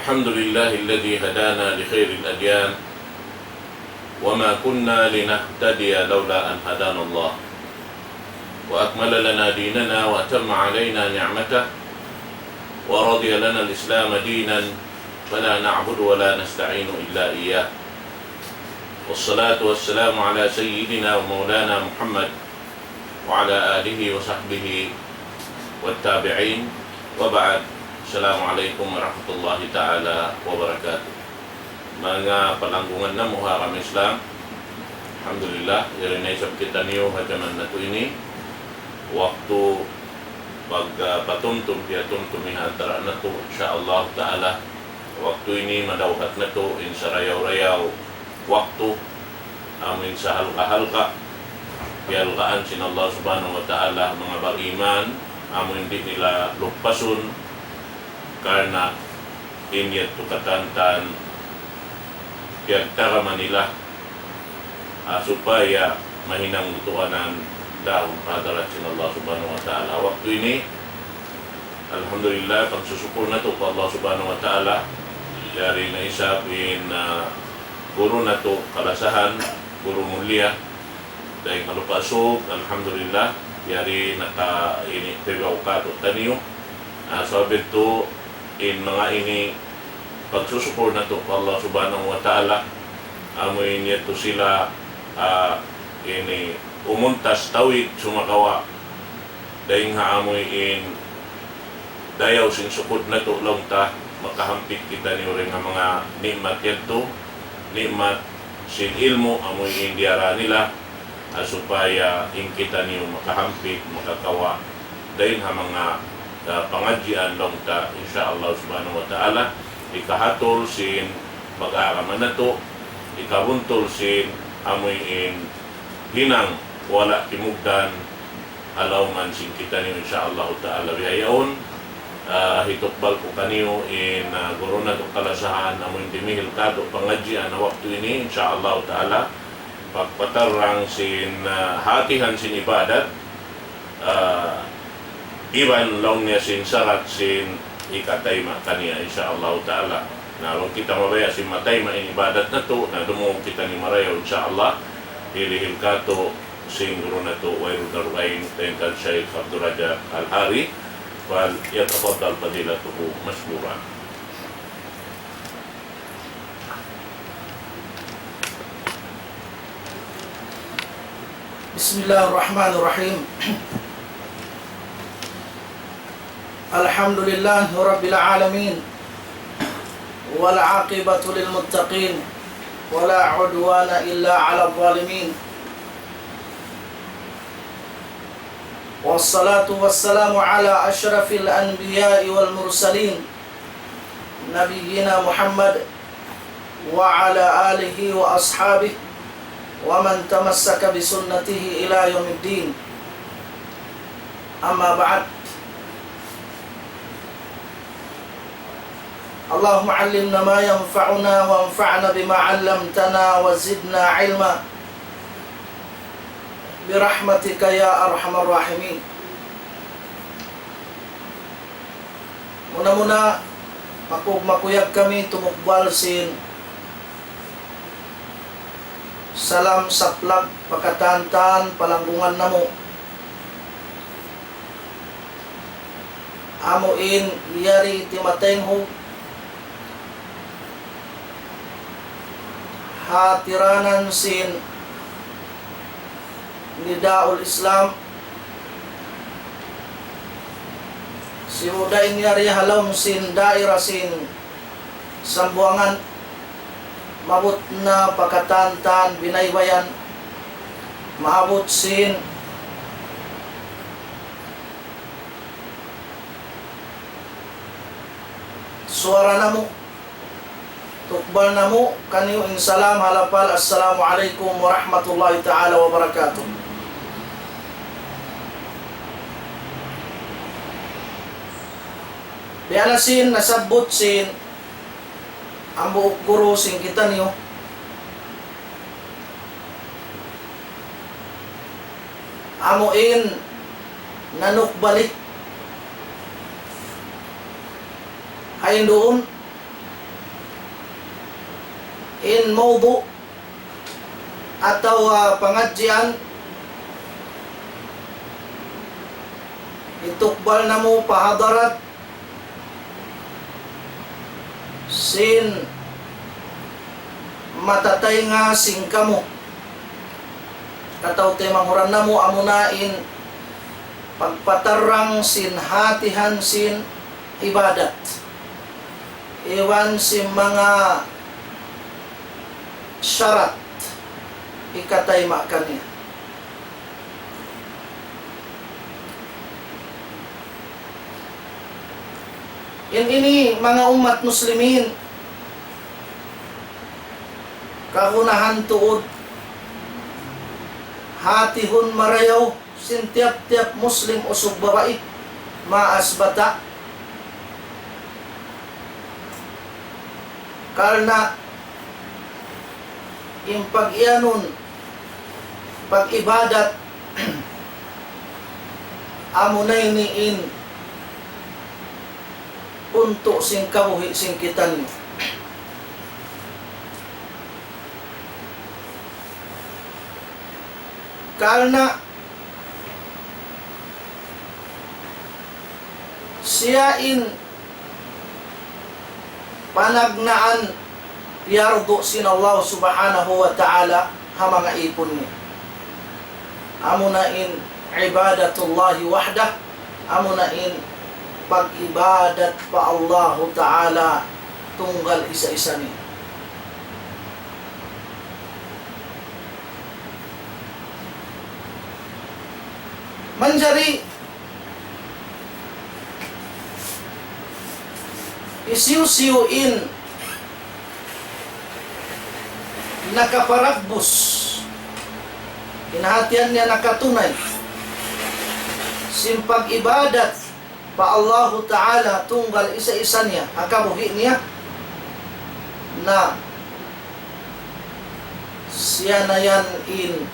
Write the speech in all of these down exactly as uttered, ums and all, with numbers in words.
الحمد لله الذي هدانا لخير الأديان وما كنا لنهتدي لولا أن هدانا الله وأكمل لنا ديننا وأتم علينا نعمته ورضي لنا الإسلام دينا فلا نعبد ولا نستعين إلا إياه. والصلاة والسلام على سيدنا ومولانا محمد وعلى آله وصحبه والتابعين وبعد. السلام عليكم ورحمة الله تعالى وبركاته. Manga palanggungan namu' ha agama Islam, alhamdulillah, yari na isab kitaniyu ha jaman natu' ini, waktu pag, ah, patumtum, piyatumtum ha antara' natu', insya Allah ta'ala, waktu ini madawhat natu' in sarayaw-rayaw waktu, amu in sahalga'-halga', piyalgaan sin Allah Subhanahu wa Ta'ala manga bariman, amu in di' nila lupasun, karna' in yadtu katantan piyagtaraman nila, ah, supaya mahinang butuanan dahun pa hadarat sin Allah Subhanahu wa Ta'ala. Waktu ini, alhamdulillah, pagsusukur natu' pa Allah Subhanahu wa Ta'ala, yari na isab in, ah, guru natu' kalasahan, guru mulia, dayn ha Lupa' Sug, alhamdulillah, yari naka ini tigaw katu' taniyu. Ah, sabab itu, in manga ini pagsusukur natu' pa Allah Subhanahu wa Ta'ala, amu in yadtu sila, ah, ini umuntas tawid sumagawa' dayn ha amu in dayaw sin sukud natu' laung ta, makahampit kitaniyu dayn ha manga ni'mat yadtu, ni'mat sin ilmu' amu in diyara nila, ah, supaya in kitaniyu makahampit, makakawa' dayn ha manga, ah, pangadjian laung ta, insya Allah Subhanahu wa Ta'ala, hikahatul sin pag-aagama natu', hikabuntul sin amu in hinang wala' kimugdan, ha lawm sin kitaniyu, insya Allah Ta'ala. Bihaun, ah, hitukbal ku kaniyu in, ah, guru natu' kalasahan, amu in dimihil katu' pangadjian ha waktu ini, insya Allah Ta'ala. Pagpatarrang sin, ah, hatihan sin ibadat, ah, iban laung niya sin sarat sin hikatayma' kaniya, insya Allah Ta'ala. Na, bang kita mabaya' sin matayma' in ibadat natu', na dumungug kitaniyu marayaw, insya Allah, hilihil katu' sin guru natu', Wairul Darugain, dayn kan Shaykh Abdul Razak Al-Hari, فليتفضل فضيلته مشكورا. بسم الله الرحمن الرحيم. الحمد لله رب العالمين، والعاقبة للمتقين، ولا عدوان إلا على الظالمين، والصلاة والسلام على أشرف الأنبياء والمرسلين، نبينا محمد وعلى آله وأصحابه ومن تمسك بسنته إلى يوم الدين. أما بعد، اللهم علمنا ما ينفعنا وانفعنا بما علمتنا وزدنا علما برحمتك يا أرحم الراحمين. Muna-muna, makug-, makuyag kami tumukbal sin salam saplag pa katan-katan palanggungan namu'. Amu in yari timataynghug ha tiranan sin Nidaul Islam, sibu' da in yari ha lawm sin daira sin Sambuwangan, maabut na pa katan-katan binaybayan, maabut sin suwara namu', tukbal namu' kaniyu in salam ha lapal, Assalamu alaykum warahmatullahi ta'ala wabarakatuh. Biya' na sin nasabbut sin hambuuk guru sin kitaniyu, amu in nanukbali. Hain duun, In mawdu' atawa pangadjian, hitukbal namu' pa hadarat sin matataynga sin kamu. Atawa taymanghud namu' amuna in pagpatarrang sin hatihan sin ibadat iban sin manga sharat hikatayma' kaniya. In ini manga ummat muslimin, kagunahan tuud hatihun marayaw sin tiyap-tiyap muslim usug babai, maas bata'. Karna' in pag-iyanun, pag-ibadat, amuna ini in puntu' sin kabuhi' sin kitaniyu. Karna' siya in panagnaan piyardu sin Allah Subhanahu wa Ta'ala ha manga ipun niya. Amuna in ibadatullahi wahdah, amuna in pag-ibadat pa Allahu Ta'ala tunggal isa-isa niya. Manjari hisiyu-siyu in nakaparagbus, in hatihan niya nakatunay sin pag-ibadat pa Allahu Ta'ala tunggal isa-isa niya ha kabuhi' niya, na siya na yan in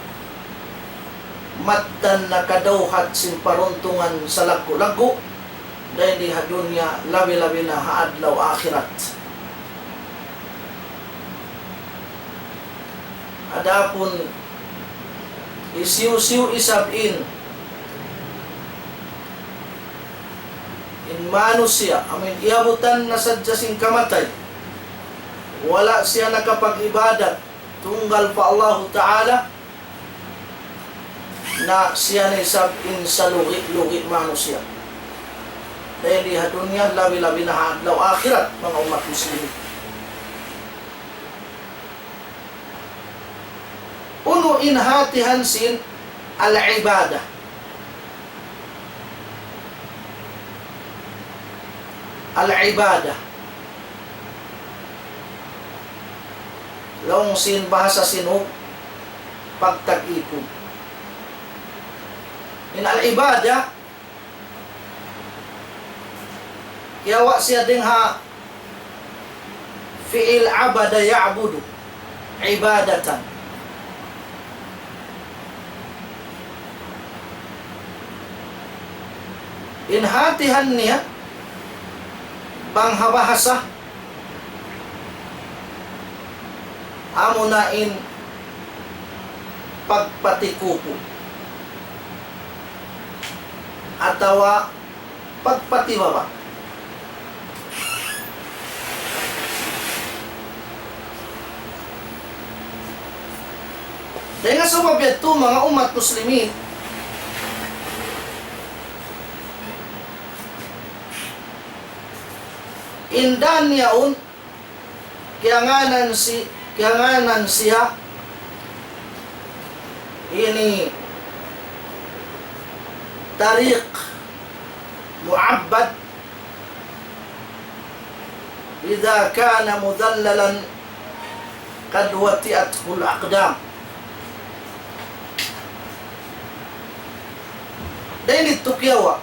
mattan nakadawhat sin paruntungan salaggu'-laggu', dayn di ha dunya, labi-labi na ha adlaw akhirat. Adapun hisiyu-siyu isab in, in manusiya', amuin iyabutan na sadja sin kamatay, wala' siya nakapag-ibadat tunggal pa Allahu Ta'ala, na siya na isab in salugi'-lugi' manusiya'. Dayn di ha dunya, labi-labi na ha adlaw akhirat, manga ummat muslimin. Unu in hatihan sin al-ibadah? Al-ibadah. Laung sin bahasa Sinug, pagtag-ipun. In al-ibadah, kiyawa' siya dayn ha fi'il abada ya'budu, ibadatan. In hatihan niya, bang ha bahasa, amuna in pagpatikupu atawa pagpatibaba'. Dayn ha sabab yadtu, manga ummat muslimin, in dan yaun, kiyangānan si-, kiyangānan siya ini tariq mu'abbad, إذا كان مذللا قد وطئته الأقدام. Dayn ditu kiyawa',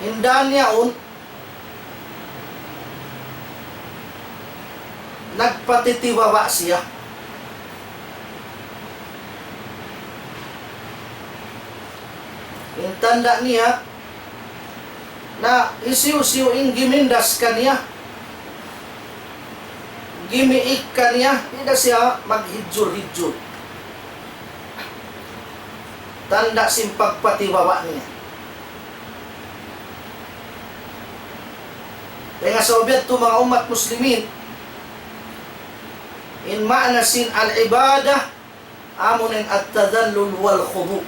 in dan yaun nagpatitibaba' siya. In tanda' niya na hisiyu-siyu in gimindas kaniya, gimiik kaniya, di' da siya maghijul-hijul. Tanda' sin pagpatibaba' niya. Dayn ha sabab yadtu, manga ummat muslimin, in maana sin al-ibadah, amu in at-tadhallul wal khudu'.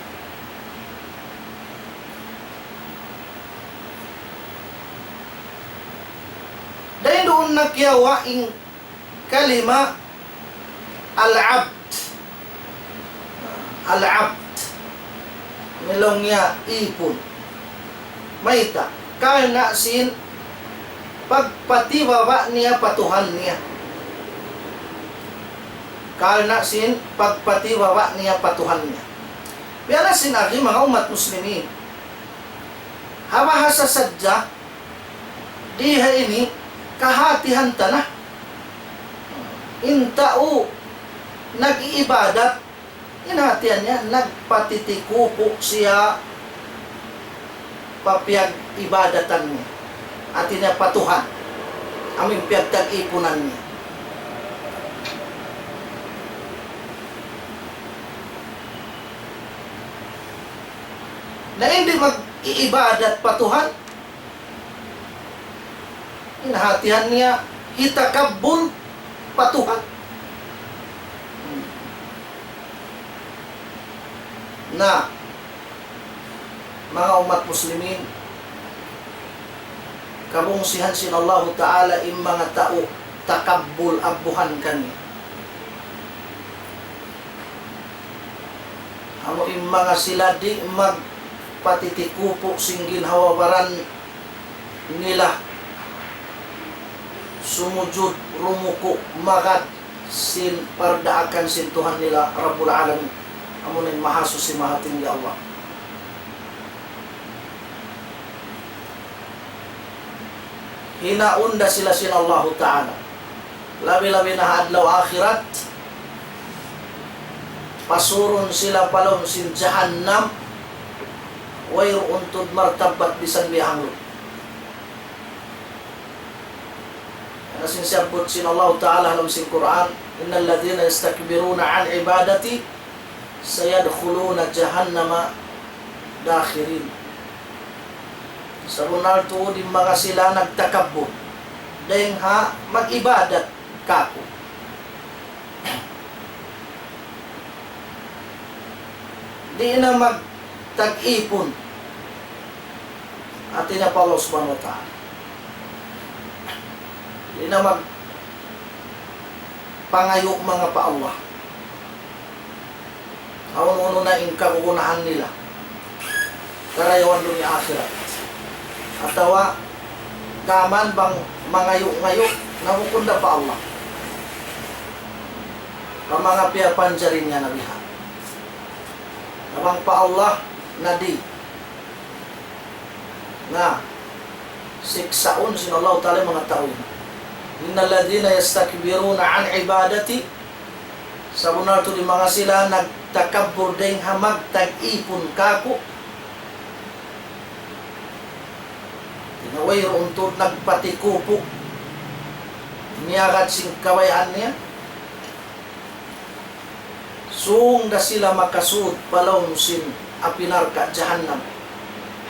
Dayn duun na kiyawa' in kalima al-abd. Al-abd. Laung niya ipun. Mayta'? Karna' sin pagpatibaba' niya pa Tuhan niya. Karna' sin pagpatibaba' niya pa Tuhan niya. Biya' na sin agi, manga ummat muslimin. Ha bahasa sadja, di ha ini kahatihan ta na. In tau nag-iibadat, in hatihan niya, nagpatitikupu' siya pa piyag-ibadatan niya. Hati niya pa Tuhan. Amu in piyagtag-ipunan niya. Na di' mag-iibadat pa Tuhan, in hatihan niya, hitakabbul pa Tuhan. Na, manga ummat muslimin, kabungsihan sin Allahu Ta'ala in manga tau takabbul, abbuhan kaniya. Amu in manga sila di' magpatitikupu' sin ginhawa-baran nila, sumujud, rumuku', magad sin pardaakan sin Tuhan nila Rabbul Alamin. Amu in Mahasuchi, Mahatinggi Allah. Hinaun da sila sin Allahu Ta'ala. Labi-labi na ha adlaw akhirat, pasurun sila pa lawm sin jahannam, wayruun tuud martabbat bisan bihanglu. Na sin siyabbut sin Allahu Ta'ala ha lawm sin Qur'an, إن الذين يستكبرون عن عبادتي سيدخلون جهنم داخرين. Sabunnal tuud in manga sila nagtakabbur dayn ha mag-ibadat kāku'. Di' na magtag-ipun. Hati niya pa Allah Subhanahu wa Ta'ala. Di' na magpangayu' manga pa Allah. Hawnu-hawnu na in kagunahan nila, karayawan dunya akhirat. Atawa gām bang mangayu'-ngayu', na bukun da pa Allah. Pa manga piyapanjari niya na biha'. Na bang pa Allah, na di'. Na, siksaun sin Allahu Ta'ala in manga tau ini. إن الذين يستكبرون عن عبادتي, sabunnal tuud in manga sila nagtakabbur dayn ha magtag-ipun kāku', di' na wayruun tuud nagpatikupu', miyagad sin kabayaan niya. Sūng da sila makasud pa lawm sin api narka' jahannam,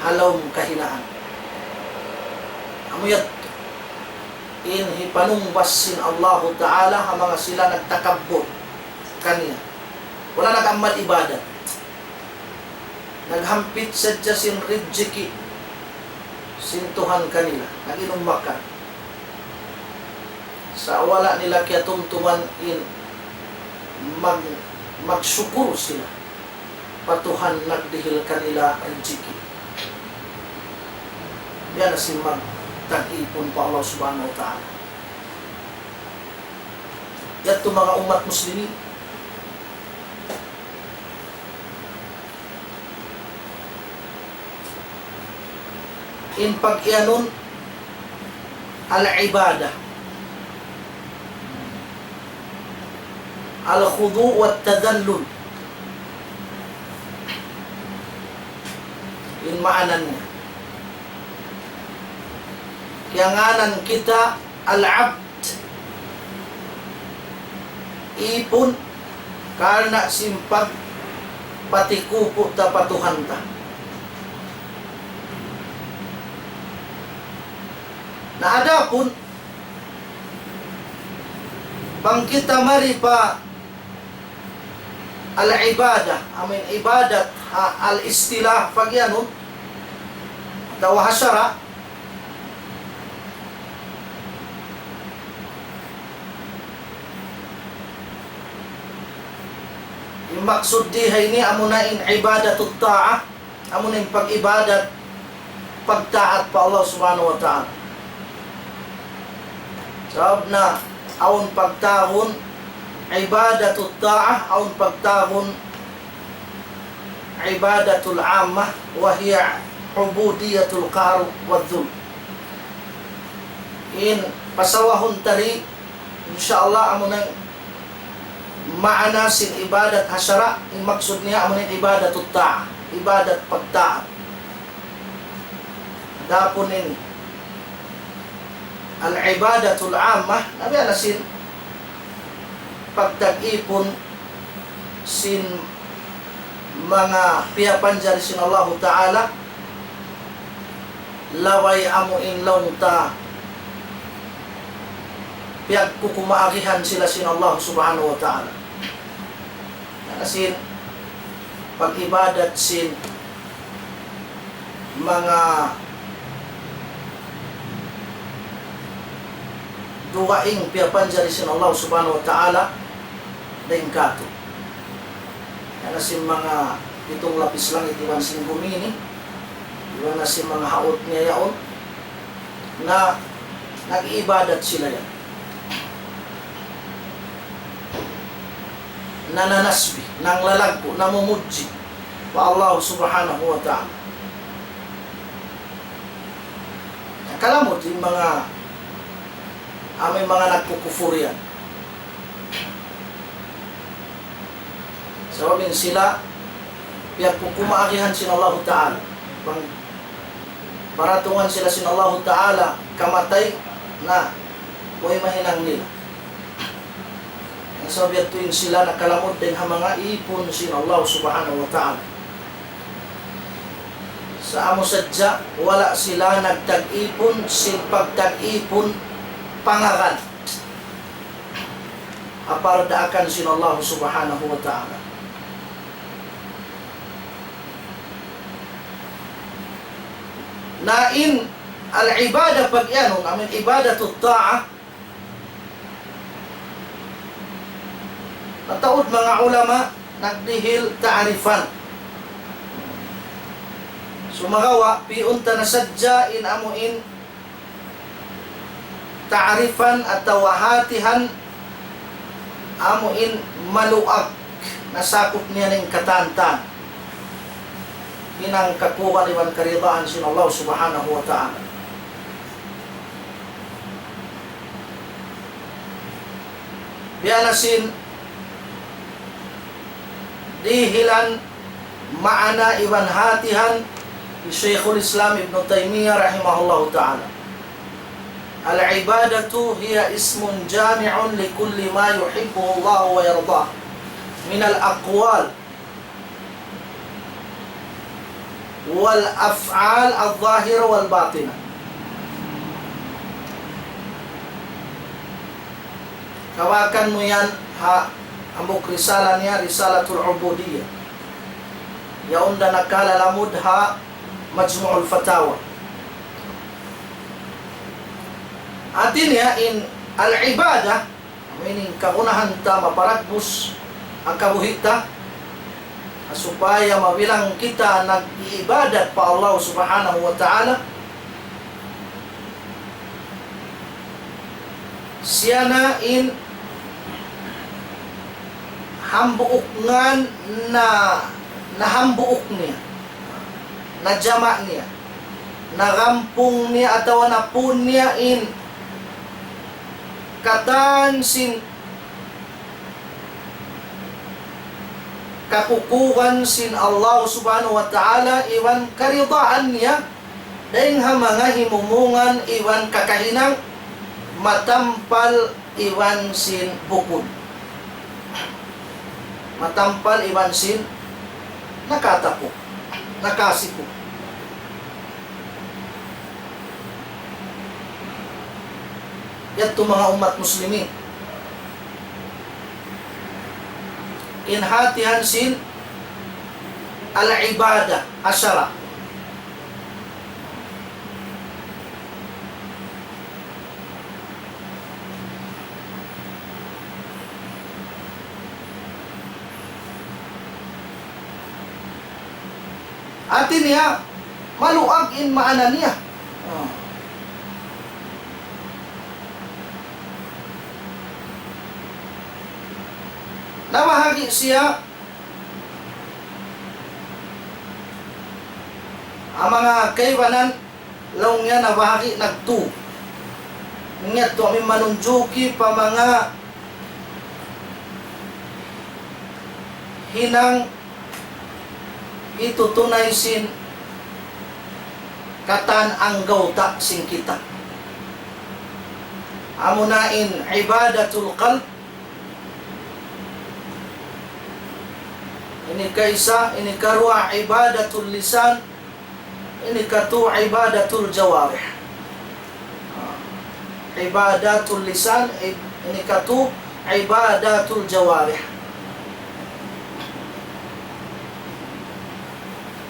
ha lawm kahinaan. Amu yadtu in hipanungbas sin Allahu Ta'ala ha manga sila nagtakabbur kaniya. Wala' nag-amal ibadat. Naghampit sadja sin rijiki' sin Tuhan kanila. Nag-inum makan. Sa' wala' nila kiyatumtuman in mag-, magsukur sila pa Tuhan nagdihil kanila rijiki'. Biya' na sin magtag-ipun pa Allah Subhanahu wa Ta'ala. Yadtu manga ummat muslimin. In pag-iyanun al-ibadah, al-khudu' wa tadhallul. In maana niya, kiyangānan kita al-abd, ipun karna' sin pagpatikupu' ta pa Tuhan ta. Na adapun bang kita mari pa al-ibadah, amuin ibadat, ha, al-istilah, pagiyanun, atawa ha sara', in maksud di ha ini amuna in ibadatut ta'ah, amuna in pag-ibadat, pagtaat pa Allah Subhanahu wa Ta'ala. Sabab na awn pagtawagun ibadatut ta'ah, awn pagtawagun ibadatul ammah, wa hiya ubudiyatul qahr wa dhul. In pasawahun ta di, insya Allah, amuna in maana sin ibadat ha sara', in maksud niya amuna in ibadatut ta'ah, ibadat pagtaat. Adapun in al-ibadatul ammah, na biya' na sin pagtag-ipun sin manga piyapanjari sin Allahu Ta'ala, labay amu in laung ta piyagkukumaagihan sila sin Allah Subhanahu wa Ta'ala. Na sin pag-ibadat sin manga dugaing piyapanjari sin Allah Subhanahu wa Ta'ala dayn kātu'. Yan na sin manga pitung lapis langit iban sin bumi ini, iban na sin manga haut niya yaun, na nag-iibadat sila yan. Nananasbih, nanglalaggu', namumudji pa Allah Subhanahu wa Ta'ala. Kalamud in manga, amu in manga nagkukupur yan. Sabab in sila, piyagkukumaagihan sin Allahu Ta'ala. Bang paratungan sila sin Allahu Ta'ala, kamatay na, way mahinang nila. Sabab yadtu in sila nakalamud dayn ha manga ipun sin Allah Subhanahu wa Ta'ala. Sa' amu sadja, wala' sila nagtag-ipun sin pagtag-ipun pangaran ha pardaakan sin Allah Subhanahu wa Ta'ala. Na in al-ibadah pag-iyanun, amu in ibadatut ta'ah, mataud manga ulama nagdihil ta'rifan. Sumagawa', pi'un ta na sadja in amu in ta'rifan atawa hatihan amu in maluag nasakup niya in katan-katan. Hinang kakugan iban karidaan sin Allah Subhanahu wa Ta'ala. Biya' na sin dihilan maana iban hatihan hi Shaykhul Islam Ibn Taymiyyah rahimahullahu ta'ala. العبادة هي اسم جامع لكل ما يحبه الله ويرضاه من الأقوال والأفعال الظاهرة والباطنة. Kawakan mu yan ha hambuuk risala niya, Risalatul Ubudiyyah. Yaun da nakalalamud ha Majmu'ul Fatawa. Hati niya in al-ibadah, amu ini in kagunahan ta maparagbus ha kabuhi' ta, supaya mabilang kita nag-iibadat pa Allah Subhanahu wa Ta'ala, siya na in hambuuk ngan na, nahambuuk niya, najama' niya, nagampung niya atawa napun niya in katan sin kakukugan sin Allah Subhanahu wa Ta'ala iban karidaan niya, dayng ha manga himumungan iban kakahinang matampal iban sin bukun. matampal iban sin nakatapu, nakasipu. Yadtu manga ummat muslimin. In hatihan sin al-ibadah ha sara'. Hati niya, maluag in maana niya. Ah. Nabahagi' siya ha manga kaibanan, laung niya nabahagi' nagtu. Niya tu amin manunjuki pa manga hinang hitutunay sin katan anggawta' sin kita. Amuna in ibadatul qalb, ini kaisa, ini karuwa ibadatul lisan, ini katu ibadatul jawarih. Ah, ibadatul lisan, ib-, ini katu ibadatul jawarih.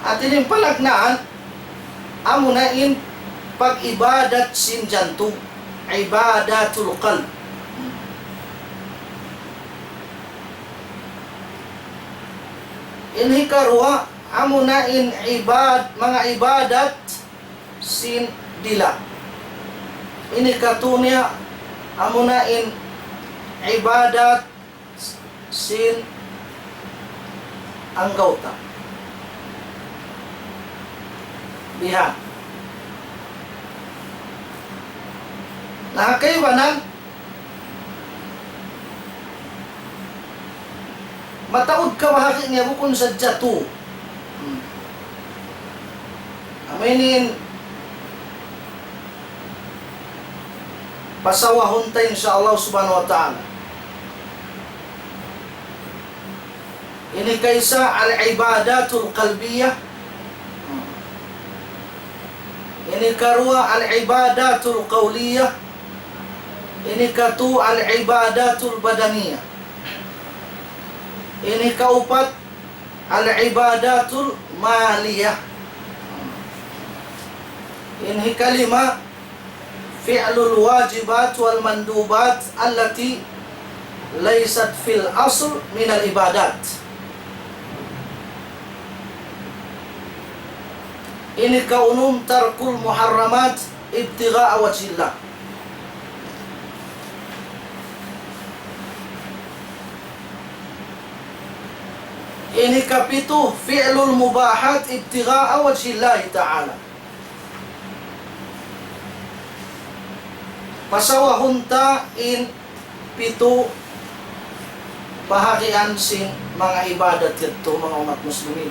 Hati niya in palagnaan, amuna in pag-ibadat sin jantung, ibadatul qalb. In hikaruwa, amuna in ibad-, manga ibadat sin dila'. Ini katu niya, amuna in ibadat sin anggawta'. Biha'. Na, kaibanan, mataud kabahagi' niya bukun sadja tu. Hmm. Amu ini in pasawahun ta, insya Allah subhanahu wa ta'ala. Ini kaisa al-ibadatul qalbiyah. Ini karuwa al-ibadatul qawliyah. Ini katu al-ibadatul badaniyah. Ini kaupat al-ibadatul maliyah. Ini kalima فعل الواجبات والمندوبات التي ليست في الأصل من العبادات. Ini kaunum ترك المحرمات ابتغاء وجه الله. Ini kapitu فعل المباحات ابتغاء وجه الله تعالى. Pasawahun ta in pitu bahagian sin manga ibadat yadtu, manga ummat muslimin.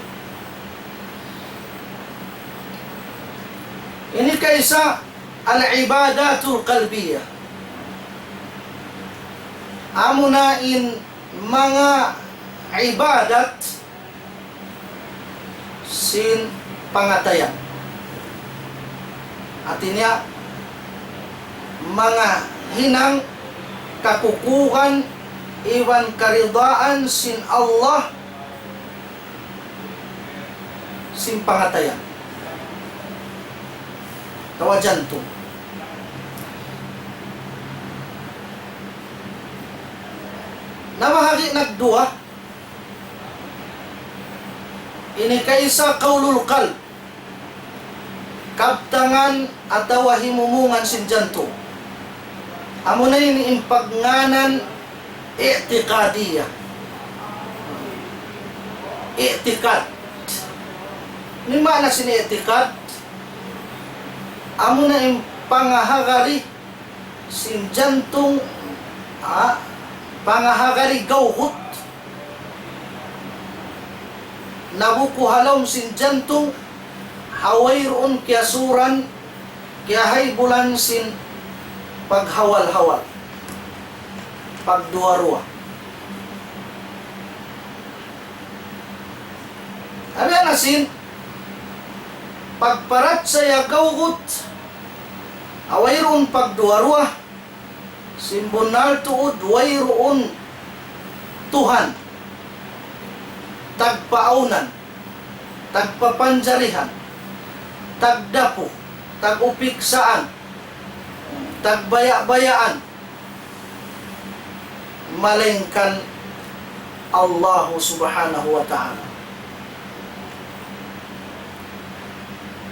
Ini kaisa al-ibadatul qalbiyah. Amuna in manga ibadat sin pangatayan. Hati niya, manga hinang kakukuhan iban karidaan sin Allah sin pangatayan. Atawa jantung. Na bahagi' nagduwa, ini kaisa qawlul qalb, kabtangan atawa himumungan sin jantung. Amuna ini in pagngānan i'tiqadiyah. I'tiqad. Ini maana sin i'tiqad. Amuna in pangahagari sin jantung, ha, pangahagari gawhut, nabuku ha lawm sin jantung, ha wayruun kiyasuran, kiyahaybulan sin paghawal-hawal, pagduwa-ruwa. Abi anasin, pagparachaya gawgut, wayruun pagduwa-ruwa, sin bunnal tuud wayruun Tuhan, tagpaaunan, tagpapanjarihan, tagdapu, tagupiksaan, tagbaya'-bayaan, malaingkan Allahu Subhanahu wa Ta'ala.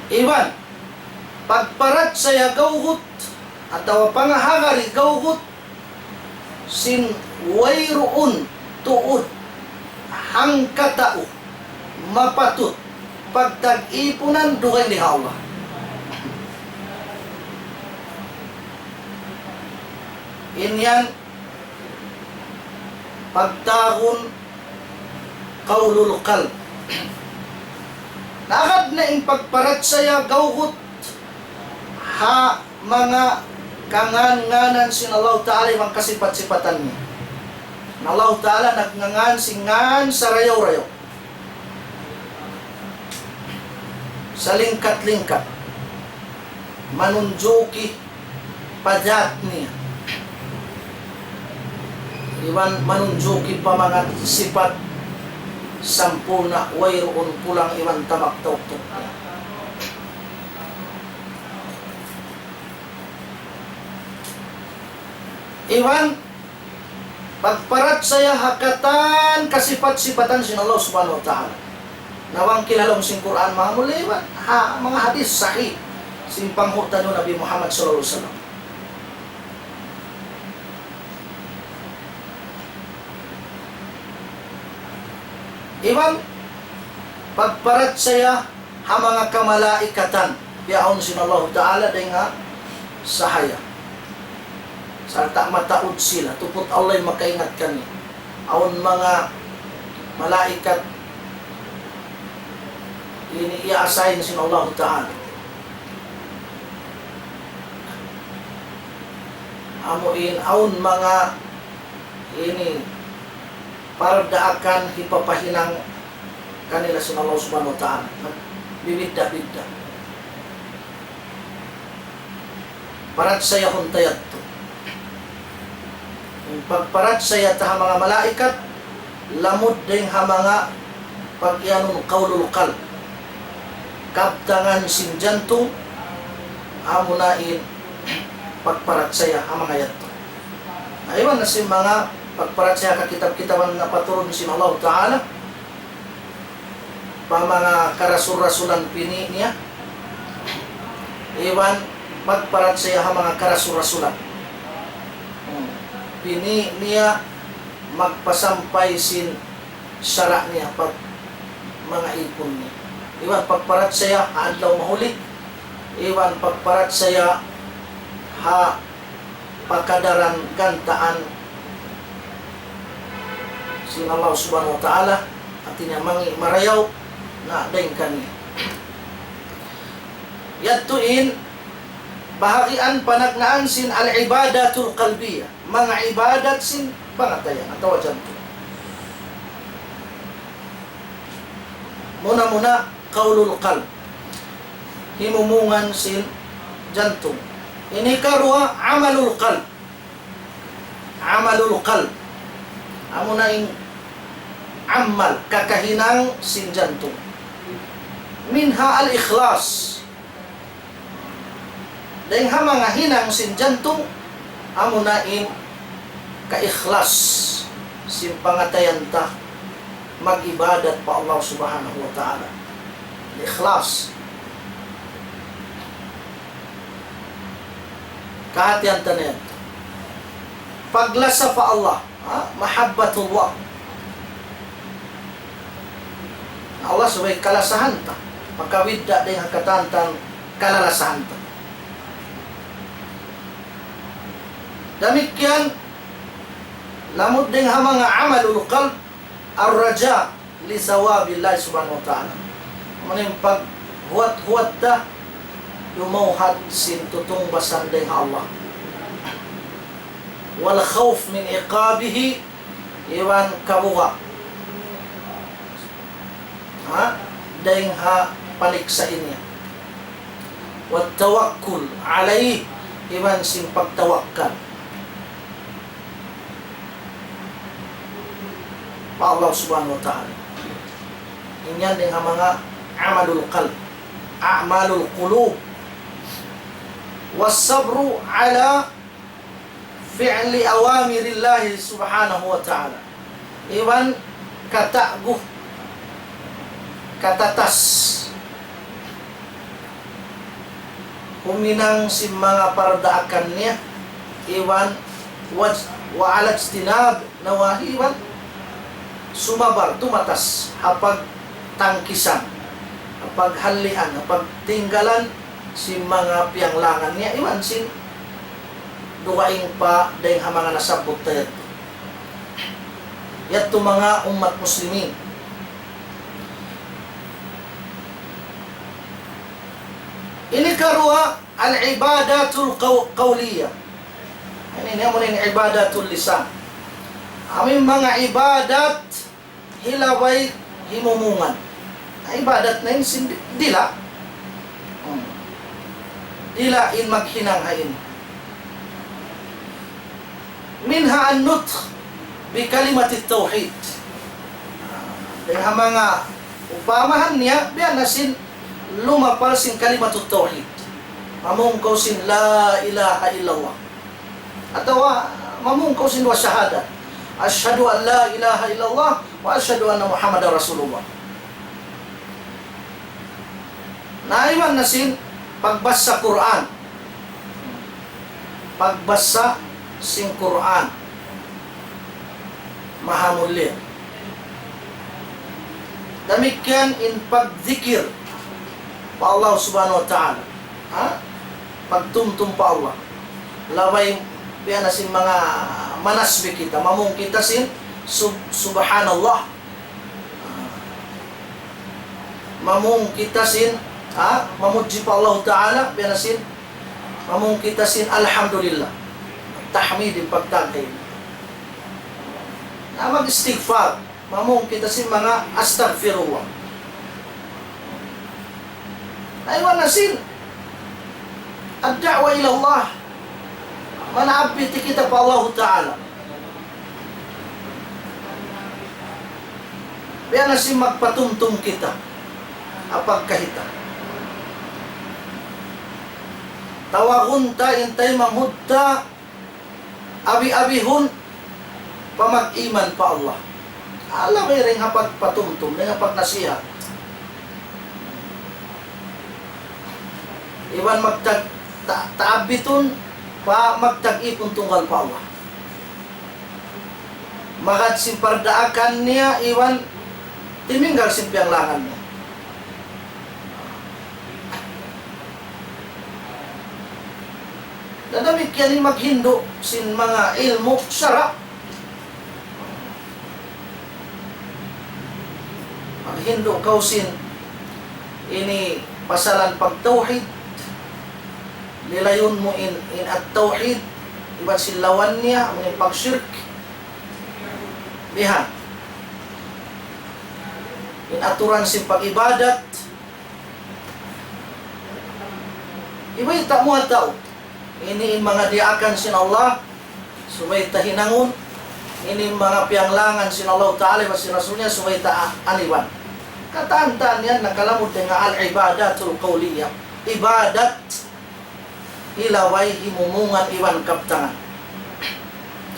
Iban, pagparachaya gawgut atawa pangahagari gawgut sin wayruun tuud hangkatau mapatut pagtag-ipunan dugaing dayn ha Allah. In yan pagtawagun qawlul qalb. Nagad na in pagparachaya gawgut ha manga kangan-nganan sin Allah Ta'ala iban kasipat-sipatan niya. Na Allah Ta'ala nagngangan sin ngan sarayaw-rayaw, salingkat-lingkat, manunjuki pa dhat niya, iban manunjuki pa manga sipat sampurna', wayruun kulang iban tamak tauktuk niya. Iban pagparachaya ha katan kasipat-sipatan sin Allah Subhanahu wa Ta'ala. Na bang kilaung sin Qur'an, manga mulliya, iban ha manga hadith sahih sin panghu' taniyu Nabi Muhammad sallallahu alayhi wasallam. Iban pagparachaya ha manga kamalaikatan, biya' awn sin Allahu Ta'ala dayn ha sahaya. Sarta' mataud sila, tuput Allah in makaingat kaniya. Awn manga malaikat ini i-assign sin Allahu Ta'ala. Amu in awn manga ini pardaakan hipapahinang kanila sin Allah Subhanahu wa Ta'ala. Bibidda-bidda. Parachayahun ta yadtu. In pagparachaya ta ha manga malaikat, lamud dayn ha manga pag-iyanun qawlul qalb. Kabtangan sin jantung, amuna in pagparachaya ha manga yadtu. Na iban na sin manga pagparachaya ha kitab-kitaban napaturun sin Allah Ta'ala, pa manga karasul-rasulan pini' niya, iban pagparachaya ha manga karasul-rasulan. Hmm. Pini' niya magpasampay sin sara' niya pa manga ipun niya. Iban pagparachaya ha adlaw mahuli, iban pagparachaya ha pakadaran gantaan sin Allah Subhanahu wa Ta'ala, hati niya mangi' marayaw na dayn kaniya. Yadtu in bahagian panagnaan sin al-ibadatul qalbiyah, manga ibadat sin pangatayan atawa jantung. Muna-muna, qawlul qalb. Himumungan sin jantung. Ini karuwa, amalul qalb. Amalul qalb. Amuna in amal, kakahinang sin jantung. Minha al-ikhlas. Dayn ha manga hinang sin jantung, amuna in kaikhlas sin pangatayan ta mag-ibadat pa Allah Subhanahu wa Ta'ala. Ikhlas. Kahatihan ta niyan. Paglasa pa Allah. Ha? Mahabbatullah. Allah subay kalasahan ta. Makabidda' dayn ha katan-katan kalalasahan ta. Damikkiyan, lamud dayn ha manga amalul qalb, ar-raja li thawabillah subhanahu wa ta'ala. Amu in paghuwat-huwat ta, lumawhat sin tutungbasan dayn ha Allah. Wal khawf min iqabihi, iban kabuga'. Ha? dayn ha paniksa' niya. والتوكل عليه, iban sin pagtawakkal pa Allah Subhanahu wa Ta'ala. In yan dayn ha manga amalul qalb, a'malul qulub. والصبر على فعل أوامر الله سبحانه وتعالى. Iban kata'guh, katatas, huminang sin manga pardaakan niya, iban waj-, وعلى اجتناب نواهيه, iban sumabar, tumatas ha pagtangkisan, ha paghallian, ha pagtinggalan sin manga piyanglangan niya, iban sin dugaing pa dayn ha manga nasabbut ta yadtu. Yadtu manga ummat muslimin. Ini karuwa, al-ibadatul qaw-, qawliya. Ini, ini amu in ibadatul lisan. Amu in manga ibadat hilaway himumungan. Na ibadat na in sin di-, dila'. Hmm. Dila' in maghinang ha ini. منها النطق بكلمة التوحيد. Dayn ha manga upamahan niya, biya' na sin lumapal sin kalimatut tawhid. Mamung kaw sin la ilaha illallah. Atawa mamung kaw sin duwa shahadat. أشهد أن لا إله إلا الله وأشهد أن محمدا رسول الله. Na iban na sin pagbasa Qur'an. Pagbasa sin Qur'an. Mahamulliya. Damikkiyan in pagdikir pa Allah Subhanahu wa Ta'ala. Ha? Pagtumtum pa Allah. Laway biya' na sin manga manasbih kita. Mamung kita sin sub-, subhanallah. Mamung kita sin, ha? Mamudji pa Allah Ta'ala, biya' na sin. Mamung kita sin alhamdulillah. Tahmid in pagtagkay. Na mag-istighfar. Mamung kita sin manga astaghfirullah. Na iban na sin الدعوة إلى الله. Manaabit kita pa Allah Ta'ala. Biya' na sin magpatumtum kita. Apag kahita. Tawagun ta in taymanghud ta abi-abihun pa mag-iman pa Allah. Ala, may ring ha pagpatumtum, ring ha pagnasihat. Iban magtag-, ta-, taabitun pa magtag-ipun tunggal pa Allah. Magad sin pardaakan niya, iban timinggal sin piyanglangan niya. Na damikkiyan in maghindu' sin manga ilmu' sara'. Maghindu' kaw sin ini pasalan pagtawhid, lilayun mu in, in at-tawhid, iban sin lawan niya, amu in pagshirk. Bihan. In aturan sin pag-ibadat, ibayta' mu ha tau. Ini in manga diyaakan sin Allah, subay ta hinangun. Ini in manga piyanglangan sin Allah Ta'ala, iban sin Rasul niya, subay ta a-, aniban. Katan-katan yan nakalamud dayn ha al-ibadatul qawliya. Ibadat hilaway himumungan iban kabtangan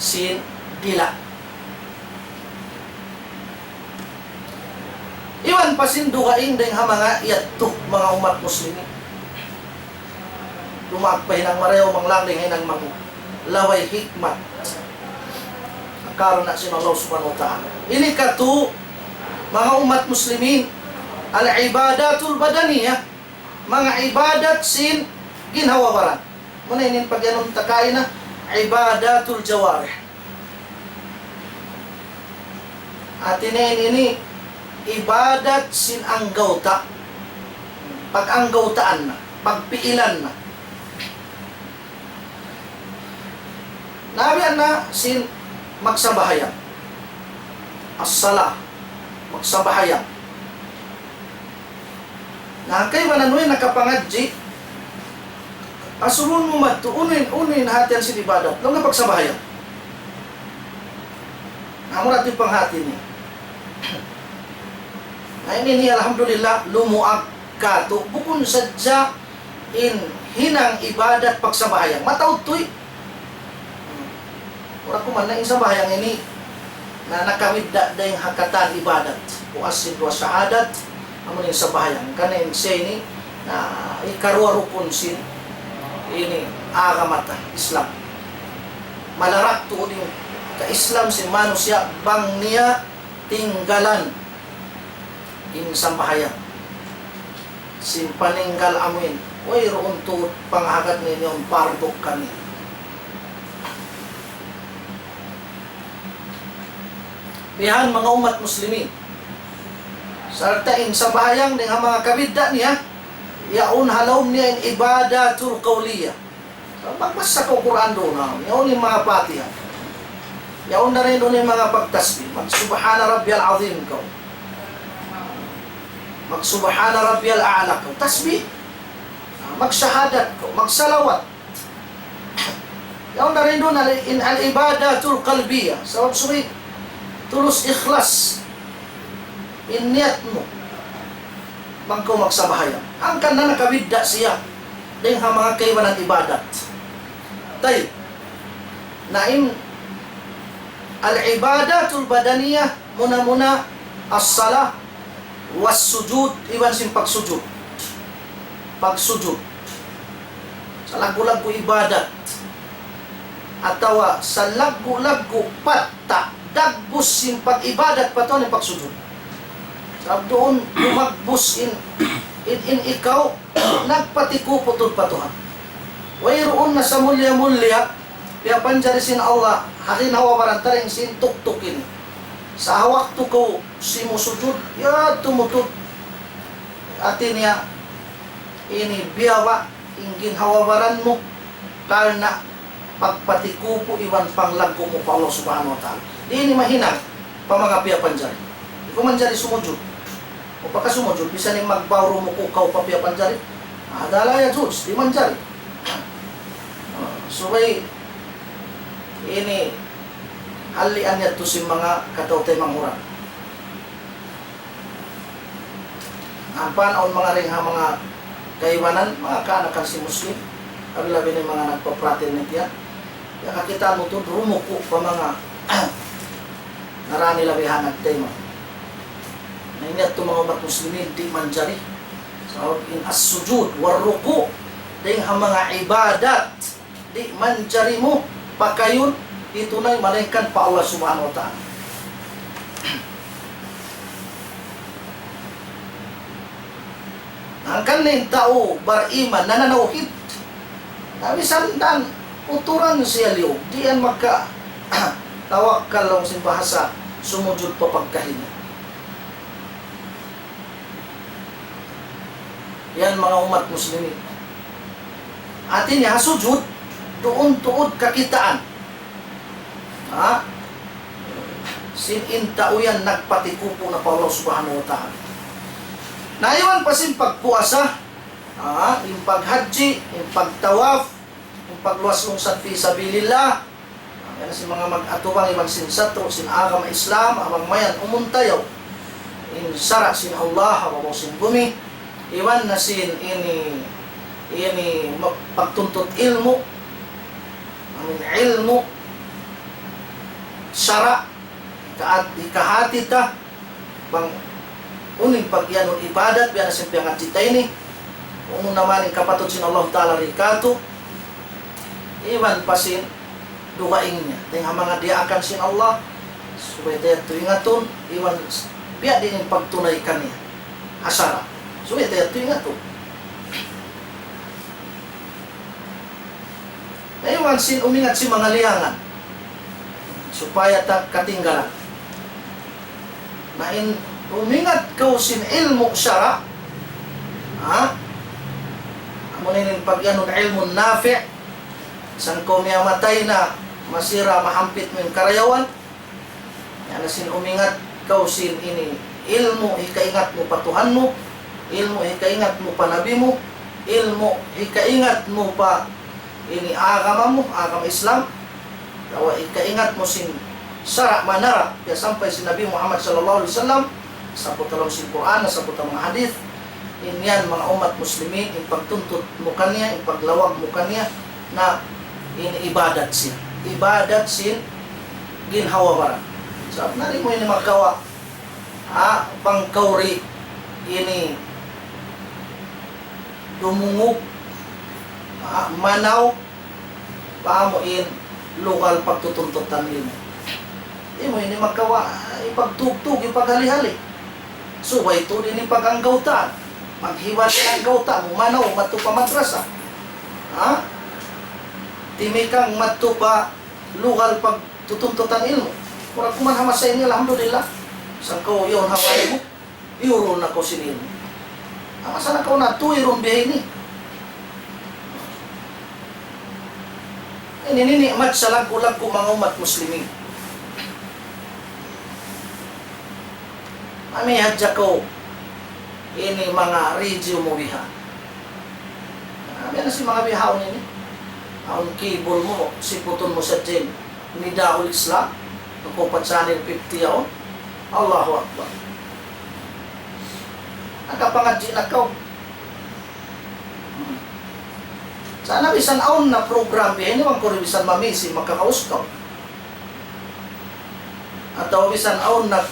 sin dila'. Iban pa sin dugaing dayn ha manga yadtu, manga ummat muslimin. Dumaag pa hinang marayaw manglang dayn ha hinang mangī'. Laway hikmat. Karna' sin Allah Subhanahu wa Ta'ala. Ini katu', manga ummat muslimin, al-ibadatul badaniyah. Manga ibadat sin ginhawa-baran. Muna ini in pagyanun ta kaina, ibadatul jawarih. Hati niya ini ibadat sin anggawta'. Pag-anggawtaan na, pagpiilan na. Na biya' na sin magsambahayang. As-salah, magsambahayang. Na kaibanan way nakapangadji', asubuhun mu madtu, unu in, unu in hatihan sin ibadat, laung niya pagsambahayang. Na mura in panghati niya. Na ini niya, alhamdulillah, lumuag katu', bukun sadja in hinang ibadat pagsambahayang. Mataud tuud. Ura kuman na in sambahayang ini, na nakabidda' dayn ha katan ibadat. Puas sin duwa shahadat, amu in sambahayang. Karna' in siya ini, na ikaruwa rukun sin ini agama ta, Islam. Malarak tuud in ka-Islam sin manusiya' bang niya tinggalan in sambahayang. Sin paninggal amu in, wayruun tuud pangahagad niya in pardu kaniya. Bihan manga ummat muslimin. Sarta' in sambahayang dayn ha manga kabidda' niya, yaun ha lawm niya in ibadatul qawliya. Magbasa kaw Qur'an duun, ha. Yaun in manga Fatiha. Yaun na rin duun in manga pagtasbih. Mag-Subhana Rabbiyal Azim kaw. Mag-Subhana Rabbiyal A'la kaw. Tasbih. Magshahadat kaw. Magsalawat. Yaun na rin duun al-, in al-ibadatul qalbiyah. Sabab subay tulus ikhlas in niyat mu bang kaw magsambahayang. Hangkan na nakabidda' siya dayn ha manga kaibanan ibadat. Tayyib. Na in al-ibadatul badaniyah, muna-muna as-salah, was-sujud, iban sin pagsujud. Pagsujud. Salaggu'-laggu' ibadat. Atawa salaggu'-laggu' patta', dagbus sin pag-ibadat pa Tuhan in pagsujud. Sabab duun dumagbus in, in, in ikaw nagpatikupu' tuud pa Tuhan. Wayruun na samulliya-mulliya piyapanjari sin Allah ha ginhawa-baran ta dayn sin tuktuk ini. Sa' ha waktu kaw simusujud, ya tumutud. Hati niya, ini biyawa' in ginhawa-baran mu karna' pagpatikupu' iban panglaggu' mu pa Allah Subhanahu wa Ta'ala. Di' ini mahinang pa manga piyapanjari. Di' kaw manjari sumujud. Upama kaw sumujud, bisan in magbaw rumuku' kaw pa piyapanjari. Hadha la yajuz, di' manjari. Subay ini halian yadtu sin manga kataw-taymanghuran. Ampa awn manga dayn ha manga kaibanan, manga kaanakan sin Muslim, labi-labi na in manga nagpa-fraternity yan. Ya, kakitaan mu tuud, rumuku' pa manga ngarani labi ha nagtaymang. Na in yadtu manga ummat muslimin, di' manjari. Sabab in as-sujud war ruku', dayn ha manga ibadat, di' manjari mu pakayun, hitunay, malaingkan pa Allah Subhanahu wa Ta'ala. Hangkan in tau bariman, nananawhid, na misan dan uturan siya liyu, di' yan maka tawakkal laung sin bahasa sumujud pa pagkahi niya. Yan manga ummat muslimin. Hati niya ha sujud, duun tuud kakitaan. Ha? Sin in tau yan nagpatikupu' na pa Allah Subhanahu wa Ta'ala. Na iban pa sin pagpuasa, ha? In paghajji, in pagtawaf, in pagluwas lungsad fi sabilillah, yan sin manga mag-atubang iban sin satru' sin agama Islam, ha bang mayan umuntayaw in sara' sin Allah ha babaw sin bumi, iban na sin ini, ini mag-, pagtuntut ilmu', amin ilmu' sara', hika-, hikahati ta, bang unu in pagiyanun ibadat, biya' na sin piyangadji' ta ini, unu na man in kapatud sin Allah Ta'ala ri katu', iban pa sin dugaing niya. Dayn ha manga diyaakan sin Allah, subay ta yadtu ingatun, iban s-, biya' diin in pagtunay kaniya ha sara'. Subay ta yadtu ingatun. Na iban sin umingat sin manga liyangan, supaya ta katinggalan. Na in umingat kaw sin ilmu' sara', ha? Amu na in pagiyanun ilmun nafi', sa' kaw miyatay na, masi ra mahampit mu in karayawan, yan na sin umingat kaw sin ini ilmu' hikaingat mu pa Tuhan mu, Ilmu' hikaingat mu pa Nabi mu, ilmu' hikaingat mu pa ini agama mu, agama Islam, atawa hikaingat mu sin sara' manara', piyasampay sin Nabi Muhammad sallallahu alayhi wasallam, sabunnal sin Qur'an, sabunnal manga hadith, in yan manga ummat muslimin, in pagtuntut mu kaniya, in paglawag mu kaniya, na in ibadat sin, ibadat sin ginhawa-baran. Sabab na di' mu ini makawa', ha, pangkauri ini dumungug, ha, manaw, pa amu in lugal pagtutuntutan ilmu'. Di' mu ini makawa', ipagtugtug, ipaghali-hali. Subay tuud ini pag-anggawtaan. Maghiwalay anggawta' mu, manaw, madtu pa madrasa. Ha? Timikang madtu pa lugal pagtutuntutan ilmu'. Mura kuman ha masa ini, alhamdulillah. Sangkaw yaun ha walay mu, iyurun na kaw sin ilmu'. Ha masa nakauna, tuirun biya' ini. Ini, ini ni'mat salaggu'-laggu' manga ummat muslimin. Amu hadja kaw ini manga radio mu biha'. Amu na sin manga bihaun ini. Awn cable mu, siputun mu sadja in Nidaul Islam, nagkupat channel fifty yaun. Allahu Akbar. Nakapangadji' na kaw. Hmm. Sa' na bisan awn na program biya' ini, bang kaw di' bisan mamisi, makakauskaw. Atawa bisan awn na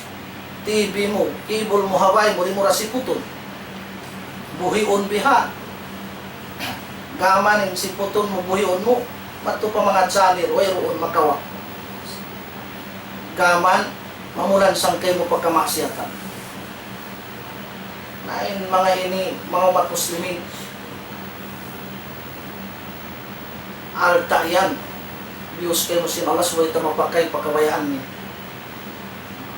T V mu, cable mu, ha bay mu, di' mu ra siputun. Buhiun biha'. Gam in siputun mu, buhiun mu, madtu pa manga channel, wayruun makawa'. Gam, mamulan sangkay mu pa kamaksiyatan. Na in manga ini, manga ummat muslimin, alta' yan. Biyus kaymu sin Allah subay ta mapakay pa kabayaan niya.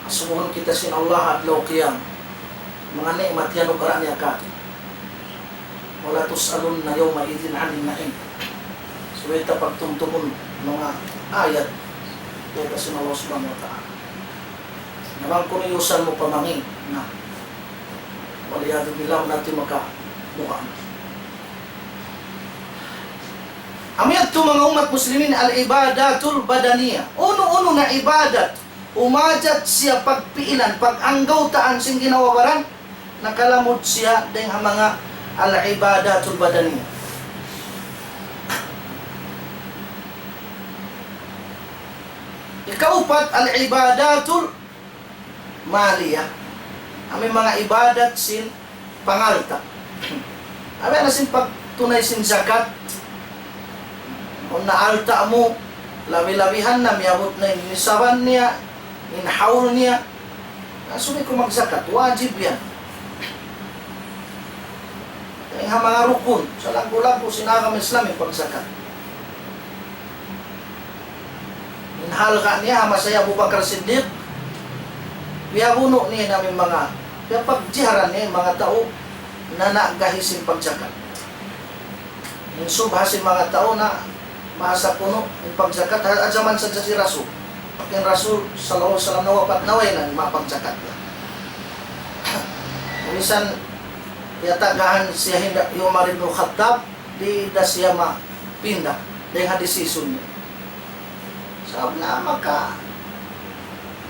Asubuhun kita sin Allah adlaw qiyamah. Manga ni'mat yan ukara niya katu'. وَلَتُسْأَلُنَّ يَوْمَئِذٍ عَنِ النَّعِيمِ. Subay ta pagtumtumun manga ayat. Kayta sin Allah subhanahu wa ta'ala. Na bang kunu' iyusan mu pa mangī'. Na. وَالْعِيَاذُ بِاللَّهِ, natu' makabuka'. Amu yadtu manga ummat muslimin العبادات البدنية. Unu-unu na ibadat. Umajat siya pagpiilan, pag-anggawtaan sin ginhawa-baran, nakalamud siya dayn ha manga العبادات البدنية. Ikaupat, العبادات المالية. Amu in manga ibadat sin pangalta'. Amu na sin pagtunay sin zakat. Awn na alta' mu, labi-labihan na, miyabut na in nisaban niya, in hawl niya. Na, subay kaw magzakat, wajib yan. Dayn ha manga rukun, salaggu'-laggu' sin agama Islam in pagzakat. In halga' niya, ha masa hi Abu Bakar Siddiq, piyabunu' niya in amu in manga, piyapagjiharan niya in manga tau nana'gahi sin pagzakat. In subha sin manga tau na masa kunu' in pagzakat, ha, ha jaman sadja sin Rasul. In Rasul sallallahu alayhi wasallam nawapat na way na in manga pagzakat niya. Misan, yatagahan siya hinda' hi Umar ibn Khattab, di' da siya mapinda dayn ha decision niya. Sabab na maka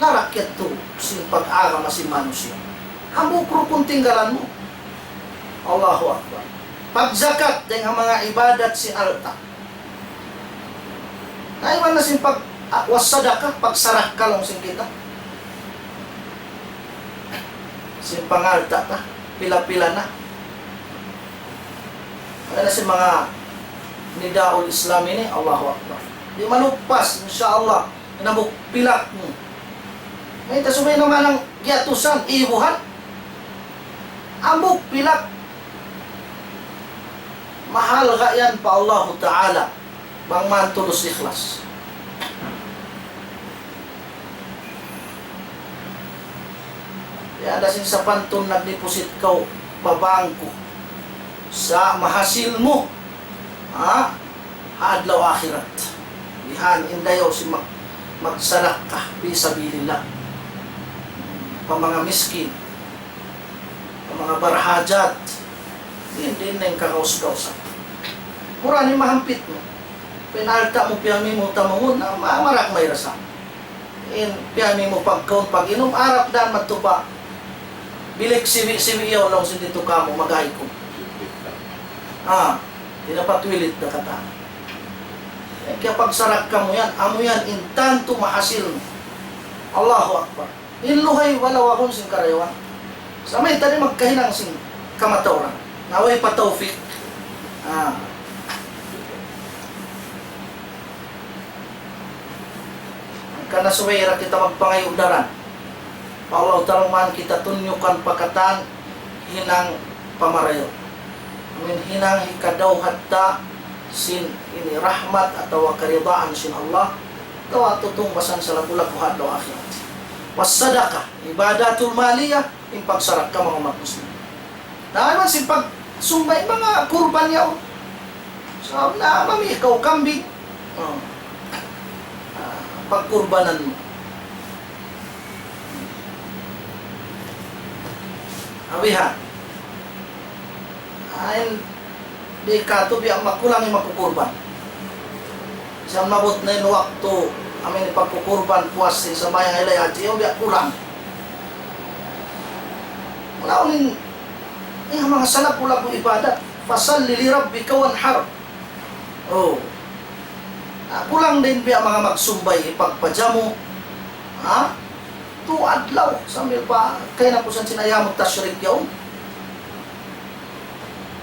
larak yadtu sin pag-agama sin manusiya'. Hambuuk rukun tinggalan mu. Allahu Akbar. Pagzakat dayn ha manga ibadat sin alta'. Na iban na sin pag, ah, was sadaqah, pagsarakka laung sin kita. Sin pangalta' ta, pila-pila na. Amu na sin manga nidaul Islam ini, Allahu Akbar. Di' maluppas, insya Allah. Hambuuk pilak mu. Mayta' subay na man in giyatusan, ibuhan. Hambuuk pilak. Mahalga' yan pa Allahu Ta'ala. Bang man tulus ikhlas. Biya' da sin sapantun nagdeposit kaw pa bangko. Sa' mahasil mu. Ha? Ha adlaw akhirat. Bihan in dayaw sin mag-, magsadakka fi sabilillah. Pa manga miskin. Manga barhajat, di', di' na in kagaus-gausan. Mura ni mahampit mu. Pinahalta' mu piyami mu tamungun, na ma-, marak may rasa. In piyami mu pagkaun, pag-inum, arap dan matupa. Bilik siwi-siwi yaun laung sin ditu kamu, magaikum. Ah, di' na patwilit na katan. Eh, kaya pagsarak kamu yan, amu yan, in tantu mahasil mu. Allahu Akbar. In luhay wala' wahun sin karayawan. Sa' mayta' di' magkahinang sin kamatauran. Na way pa tawfik. Ah. Hangkan na subay da kita magpangayu' daran pa Allah Ta'ala, man kita tunyukan pa katan hinang pamarayaw. Amin hinang hikadawhat ta sin ini rahmat atawa karidaan sin Allah, atawa tutungbasan sa laggu'-laggu' ha adlaw akhirat. Was sadaqah, ibadatul maliyah, in pagsarak, manga ummat muslim. Na, iban sin pagsumbay, manga kurban yaun. Sabab na, mami ikaw kambing. Oh. Ah, pagkurbanan mu. Awi ha. Ain, di' katu' biya' makulang in magkukurban. Sa' maabut na in waktu, amin pagkukurban, puas sin sambahayang, ilay haji, yaun biya' kulang. Wala' unin, in manga salaggu'-laggu' ibadat. Fasalli li rabbika wanhar. Oh. Ah, kulang dayn biya' manga magsumbay, pagpajamu. Ha? Tu adlaw, sambil pa, kay na pusan sin ayamut tashrik yaun.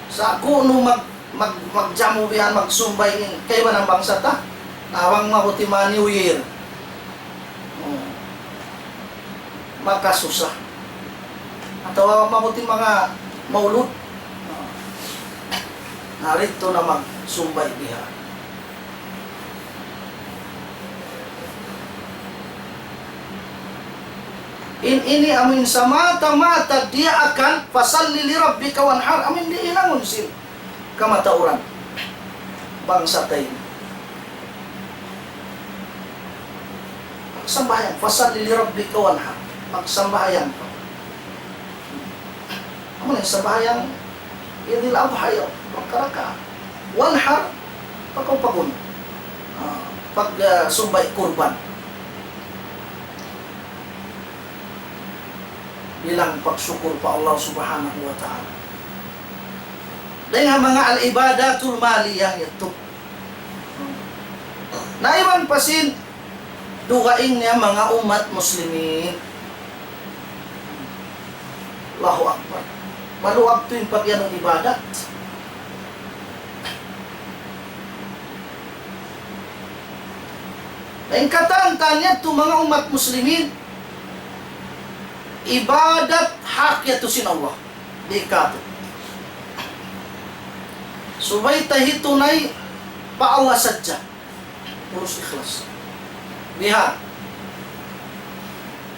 Sa' kunu' mag, mag, magjamu biya' magsumbay in kaibanan bangsa ta. Tawang mabuti ma New Year. Hmm. Makasusa. Atawa mabuti manga maulud. Na didtu na magsumbay biha. In ini amin sa mata-mata diyaak, fasalli li rabbika wanhar, amin di' hinangun sin kamatauran bangsa ta ini. Magsambahayang, fasalli li rabbika wanhar. Magsambahayang pa. Amu na in sambahayang Idil Adha yaun, pagkaraka. Wanhar, pagkaun-pagkaun. Ah, pag, ah, sumbay kurban. Bilang pagsukur pa Allah Subhanahu wa Ta'ala. Dayn ha manga al-ibadatul maliyah yadtu. Na iban pa sin dugaing niya manga ummat muslimin. Allahu Akbar. Maluag tuud in pagyanun ibadat. Na in katan-katan yadtu manga ummat muslimin, ibadat hak yadtu sin Allah. Di' katu'. Subay ta hitunay pa Allah sadja. Tulus ikhlas. Biha'.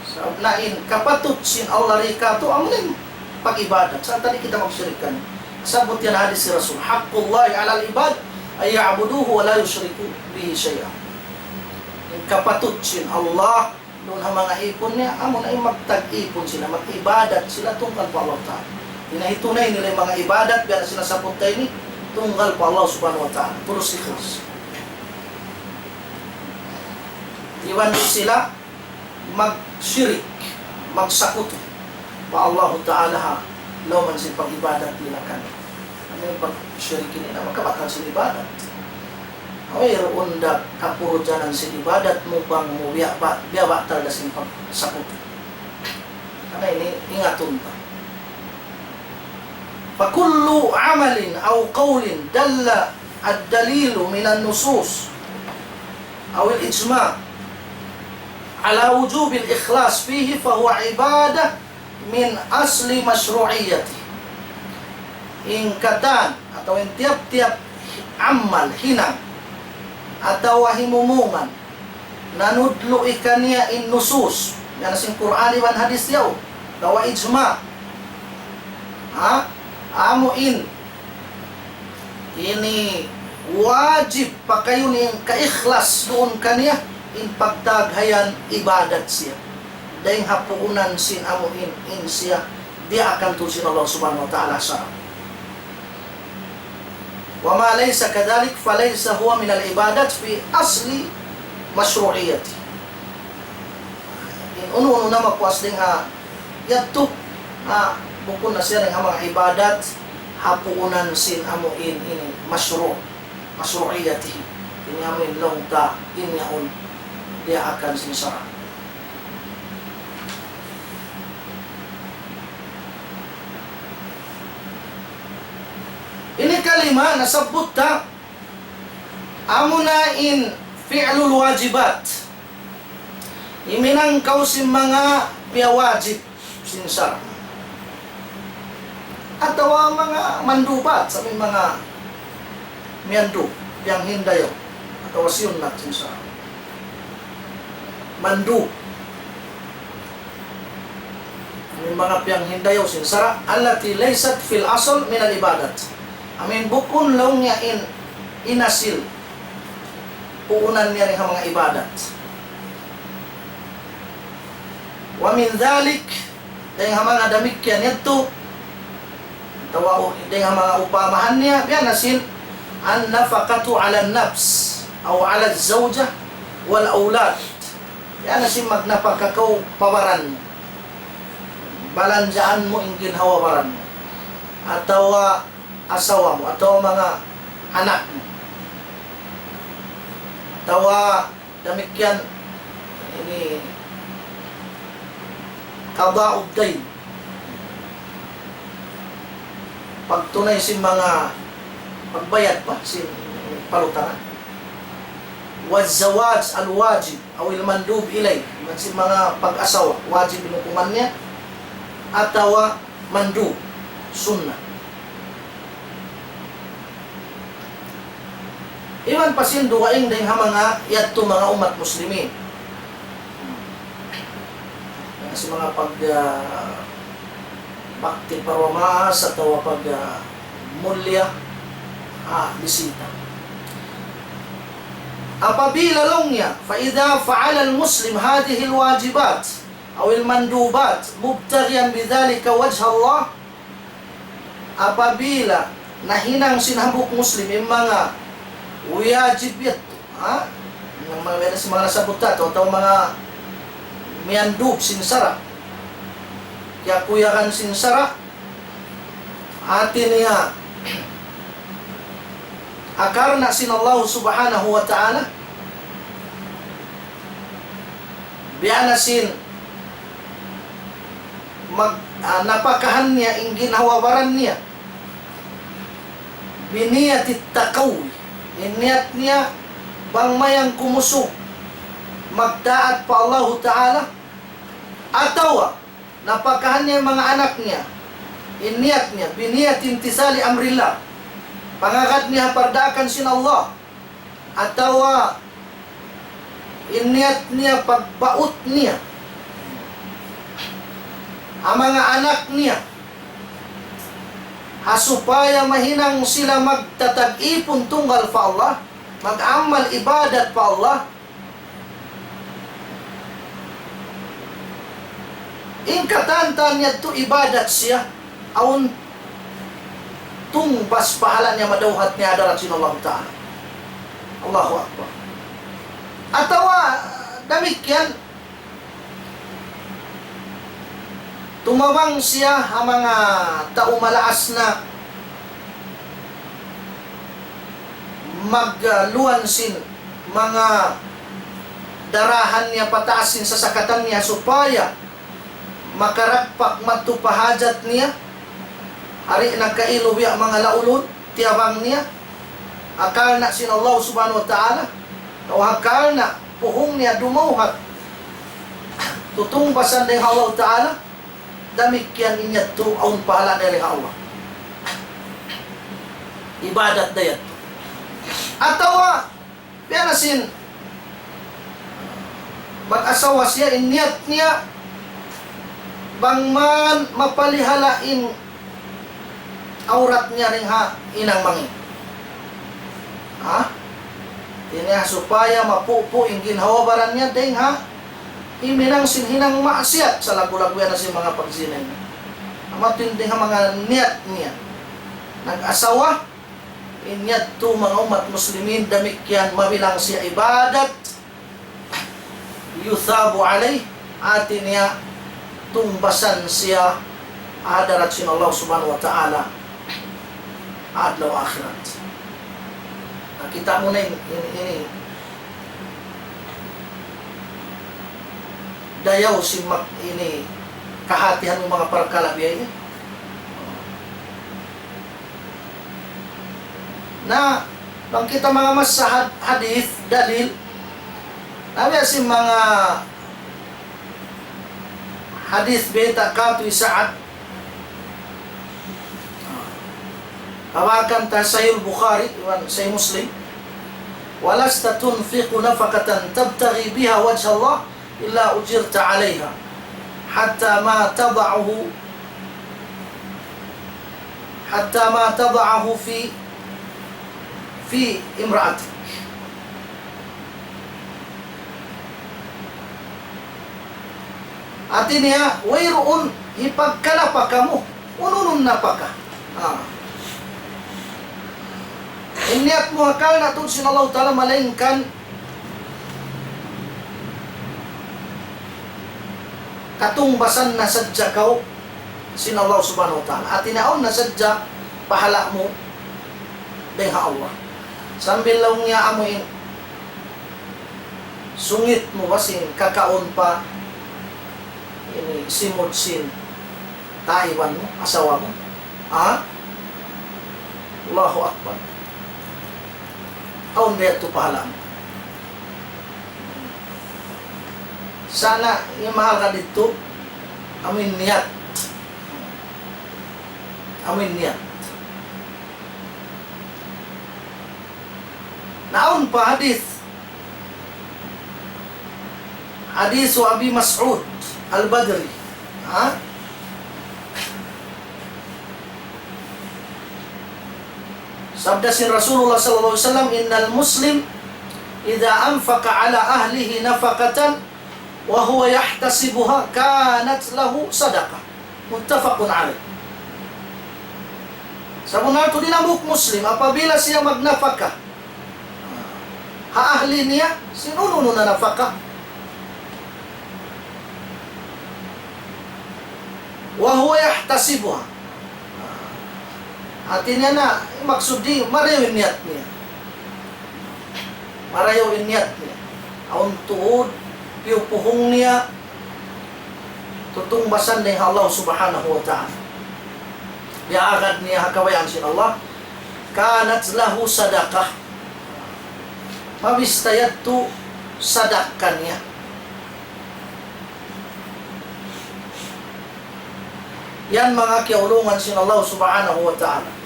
Sabab na in kapatut sin Allah di' katu', amu in pag-ibadat. Sa' di' kita magsirikan. Sabut yan hadis sin Rasul. حق الله على العباد أن يعبدوه ولا يشركوا به شيئا. In kapatut sin Allah duun ha manga ipun niya, amu na in magtag-ipun sila, mag-ibadat sila tunggal pa Allah Ta'ala. Di' na hitunay nila in manga ibadat, biya' na sin nasabbut ta ini, tunggal pa Allah Subhanahu wa Ta'ala. Tulus ikhlas. Iban di' sila magshirik, magsakutu pa Allah Ta'ala ha lawm sin pag-ibadat nila kaniya. Amu in pagshirik ini na makabatal sin ibadat. Wayruun da kapurujanan sin ibadat mu bang mu biya' ba-, biya' batal da sin pagsakutu. Karna' ini ingatun ta. فكل عمل أو قول دل الدليل من النصوص أو الإجماع على وجوب الإخلاص فيه فهو عبادة من أصل مشروعيته. In katan, atawa in tiyap-tiyap amal, hinang, atawa himumungan, nanudlu' kaniya in nusus, yan sin Qur'an iban hadis yaun, atawa ijma'. Ha? Amu in ini wajib pakayun in kaikhlas duun kaniya in pagtaghayan ibadat siya. Dayng ha puunan sin amu in, in siya diyaakan tuud sin Allah Subhanahu wa Ta'ala ha sara'. وما ليس كذلك فليس هو من العبادات في أصل مشروعيته. In unu-unu na mapuas dayn ha yadtu, ha, bukun na siya dayn ha manga ibadat, ha puunan sin amu in, in mashru', mashru'iyatihi. Ini amu in laung ta, in yaun, diyaakan sin sara'. Ini kalima nasabbut ta, amuna in fi'lul wajibat. Himinang kaw sin manga piyawajib sin sara'. Atawa manga mandubat, sa' amu in manga miyandub, piyanghindayaw, atawa siyunnat sin sara'. Mandub. Amu in manga piyanghindayaw sin sara', التي ليست في الأصل من العبادات. Amu in bukun laung niya in, in asil. Puunan niya dayn ha manga ibadat. ومن ذلك, dayn ha manga damikkiyan yadtu, atawa u-, dayn ha manga upamahan niya, biya' na sin, النفقة على النفس أو على الزوجة والأولاد. Biya' na sin magnapaka kaw pa baran mu. Balanjaan mu in ginhawa-baran mu. Atawa asawa mu, atawa manga anak mu. Atawa damikkiyan ini qada'ud dayn. Pagtunay sin manga pagbayad pa sin palutangan. والزواج الواجب أو المندوب إليه. Iban sin manga pag-asawa, wajib in hukuman niya. Atawa mandub, sunnat. Iban pa sin dugaing dayn ha manga yadtu manga ummat muslimin. Yan sin manga pag, ah, bakti pa duwa maas atawa pag, ah, mulliya, ah, bisita. Apabila laung niya, فإذا فعل المسلم هذه الواجبات أو المندوبات مبتغيا بذلك وجه الله, apabila nahinang sin hambuuk Muslim in manga wajib yadtu, ha? In manga biya' na sin manga nasabbut ta, atawa manga miyandub sin sara', kiyakuyagan sin sara', hati niya, ha karna' sin Allah Subhanahu wa Ta'ala, biya' na sin mag-, ah, napakahan niya in ginhawa-baran niya. بنية التقوي. In niyat niya bang mayan kumusug magtaat pa Allahu Ta'ala, atawa napakahan niya in manga anak niya, in niyat niya, بنية امتثال أمر الله, pangagad niya ha pardaakan sin Allah, atawa in niyat niya pagbaut niya ha manga anak niya, ha supaya mahinang sila magtatag-ipun tunggal pa Allah, mag-amal ibadat pa Allah, in katan-katan yadtu ibadat siya, awn tungbas pahala' niya madawhat niya ha hadarat sin Allah Ta'ala. Allahu Akbar. Atawa damikkiyan, tumabang siya ha manga tau malaas na magluwan sin manga darahan niya pataas sin sasakatan niya supaya makaragpak madtu pa hajat niya, ari na kailu biya' manga laulun, tiyabang niya, ha karna' sin Allah Subhanahu wa Ta'ala, atawa ha karna' puhung niya dumawhat, tutungbasan dayn ha Allah Ta'ala, damikkiyan in yadtu awn pahala' dayn ha Allah. Ibadat da yadtu. Atawa, biya' na sin mag-asawa siya, in niyat niya, bang man mapalihala' in awrat niya dayn ha hinang mangī'. Ha? Ini ha supaya mapupu' in ginhawa-baran niya dayn ha himinang sin hinang maksiat, sa' laggu'-laggu' yan na sin manga pagzinay niya. Ha matindi ha manga niyat niya. Nag-asawa, in yadtu manga ummat muslimin damikkiyan mabilang siya ibadat, يثاب عليه, hati niya tungbasan siya ha hadarat sin Allah Subhanahu wa Ta'ala adlaw akhirat. Nakita' mu na in, in, ini, dayaw sin mag-, ini, kahatihan mu manga parkala' biya' ini. Na, bang kita manga masa had-, hadith, dalil, na biya' sin manga hadith bayta' katu' hi Sa'ad. Kawakan ta Sahih Bukhari, iban Sahih Muslim. ولست تنفق نفقة تبتغي بها وجه الله إلا أجرت عليها حتى ما تضعه، حتى ما تضعه في، في امرأتك. Hati niya, wayruun hipagkanapaka mu. Unu-unu in napaka. Ah. In niyat mu ha karna' tuud sin Allahu Ta'ala, malaingkan katungbasan na sadja kaw sin Allah Subhanahu wa Ta'ala. Hati niya awn na sadja pahala' mu dayn ha Allah. Sambil laung niya amu in sungit mu ba sin kakaun pa ini simud sin tayman mu, asawa mu. Ha? Allahu Akbar. Awn da yadtu pahala'. Sa' in mahal ka didtu, amu in niyat. Amu in niyat. Na awn pa hadith. Hadith Abi Mas'ud Al-Badri. Ha? Sabda sin Rasulullah sallallahu alayhi wasallam, إن المسلم إذا أنفق على أهله نفقة وهو يحتسبها كانت له صدقة. متفق عليه. Sabunnal tuud in hambuuk Muslim, apabila siya magnapaka ha ahli niya, sin unu-unu na napaka. وهو يحتسبها. Hati niya na, maksud di', marayaw in niyat niya. Marayaw in niyat niya. Awn tuud, piyupuhung niya, tutungbasan niya ha Allah Subhanahu wa Ta'ala. Iyaagad niya ha kabayaan sin Allah. كانت له صدقة. Mabista yadtu sadaka niya. Yan manga kiyaulungan sin Allah Subhanahu wa Ta'ala.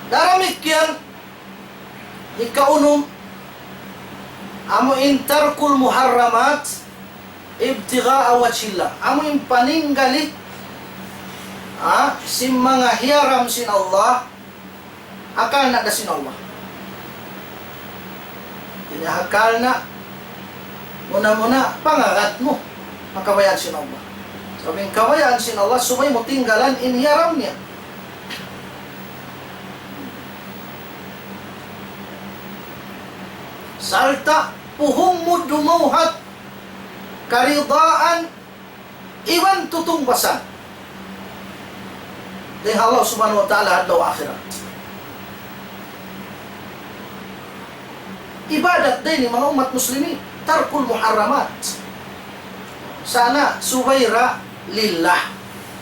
Damikkiyan, hikaunum, amu in ترك المحرمات ابتغاء وجه الله. Amu in paninggali, ha, sin manga hiyaram sin Allah, ha karna' da sin Allah. Hati niya ha karna', muna-muna, pangagad mu ha kabayaan sin Allah. Sabab in kabayaan sin Allah, subay mu tinggalan in hiyaram niya. Sarta' puhung mu dumawhat karidaan iban tutungbasan dayn ha Allah Subhanahu wa Ta'ala adlaw akhirat. Ibadat da ini manga ummat muslimin, ترك المحرمات. Sa' na subay da lillah.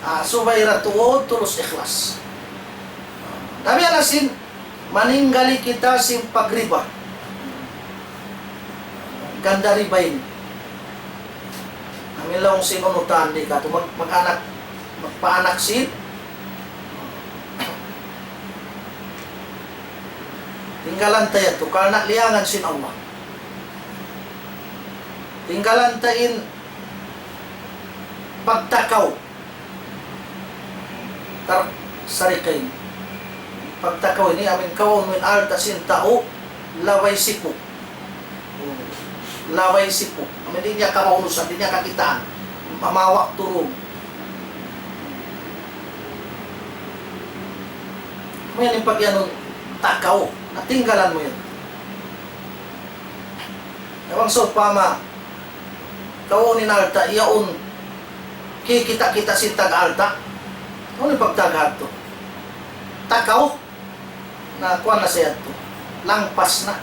Ah, subay da tuud tulus ikhlas. Damikkiyan na sin maninggali kita sin pagriba. Ganta' riba ini. Amu in laung sin unutan di' katu' mag-, mag-anak, magpaanak sin. Tinggalan ta yadtu, karna' liyangan sin Allah. Tinggalan ta in pagtakaw. Tark sariqayn. Pagtakaw ini, amu in kawaun mu in alta' sin tau, labay sipug. Labay sipug. Amu in di' niya kamaunusan, di' niya kakitaan. Mamawa' turun. Amu yan in pag'iyanun takaw. Natinggalan mu yan. Iban sawpama, kaw in alta', yaun, kikita'-kita' sin tag-alta'. Unu in pagtagad tu? Takaw. Na kuwan na siya tu. Langpas na.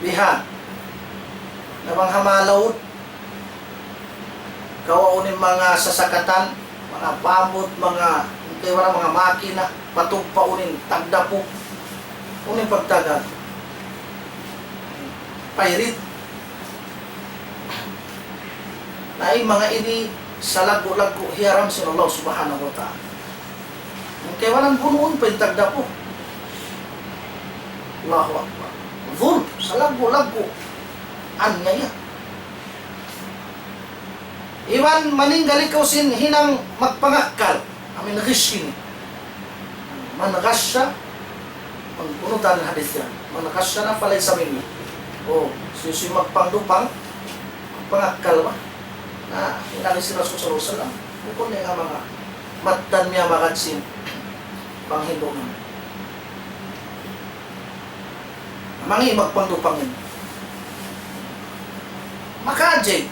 Bihan. Na bang ha manga laud, kawaun in manga sasakatan, manga pambut, manga, kay wala' manga makina, patugpaun in tagdapu. Unu in pagtagad? Pirate. Na in manga ini salaggu'-laggu' hiyaram sin Allah Subhanahu wa Ta'ala. Kay wala' bunuun pa in tagdapu. Allahu Akbar. Zulm, salaggu'-laggu'. Anyaya. Iban maninggal ikaw sin hinang magpangakkal. Amu in ghish ini. من غش, mag-, unu ta in hadith yan. من غشنا فليس منا. O, hisiyu-siyu magpangdupang, magpangakkal ba? Na, in agi sin Rasul sallallahu alayhi wasallam, bukun niya nga manga mattan niya magad sin panghindu' niya. Mangi' magpangdupang yan. Makaajib.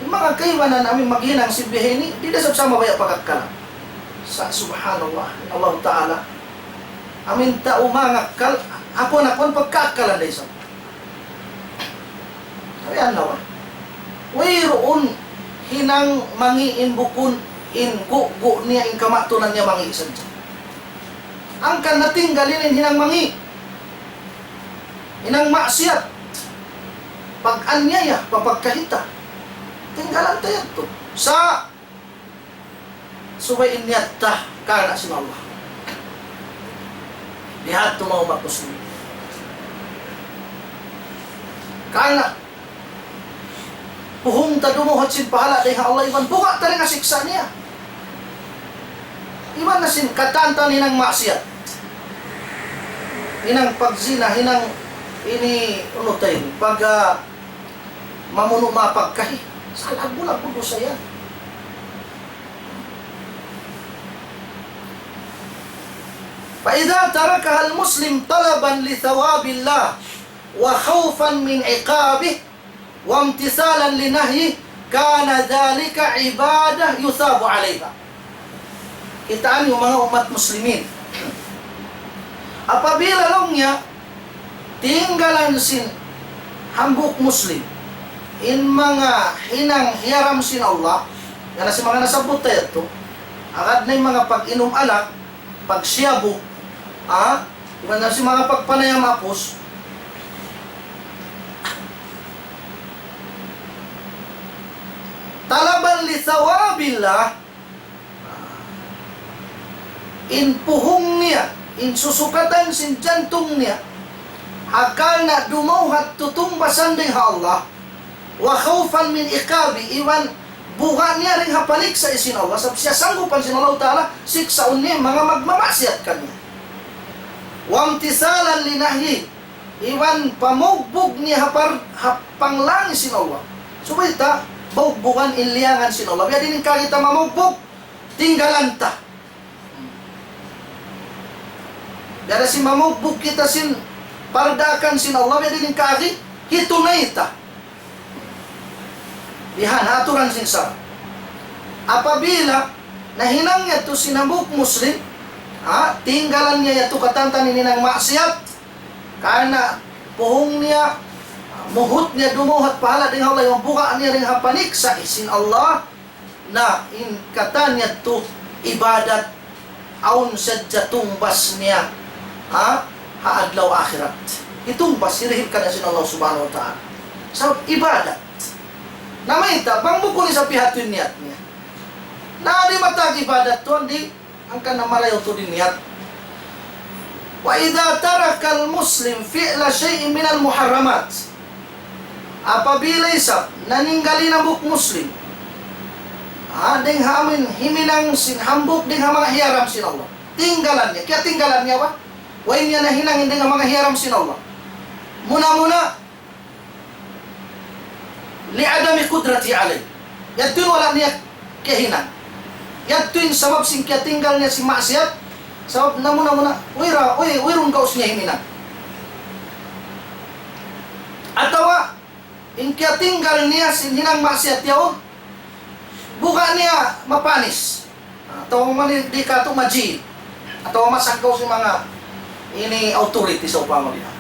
In manga kaibanan amu in maghinang sin biya' ini, di' da isab sama baya' pagakkalan. Sa' subhanallah, Allah Ta'ala, amu in tau mangakkal, apuan-apuan pagkaakkalan da isab. Sabi, ano ba? Wayruun hinang mangi' in bukun, in gugu' niya, in kamatunan niya mangi' sadja. Hangkan natinggal in hinang mangi'. Hinang maksiyat. Pag-anyaya, papagkahita. Tinggalan ta yadtu. Sa' subay in niyat ta karna' sin Allah. Bihadtu manga ummat muslimin. Karna' puhung ta dumuhut sin pahala' dayn ha Allah iban buga' ta dayn ha siksa' niya. Iban na sin katan ta hinang maksiyat. Hinang pagzina, hinang ini, unu ta ini, pag, ah, mamunu' mapagkahi. Salaggu'-laggu' dusa yan. فإذا تركها المسلم طلبا لثواب الله وخوفا من عقابه وامتثالا لنهيه كان ذلك عبادة يثاب عليها. Kitaa niyu manga ummat muslimin. Apabila laung niya tinggalan sin hambuuk Muslim in manga hinang hiyaram sin Allah, yan na sin manga nasabbut ta yadtu, agad na in manga pag-inum alak, pagsiyabug, ha? Iban na sin manga pagpanayam apus. طلبا لثواب الله, in puhung niya, in susukatan sin jantung niya, ha karna' dumawhat tutungbasan dayn ha Allah, وخوفا من عقابه, iban buga' niya dayn ha paniksa' sin Allah, sabab siya sanggupan sin Allah Ta'ala, siksaun niya manga magmamaksiyat kaniya. وامتثالا لنهيه, iban pamugbug niya ha par-, ha panglang sin Allah. Subay ta bugbugan in liyangan sin Allah. Biya' diin in kaagi ta mamugbug, tinggalan ta. Biya' da sin mamugbug kita sin pardaakan sin Allah, biya' diin in kaagi, hitunay ta. Bihan ha aturan sin sara'. Apabila nahinang yadtu sin hambuuk Muslim, ha, tinggalan niya yadtu katan-katan in hinang maksiyat, karna' puhung niya, muhut niya dumuhut pahala' dayn ha Allah, iban buga' niya dayn ha paniksa' sin Allah, na in katan yadtu ibadat, awn sadja tungbas niya, ha, ha adlaw akhirat. Hitungbas, hirihil kaniya sin Allah Subhanahu wa Ta'ala. Sabab ibadat. Na mayta', bang bukun isab bihadtu in niyat niya. Na di' matag ibadat tuud, di' hangkan na marayaw tuud in niyat. وإذا ترك المسلم فعل شيء من المحرمات. Apabila isab naninggal in hambuuk Muslim, ha, dayn ha amun himinang sin hambuuk dayn ha manga hiyaram sin Allah. Tinggalan niya. Kiyatinggalan niya ba? Way niya nahinang in dayn ha manga hiyaram sin Allah. Muna-muna, لعدم قدرته عليه. Yadtu in wala' niya kiyahinang. Yadtu in sabab sin kiyatinggal niya sin maksiyat, sabab namuna-muna, wayra, way, wayruun gaus niya himinang. Atawa, in kiyatinggal niya sin hinang maksiyat yaun, buga' niya mapanis. Atawa man di' katu' majid. Atawa masaggaw sin manga ini authority sawpama biya'.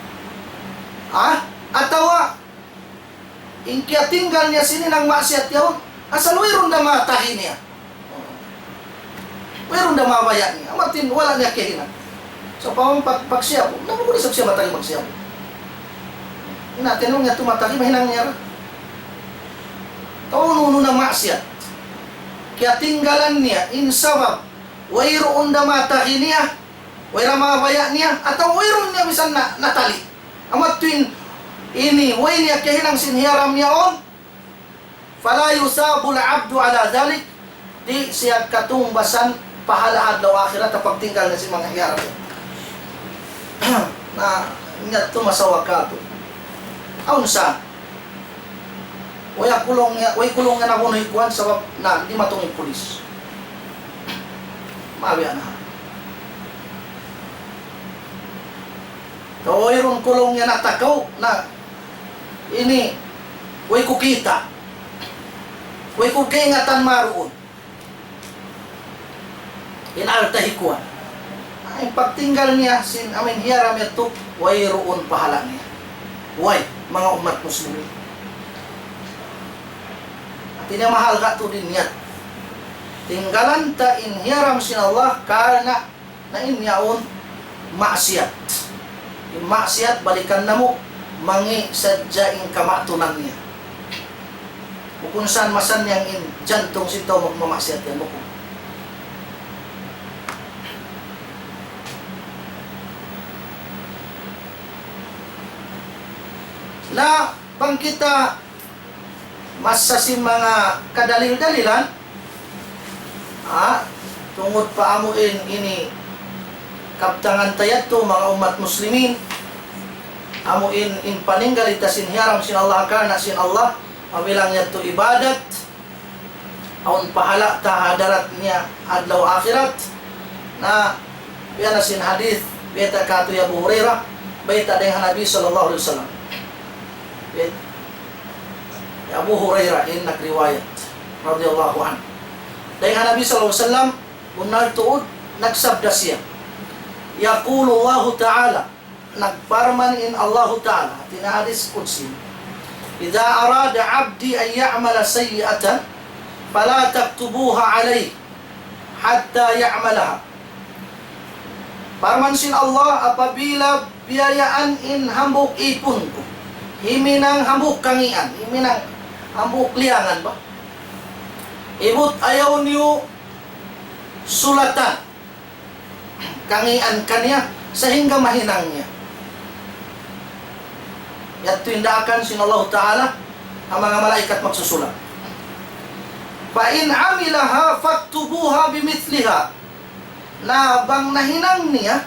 Ha? Atawa, in kiyatinggal niya sin hinang maksiyat yaun, asal wayruun da matahi niya. Wayruun da mabaya' niya. Amu in wala' niya kiyahinang. Sawpama pag-, pagsiyabu, na bukun isab siya matahi magsiyabu. Na, tinung niya tu matahi, mahinang niya ra. Atawa unu-unu na maksiyat. Kiyatinggalan niya, in sabab, wayruun da matahi niya, wayra mabaya' niya, atawa wayruun niya misan na, natali. Amu yadtu in, ini, way niya kiyahinang sin hiyaram yaun, فلا يثاب العبد على ذلك, di' siya katungbasan pahala adlaw akhirat ha pagtinggal niya sin manga hiyaram. Na, niya tu masawa katu'. Awn sa, way kulung niya, way kulung niya nabunuy kuwan sabab na, di' matung in pulis. Mabiya' na. Wayruun kulung niya natakaw na ini, way ku kita'. Way ku kaingatan maruun. In alta' hi kuwan. Ay, pagtinggal niya, sin amin hiyaram yadtu, wayruun pahala niya. Way, manga ummat muslimin. Hati niya mahal katu' in niyat. Tinggalan ta in hiyaram sin Allah, karna' na in yaun maksiyat. In maksiyat balikan namu', mangi' sadja in kamatunan niya. Bukun san masannyang in jantung sin tau magmamaksiyat yan, bukun. Na bang kita masa sin manga kadalil-dalilan, ha, tungud pa amu in ini kabtangan ta yadtu, manga ummat muslimin, amu in, in paninggal ta sin hiyaram sin Allah, karna' sin Allah, mabilang yadtu ibadat, awn pahala ta ha hadarat niya adlaw akhirat. Na, biya' na sin hadith, bayta' katu' hi Abu Hurairah, bayta' dayn ha Nabi sallallahu alayhi wasallam. Bayta', hi Abu Hurairah in nagriwayat, radiyallahu anhu. Dayn ha Nabi sallallahu alayhi wasallam, bunnal tuud, nagsabda siya. يقول الله تعالى, nagparman in Allahu Ta'ala, hati niya hadith qudsi, إذا أراد عبدي أن يعمل سيئة فلا تكتبوها عليه حتى يعملها. Parman sin Allah, apabila biyayaan in hambuuk ipun ku, himinang hambuuk kangīan, himinang hambuuk liyangan ba? Ibut ayaw niyu sulatan kangīan kaniya, sahingga mahinang niya. Yadtu in daakan sin Allahu Ta'ala, ha manga malaikat magsusulat. فإن عملها فاكتبوها بمثلها. Na bang nahinang niya,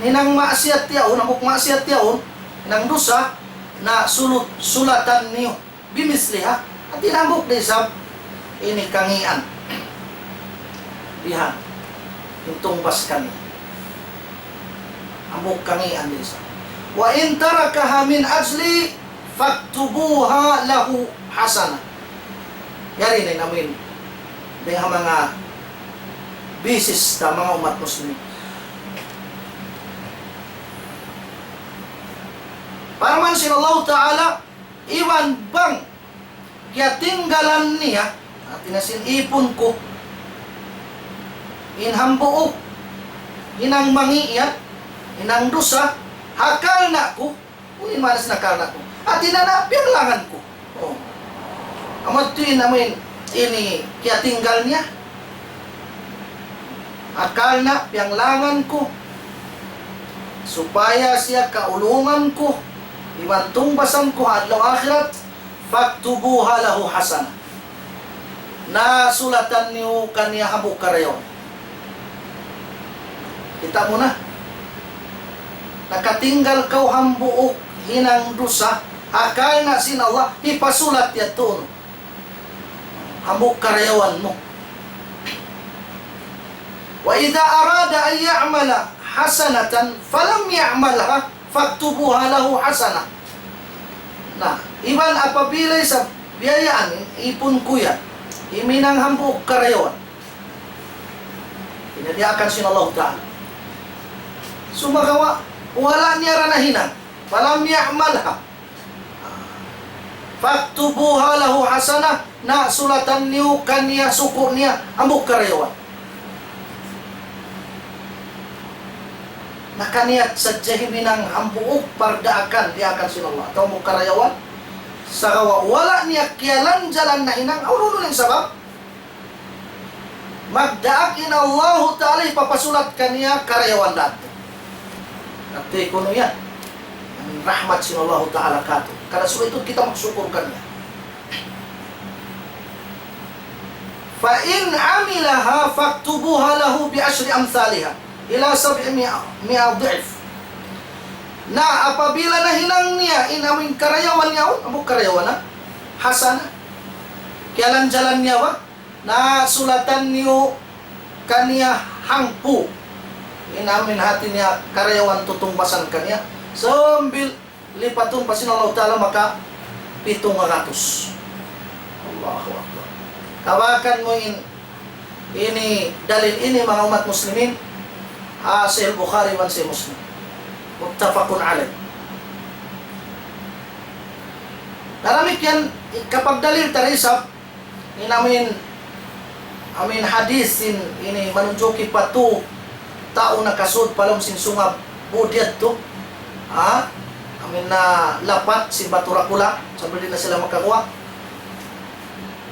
hinang maksiyat yaun, hambuuk maksiyat yaun, hinang dusa, na sulut, sulatan niyu. بمثلها, hati niya hambuuk da isab ini kangīan. Bihan. In tungbas kaniya. Hambuuk kangīan da isab. وإن تركها من أجلي فاكتبوها له حسنة. Yari na in amin. Dayn ha manga bisis ta manga ummat muslimin. Parman sin Allahu Ta'ala, iban bang kiyatinggalan niya, hati niya sin ipun ku, in hambuuk, hinang mangī' yan, hinang dusa, ha karna' ku, unu in maana sin ha karna' ku? Hati niya na piyanglangan ku. Oh. Amu yadtu in amu in, ini kiyatinggal niya. Ha karna' piyanglangan ku, supaya siya kaulungan ku, iban tungbasan ku ha adlaw akhirat, فاكتبوها له حسنة. Na sulatan niyu kaniya hambuuk karayawan. Kita' mu na. Nakatinggal kaw hambuuk hinang dusa, ha karna' sin Allah, hipasulat yadtu unu. Hambuuk karayawan mu. وإذا أراد أن يعمل حسنة فلم يعملها فاكتبوها له حسنة. Na, iban apabila isab biya' yan, ipun ku yan, himinang hambuuk karayawan. Ini diyaak sin Allah Ta'ala. Sumagawa', wala' niya ra nahinang. فلم يعملها فاكتبوها له حسنة, na sulatan niyu kaniya suku' niya hambuuk karayawan. Nakaniyat sadja himinang hambuuk pardaakan diyaak sin Allah, atawa hambuuk karayawan. Sagawa' wala' niya kiyalanjalan nahinang, unu-unu in sabab? Magdaak in Allahu Ta'ala hipapasulat kaniya karayawan da. Hati kunu' yan. Rahmat sin Allahu Ta'ala kātu'. Karna' subay tuud kita magsukur kaniya. فإن عملها فاكتبوها له بعشر أمثالها إلى سبعمائة ضعف. Na apabila nahinang niya in amuin karayawan yaun, amu karayawan na, hasana. Kiyalanjalan niya ba? Na sulatan niyu kaniya hangpu'. In amuin hati niya karayawan tutungbasan kaniya. Sambil lipatun pa sin Allah Ta'ala maka pitung ratus. Allahu Akbar. Kabakan mu in, ini dalil ini manga ummat muslimin, ha Sahih Bukhari iban Sahih Muslim. Muttafaqun alaih. Na damikkiyan, kapagdalil ta isab, in amuin, amuin hadith sin ini manunjuki pa tū tau nakasud pa lawm sin sungab bud yadtu. Ha? Amuin nalapat sin batu dakula', sambil di' na sila makaguwa'.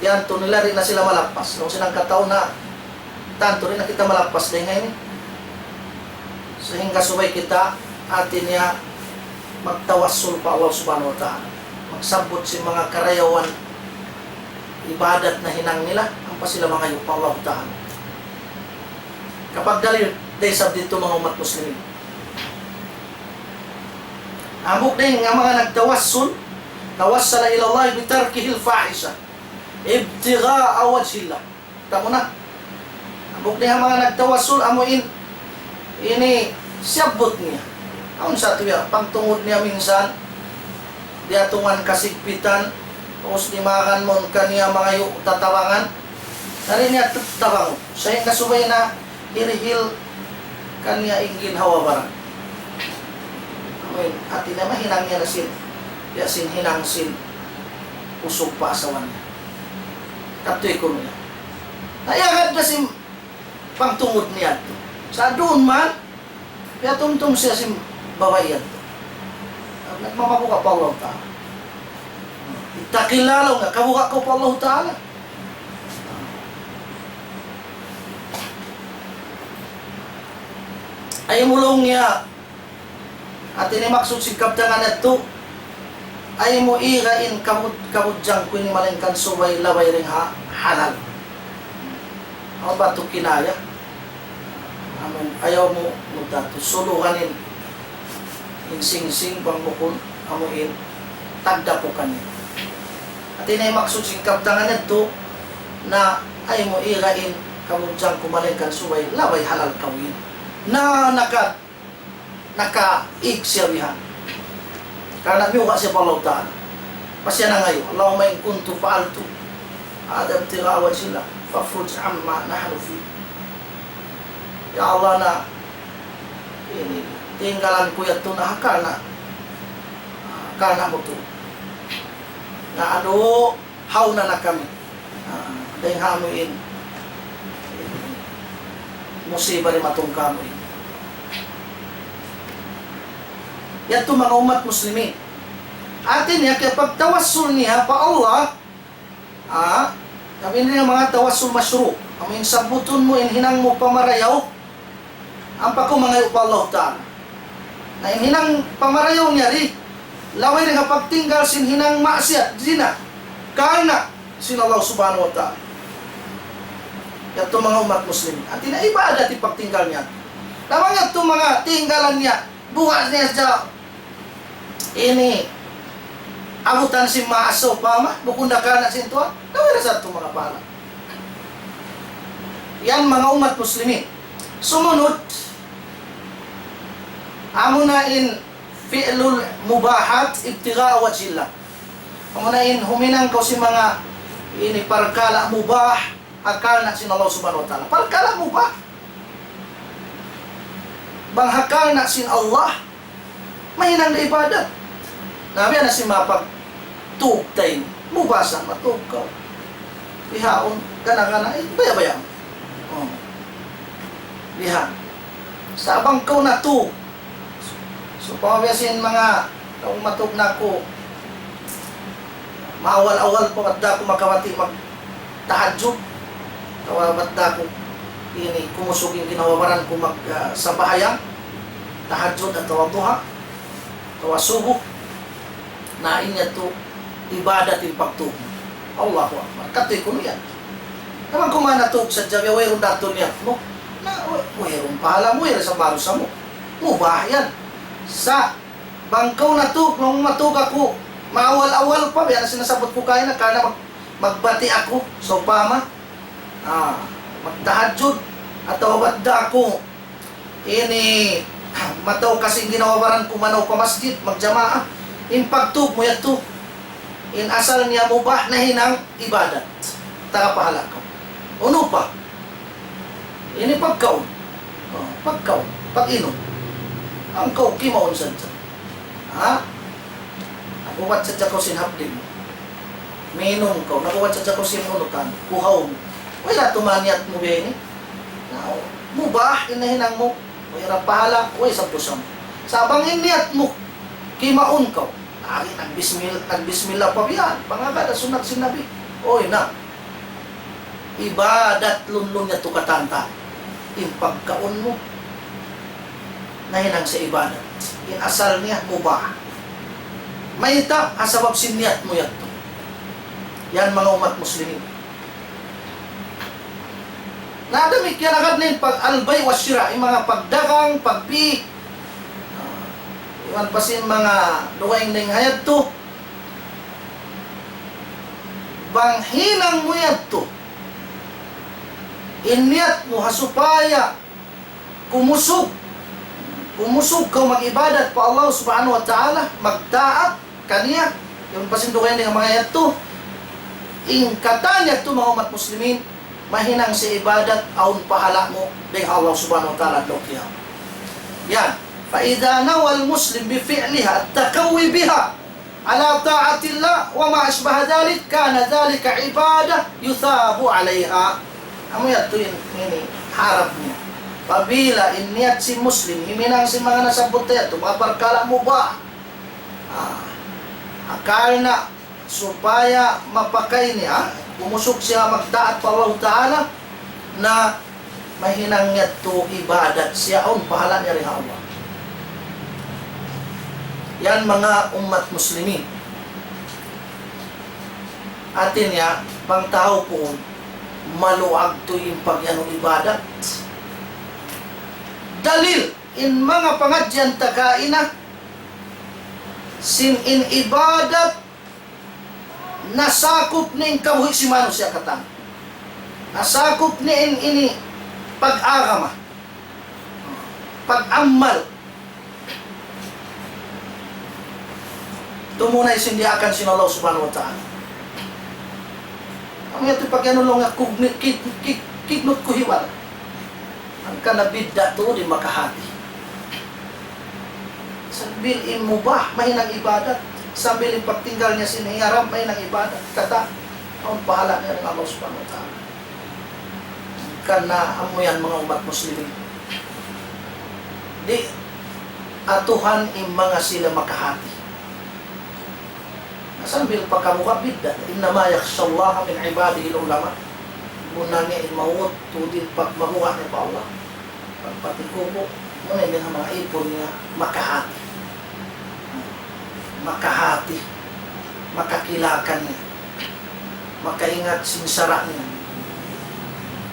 Yan, tu nila di' na sila malappas. Laung sin hangkatau na, tantu di' na kita malappas dayn ha ini. Sahingga subay kita, hati niya, magtawassul pa Allah Subhanahu wa Ta'ala. Magsabbut sin manga karayawan ibadat nahinang nila, ampa sila mangayu' pa Allah Ta'ala. Kapagdalil da isab didtu manga ummat muslimin. Hambuuk dayn ha manga nagtawassul, توسل إلى الله بتركه الفاحشة ابتغاء وجه الله. Tau na. Hambuuk dayn ha manga nagtawassul amuin ini siyabbut niya. Awn sa tuya, pangtungud niya minsan, diyatungan kasigpitan, ubus dimagan mawn kaniya mangayu' tatabangan. Di' niya t-, tabangun. Sahingga subay na hirihil kaniya in ginhawa-baran. Amuin, hati niya mahinang niya na sin, ya sin hinang sin usug pa asawa niya. Katu' ikun niya. Na iyagad na sin pangtungud niya tu. Sa' duun man, piyatumtum siya sin babai yadtu. Nagmamabuga' pa Allah Ta'ala. اتق الله, laung niya, kabuga' kaw pa Allah Ta'ala. Ayaw mu, laung niya, hati niya maksud sin kabtangan yadtu, ayaw mu iga in kabud-, kabudjang ku ini malaingkan subay labay dayn ha halal. Amu ba tu kinaya? Amu in, ayaw mu, mu tatu, suluhan in, in singsing bang bukun, amu in, tagdapu kaniya. Hati niya maksud sin kabtangan yadtu, na ayaw mu iga in kabudjang ku malaingkan subay labay halal kawin. Na naka nakaig siya bihan. Karna' miyuga' siya pa Allah Ta'ala. Pas siya nangayu', اللهم إن كنت فعلت هذا ابتغاء وجه الله فافرج عما نحن فيه. Ya Allah, na ini, tinggalan ku yadtu na karna', karna' mu tu. Na anu, hauna na kami. Ah, dayn ha amu in musiba dimatung kāmu' ini. Yadtu manga ummat muslimin. Hati niya kiyapagtawassul niya pa Allah, ah, kami ini manga tawassul mashru'. Amu in sabbutun mu in hinang mu pamarayaw, ampa kaw mangayu' pa Allah Ta'ala. Na in hinang pamarayaw niya di, laway dayn ha pagtinggal sin hinang maksiyat, zina, karna' sin Allah Subhanahu wa Ta'ala. Yadtu manga ummat muslim. Hati niya ibadat in pagtinggal niya. Na bang yadtu manga tinggalan niya, Buga' niya sadja ini abutan sin maas sawpama, bukun da karna' sin Tuhan, na way da sadtu makapahala. Yan manga ummat muslimin. Sumunud, amuna in fi'lul mubahat ibtigha'a wajhillah. Amuna in huminang kaw sin manga ini parkala' mubah, ha karna' sin Allah Subhanahu wa Ta'ala. Parkala' mubah. Bang ha karna' sin Allah, mahinang da ibadat. Na, biya' na sin mapagtug ta ini. Mubah sa, matug kaw. Bihaun, gana-gana, eh, baya-baya. Oh. Biha. Sa' bang kaw natug. So, pamabiya sin manga, kaw matug na aku. Maawal-awal pa, bat da aku makabati' magtahajjud. Atawa bat da aku ini kumusug in ginhawa-baran ku mag, ah, sambahayang tahajjud atawa duha, atawa subuh. Na in yadtu ibadat in pagtug. Allahu Akbar. Katuy kunu' yan. Naman kuman natug sadja biya' wayruun da tuud niyat mu. Na, way, wayruun pahala mu, wayruun sa baru sa mu. Mubah yan. Sa' bang kaw natug, nung matug aku, maawal-awal pa, biya' na sin nasabbut ku kaina, karna' mag-, magbati' aku, sawpama, ah, magtahajjud, atawa bat da aku, ini, mataud kasi in ginhawa-baran ku, manaug pa masjid, magjamaah, in pagtug mu yadtu, in asal niya mubah, nahinang ibadat. Taga pahala kaw. Unu pa? Ini pagkaun. Oh, pagkaun. Pag-inum. Bang kaw kimaun sadja. Ha? Naghuwat sadja kaw sin hapdi' mu. Minum kaw. Naghuwat sadja kaw sin unutan. Kuhaw mu. Way da tuud maniyat mu biya' ini. Na, mubah in nahinang mu. Way da pahala. Way sa pusa mu. Sa' bang in niyat mu, kimaun kaw. Ari, nagbismil-, nagbismillah pa biya' yan. Pangagad da sunnat sin Nabi. Uy, na. Ibadat lunlun yadtu katan ta. In pagkaun mu, nahinang siya ibadat. In asal niya, mubah. Mayta', ha sabab sin niyat mu yadtu. Yan, manga ummat muslimin. Na damikkiyan agad na in pag-, al-bay' wa shira', in manga pagdagang, pagbi-, ah, iban pa sin manga dugaing dayn ha yadtu. Bang hinang mu yadtu, in niyat mu ha supaya kumusug, kumusug kaw mag-ibadat pa Allah Subhanahu wa Ta'ala, magtaat kaniya, iban pa sin dugaing dayn ha manga yadtu, in katan yadtu, manga ummat muslimin, mahinang siya ibadat, awn pahala' mu dayn ha Allah Subhanahu wa Ta'ala adlaw qiyamah. Yan. فإذا نوى المسلم بفعلها التقوي بها على طاعة الله وما أشبه ذلك كان ذلك عبادة يثاب عليها. Amu yadtu in, ini, harap niya. Apabila in niyat sin Muslim, himinang sin manga nasabbut ta yadtu, manga parkala' mubah. Ah, karna' supaya mapakay niya, kumusug siya magtaat pa Allah Ta'ala, na mahinang yadtu ibadat siya, awn pahala' niya dayn ha Allah. Yan manga ummat muslimin. Hati niya, bang tau ku, maluag tuud in pag-anu ibadat. Dalil, in manga pangadjian ta kaina, sin in ibadat nasakup niya in kabuhi' sin manusiya' katan. Nasakup niya in ini pag-agama, pag-amal. Tumunay sin diyaakan sin Allah Subhanahu wa Ta'ala. Amu yadtu pag-anu laung niya, kug-, kig-, kig-, kignut ku hiwal. Hangkan na bidda' tuud in makahati. Sambil in mubah, mahinang ibadat. Sambil in pagtinggal niya sin haram, mahinang ibadat. Katan, awn pahala' niya dayn ha Allah Subhanahu wa Ta'ala. Hangkan na amu yan manga ummat muslimin. Di' atuhan in manga sila makahati. Na sambil pa kabuga' bidda', إنما يخشى الله من عباده العلماء. Bunnal niya in maut tuud in pagmabuga' niya pa Allah. Pagpatikubu', muna in manga ipun niya makahati. Makahati. Makakila' kaniya. Makaingat sin sara' niya.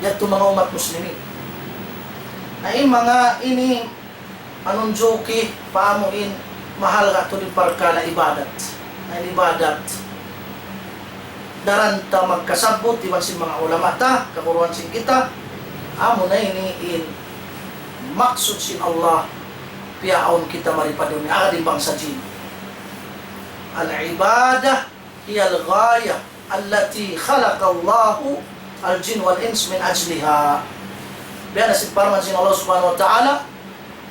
Yadtu manga ummat muslimin. Na in manga ini manunjuki pa amu in mahalga' tuud in parkala' ibadat. Na in ibadat, daran ta magkasabbut iban sin manga ulama ta, kaguruhan sin kita, amu na ini in maksud sin Allah, piyaawn kita mari pa dunya, agad in bangsa jin. العبادة هي الغاية التي خلق الله الجن والإنس من أجلها. Biya' na sin parman sin Allah Subhanahu wa Ta'ala,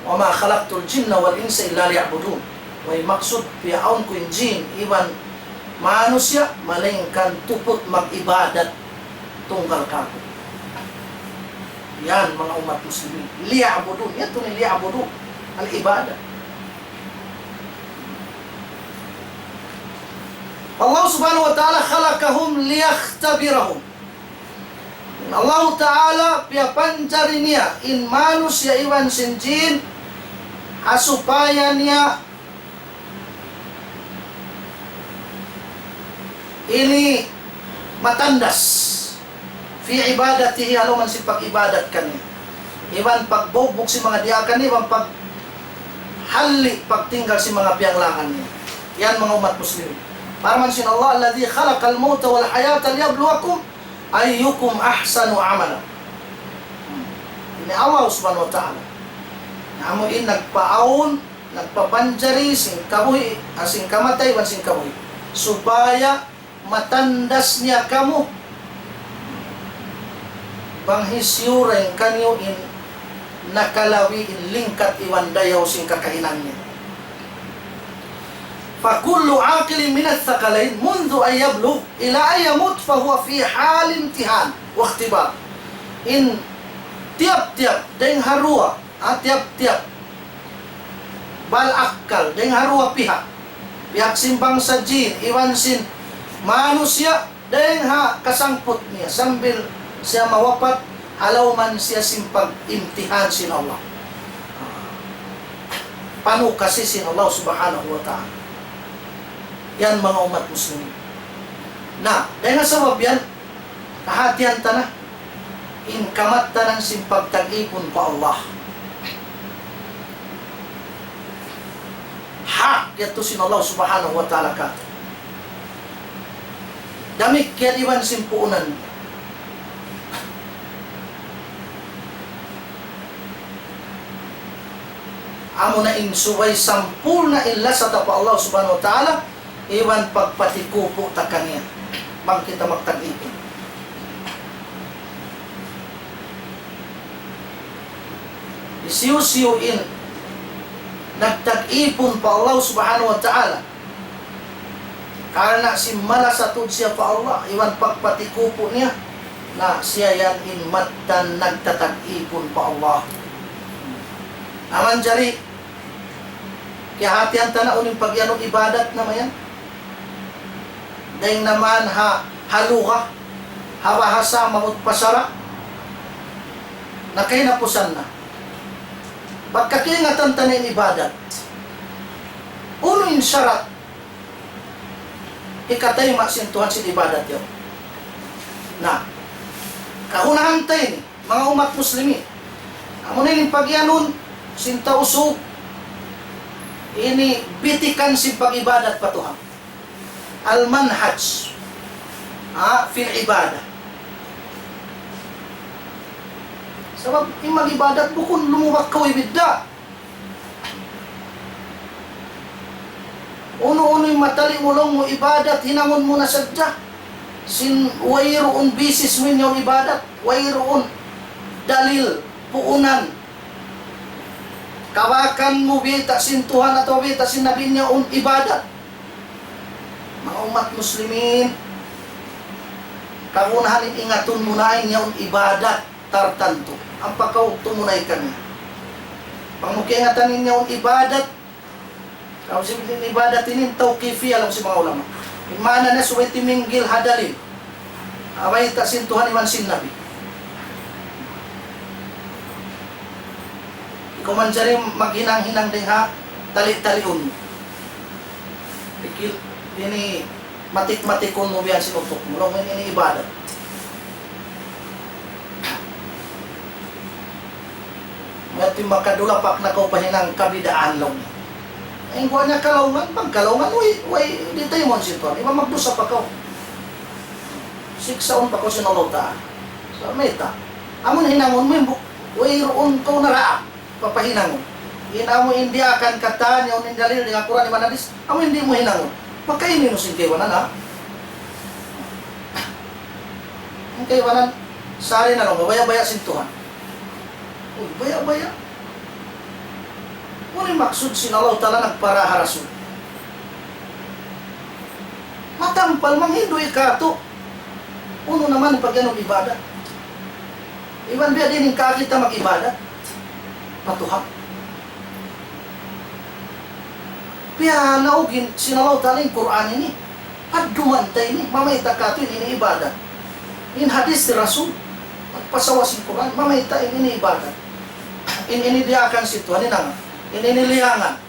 وما خلقت الجن والإنس إلا ليعبدون. Way maksud, piyaawn ku in jin iban manusiya', malaingkan tuput mag-ibadat tunggal kāku'. Yan, manga ummat muslimin. ليعبدون. Yan tuud in ليعبدون. Al-ibadah. Allah Subhanahu wa Ta'ala خلقهم ليختبرهم. Allah Ta'ala piyapanjari niya in manusiya' iban sin jin, ha supaya niya ini matandas في عبادته, ha lawm sin pag-ibadat kaniya. Iban pagbugbug sin manga diyaak kaniya, iban paghalli', pagtinggal sin manga piyanglangan niya. Yan, manga ummat muslimin. Parman sin Allah, الذي خلق الموت والحياة ليبلوكم أيكم أحسن عملا. Ini Allah Subhanahu wa Ta'ala. Amu in nagpaawn, nagpapanjari sin kabuhi', ah, sin kamatay iban sin kabuhi'. Supaya matandas niya kamu bang hisiyu dayn kaniyu in nakalabi in lingkat iban dayaw sin kakahinang niya. فكل عاقل من الثقلين منذ أن يبلغ إلى أن يموت فهو في حال امتحان واختبار. In tiyap-tiyap dayn ha duwa, ah, tiyap-tiyap bal akkal dayn ha duwa pihak, pihak sin bangsa jin iban sin manusiya', dayn ha kasangput niya sambil siya mawapat, ha lawm siya sin pag-imtihan sin Allah. Panukasi sin Allah Subhanahu wa Ta'ala. Yan, manga ummat muslimin. Na, dayn ha sabab yan, kahatihan ta na in kamattanan sin pagtag-ipun pa Allah. Hak yadtu sin Allah Subhanahu wa Ta'ala kātu'. Damikkiyan iban sin puunan. Amuna in subay sampurna' in lasa ta pa Allah Subhanahu wa Ta'ala, iban pagpatikupu' ta kaniya bang kita magtag-ipun. Hisiyu-siyu in nagtag-ipun pa Allah Subhanahu wa Ta'ala karna' sin malasa tuud siya pa Allah, iban pagpatikupu' niya, na siya yan in mattan nagtatag-ipun pa Allah. Na manjari, kiyahatihan ta na unu in pagiyanun ibadat na mayan. Dayn naman ha, ha lugha, ha bahasa, mawn pa sara', na kahinapusan na. Pagka kaingatan ta na in ibadat, unu in sarat hikatayma' sin Tuhan sin ibadat yaun. Na, kagunahan ta ini, manga ummat muslimin. Amuna ini in pagiyanun sin Tausug, ini bitikan sin pag-ibadat pa Tuhan. Al-manhaj, ha, fil ibadah. Sabab in mag-ibadat bukun lumubak kaw ibidda. Unu-unu in matali' mu laung mu ibadat, hinangun mu na sadja. Sin wayruun basis mu in yaun ibadat, wayruun dalil, puunan. Kabakan mu biyayta' sin Tuhan atawa biyayta' sin Nabi in yaun ibadat. Manga ummat muslimin, kagunahan in ingatun mu na in yaun ibadat tartantu. Ampa kaw tumunay kaniya. Bang mu kaingatan in yaun ibadat, kaw sin ibadat ini tawqifiyya laung sin manga ulama. In maana niya subay timinggil ha dalil. Ha bayta' sin Tuhan iban sin Nabi. Ikaw manjari maghinang-hinang dayn ha tali-taliun. Pikil, ini matik-matikun mu biya' sin utuk mu. Laung mu ini ibadat. Yadtu in makadulapak na kaw pa hinang kabidaan laung. In kuwan niya kalaungan, pagkalaungan, way, way, di' taymaun sin Tuhan. Iban magdusa pa kaw. Siksaun pa kaw sin Allah Ta'ala. Sa' mayta'. Amun hinangun mu in bu-, wayruun kaw naraak. Papahinangun. In amu in diyaakan katan, yaun in dalil dayn ha Qur'an iban hadith, amu in di' mu hinangun. Makaini mu sin kaibanan, ha? In kaibanan, sari na laung, baya'-baya' sin Tuhan. Uy, baya'-baya'. Unu in maksud sin Allah Ta'ala nagpara ha Rasul? Matampal manghindu' katu'. Unu naman in pagyanun ibadat? Iban biya' diin in kaagi ta mag-ibadat pa Tuhan? Piyanaug in sin Allah Ta'ala in Qur'an ini. Padduman ta ini, mamayta' katu' in ini ibadat. In hadith sin Rasul, magpasawa sin Qur'an, mamayta' in ini ibadat. In ini diyaakan sin Tuhan, in ini liyangan.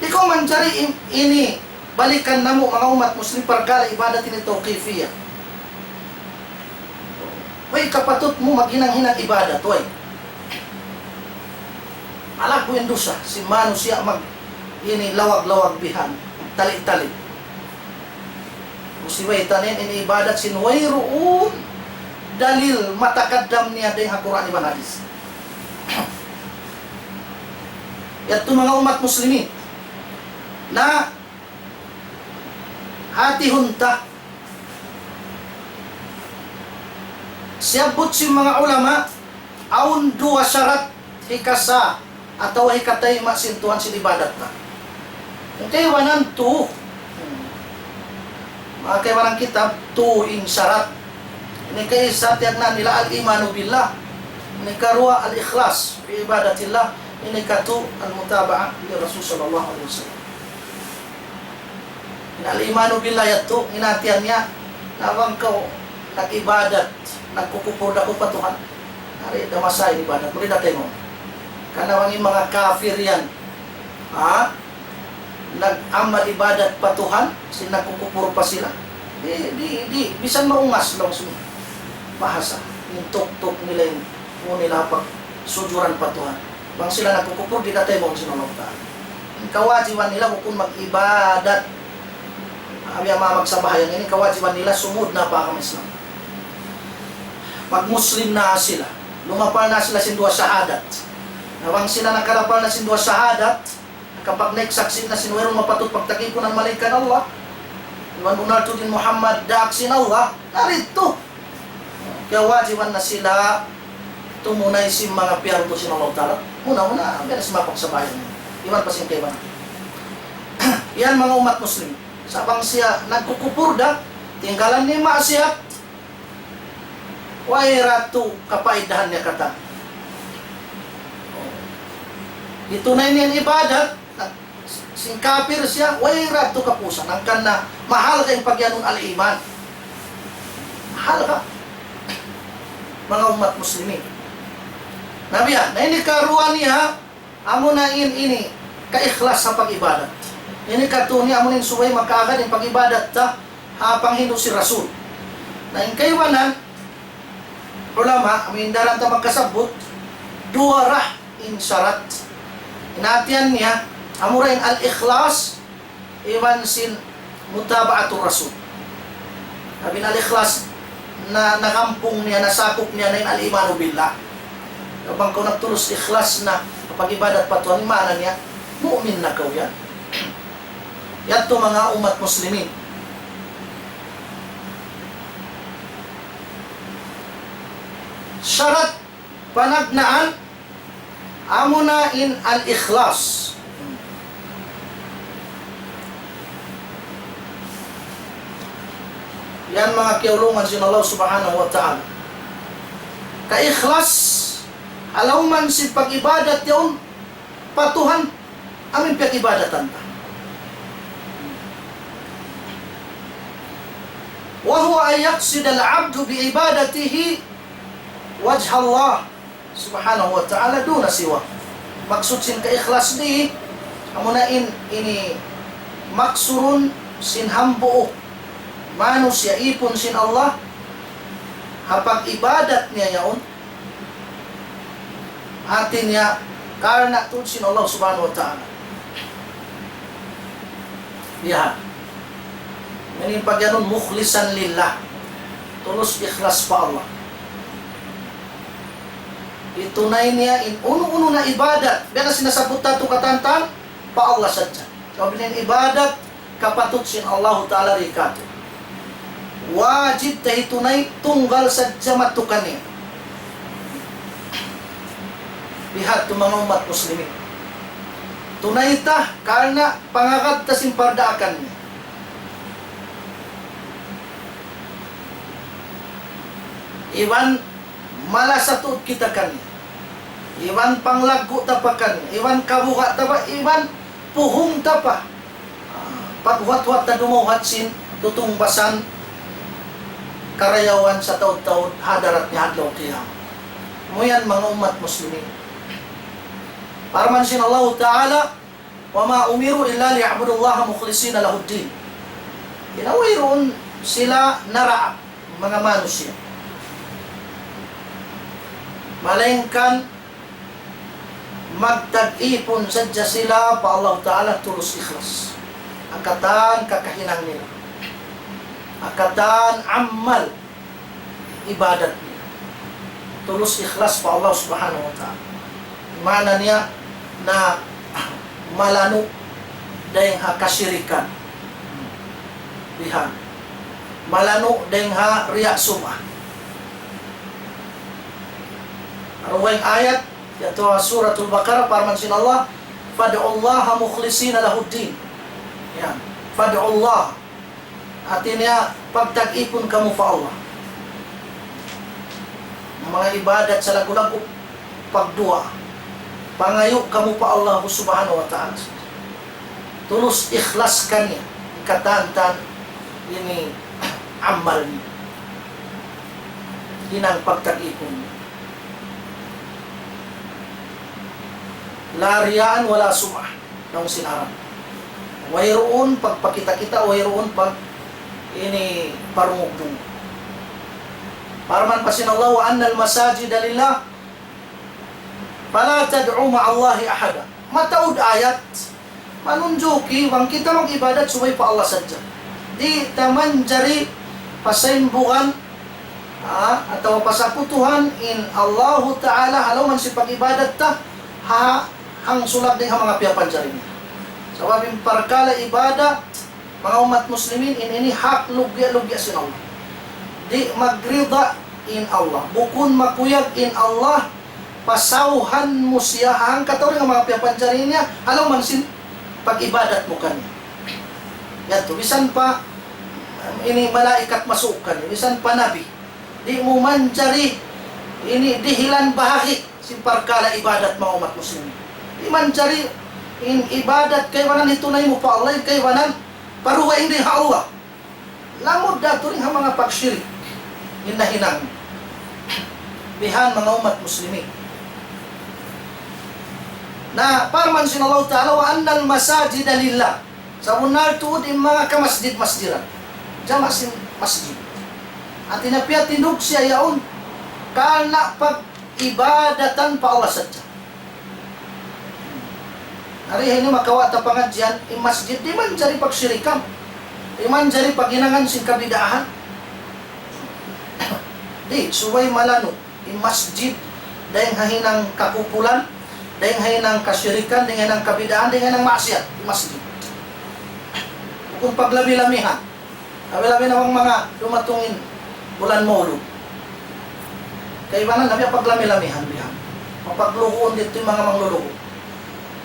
Di' kaw manjari in-, ini balikan namu' manga ummat Muslim parkala' ibadat ini tawqifiyah. Way kapatut mu maghinang-hinang ibadat, way. Malaggu' in dusa, sin manusiya' mag-, ini lawag-lawag bihan, tali-tali. Musiba' ita' niya in ibadat sin wayruun dalil matakaddam niya dayn ha Qur'an iban hadith. Yadtu manga ummat Muslimin. Na hatihun ta. Siyabbut sin manga ulama, awn duwa sarat hikasa atawa hikatayma' sin Tuhan sin ibadat ta. In kaibanan tū. Manga kaibanan kitab, tū in sarat. In kaisa tiyagna' nila al-imanu billah. In karuwa al-ikhlas fi ibadatillah. In katū al-mutaba'ah li Rasul sallallahu alayhi wasallam. In al-imanu billah yadtu, in hāti niya, na bang kaw nag-ibadat, nagkukupur da kaw pa Tuhan. Di' da masa in ibadat mu, di' da taymaun. Karna' bang in manga kafir yan, ha? Nag-amal ibadat pa Tuhan, sin nagkukupur pa sila. Di', di', di', bisan maungas laung sin bahasa. In tuktuk nila in, unu nila pagsujuran pa Tuhan. Bang sila nagkukupur, di' da taymaun sin Allah Ta'ala. In kawajiban nila bukun mag-ibadat. Abi ama magsambahayang ini, kawajiban nila sumud na pa agama Islam. Mag-Muslim na sila. Lumapal na sila sin duwa shahadat. Na bang sila nakalapal na sin duwa shahadat, nakapagnaik saksi' na sin wayruun mapatut pagtakipunan malaingkan Allah, iban bunnal tuud in Muhammad daak sin Allah, na didtu. Kawajiban na sila tumunay sin manga piyardu sin Allah Ta'ala. Muna-muna, biya' na sin manga pagsambahayang. Iban pa sin kaibanan. Yan manga ummat Muslim. Sa' bang siya nagkukupur da, tinggalan niya maksiyat, way da tuud kapaidahan niya katan. Hitunay niya in ibadat, sin kafir siya, way da tuud kapusan. Hangkan na mahalga' in pagyanun al-iman. Mahalga'. Manga ummat Muslimin. Na biya', na in karuwa niya, amuna in ini, kaikhlas ha pag-ibadat. In katū niya, amuna in subay makaagad in pag-ibadat ta, ha panghindu' sin Rasul. Na in kaibanan, ulama, amu in daran ta magkasabbut, duwa da in sarat. In hāti niya, amura in al-ikhlas, iban sin mutaba'atur Rasul. Abi in al-ikhlas na, nakampung niya, nasakup niya na in al-imanu billah. Bang kaw nagtulus ikhlas na pag-ibadat pa Tuhan, maana niya, mu'min na kaw yan. Yadtu manga ummat Muslimin. Sarat panagnaan, amuna in al-ikhlas. Yan manga kiyaulungan sin Allah Subhanahu wa Ta'ala. Kaikhlas, ha lawm sin pag-ibadat yaun, pa Tuhan, amu in piyag-ibadatan ta. وهو أن يقصد العبد بعبادته وجه الله سبحانه وتعالى دون سواه. Maksud sin kaikhlas di, amuna in, ini maksurun sin hambuuk manusiya' ipun sin Allah, ha pag-ibadat niya yaun, Hati niya, karna' tuud sin Allah Subhanahu wa Ta'ala. Biya' ha. Ini pagiyanun مخلصا لله. Tulus ikhlas pa Allah. Hitunay niya in unu-unu na ibadat. Biya' na sin nasabbut natu' katantan, pa Allah sadja. Sabab in ibadat kapatut sin Allahu Ta'ala ri katu'. Wajib ta hitunay tunggal sadja madtu kaniya. Biya' hādtu manga ummat muslimin. Tunay ta karna' pangagad ta sin pardaakan niya. Iban malasa tuud kita kaniya. Iban panglaggu' ta pa kaniya. Iban kabuga' ta pa, iban puhung ta pa. Ah, paghuwat-huwat ta dumawhat sin tutungbasan karayawan sataud-taud ha hadarat niya adlaw qiyamah. Amu yan manga ummat muslimin. Parman sin Allahu Ta'ala, وما أمروا إلا ليعبدوا الله مخلصين له الدين. Di' na wayruun sila naraak, manga manusiya'. Malayngkan magtag-ipun sadja sila pa Allah Ta'ala tulus ikhlas. Ha katan kakahinang nila. Ha katan amal ibadat nila. Tulus ikhlas pa Allah Subhanahu wa Ta'ala. Maana niya na malanu' dayng ha kasirikan. Bihan. Malanu' dayng ha riya' sum'ah. Dugaing ayat, yadtu Suratul Baqarah, parman sin Allah, فادعوا الله مخلصين له الدين. Yan. فادعوا الله. Hati niya, pagtag-ipun kamu pa Allah. Manga ibadat sa lagu-lagu, pagduwaa. Pangayu' kamu pa Allah Subhanahu wa Ta'ala. Tulus ikhlas kaniya, katantan ini amal niya. Hinang pagtag-ipun. لا رياء ولا سمعة. Laung sin Arab. Wayruun pagpakita'-kita', wayruun pag ini parungug-dungug. Parman pa sin Allah, وأن المساجد لله فلا تدعوا مع الله أحدا. Mataud ayat, manunjuki bang kita mag-ibadat subay pa Allah sadja. Di' ta manjari pasaymbugan, ah, atawa pasakutuhan in Allahu Ta'ala ha lawm sin pag-ibadat ta, ha hangsulag dayn ha manga piyapanjari niya. Sabab in parkala' ibadat, manga ummat muslimin, in ini hak lugya'-lugya' sin Allah. Di' magrida in Allah. Bukun makuyag in Allah, pasawhan mu siya hangkatau dayn ha manga piyapanjari niya, ha lawm sin pag-ibadat mu kaniya. Yadtu, misan pa, ini malaikat masuuk kaniya, misan pa nabi. Di' mu manjari ini dihilan bahagi' sin parkala' ibadat manga ummat muslimin. Di' manjari in ibadat kaibanan hitunay mu pa Allah, in kaibanan paruwa ini ha Allah. Lamud da tuud in ha manga pagsirik. Hinahinang. Bihan manga ummat muslimin. Na parman sin Allah Ta'ala, وأن المساجد لله. Sabunnal tuud in manga kamasjid-masjidan. Jama' sin masjid. Hati niya piyatindug siya yaun karna' pag-ibadatan pa Allah sadja. Ari ini makawa' ta pangadjian, in masjid di' manjari pagsirikan. Di' manjari paghinangan sin kabid'ahan. Di', subay malanu' in masjid, dayn ha hinang kakupulan, dayn ha hinang kasirikan, dayn ha hinang kabid'ahan, dayn ha hinang maksiyat, in masjid. Bukun paglami-lamihan. Labi-labi na bang manga dumatung in bulan Maulud. Kaibanan na biya' paglami-lamihan bihan. Mapagluguun didtu in manga manglulugu'.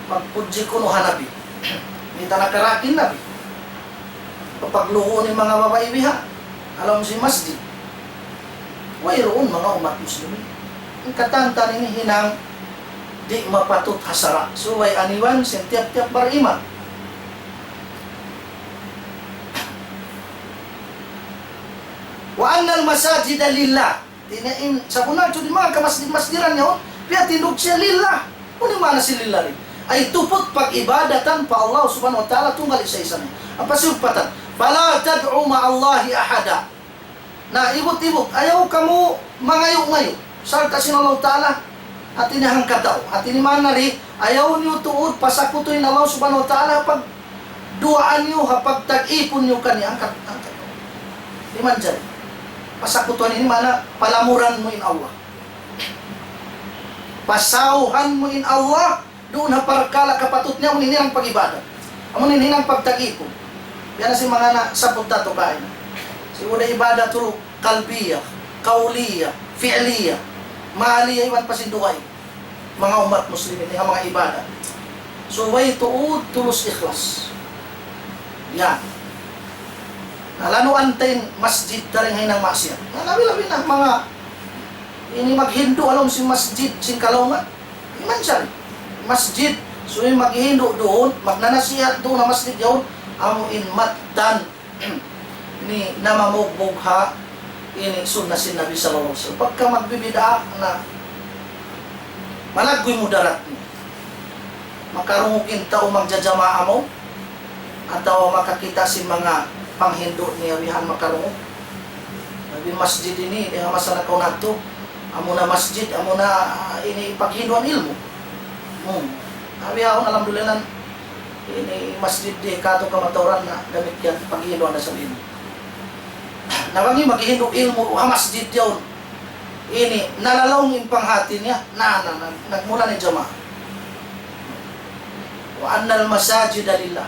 Pagpudji kunu' ha Nabi. Mayta' nakaraak in Nabi. Papagluguun in manga babai biha'. Ha lawm sin masjid. Wayruun manga ummat muslimin. In katantan ini hinang di' mapatut ha sara'. Subay aniwan sin tiyap-tiyap bariman. وأن المساجد لله. Hati niya in, sabunnal tuud in manga kamasjid-masjidan yaun, piyatindug siya lillah. Unu in maana sin lillah ini? Ay tuput pag-ibadatan pa Allah Subhanahu wa Ta'ala tunggal isa-isa niya. Ampa siyugpatan, فلا تدعوا مع الله أحدا. Na, ibut-ibut, ayaw kamu mangayu'-ngayu' sarta' sin Allah Ta'ala. Hati niya hangkatau. Hati niya maana di, ayaw niyu tuud pasakutuin Allah Subhanahu wa Ta'ala ha pagduwaa niyu, ha pagtag-ipun niyu kaniya hangkat-, hangkatau. Di' manjari. Pasakutuan ini maana palamuran mu in Allah. Pasawhan mu in Allah, duun ha parkala' kapatut niya, amu in hinang pag-ibadat. Amu in hinang pagtag-ipun. Yan na sin manga nasabbut natu' kaina. Sin uda ibadatul qalbiyah, qawliyah, fi'liyah, maliyah, iban pa sin dugaing. Manga ummat muslimin, in manga ibadat. Subay tuud tulus ikhlas. Yan. Na, lanuan ta in masjid dayn ha hinang maksiyat. Na, labi-labi na manga ini maghindu' ha lawm sin masjid, sin kalaungan. Di' manjari. Masjid, subay maghindu' duun, magnanasihat duun ha masjid yaun, amu in mattan ini namamugbug ha ini sunna sin Nabi sallallahu alayhi wasallam. Pagka magbibid'a na malaggu' in mudarat niya. Makarungug in tau magjajamaa mu, atawa makakita' sin manga panghindu' niya bihan makarungug. Labi masjid ini, dayn ha masa nakauna yadtu, amuna masjid, amuna ini paghinduan ilmu'. Hmm. Abi yaun, alhamdulillah, ini masjid di katu' kamatauran na damikkiyan paghinduan da isab ilmu'. Na bang in maghindu' ilmu' ha masjid yaun, ini nalalaung in panghati niya, na, na, na, nagmula na in jamaa. وأن المساجد لله.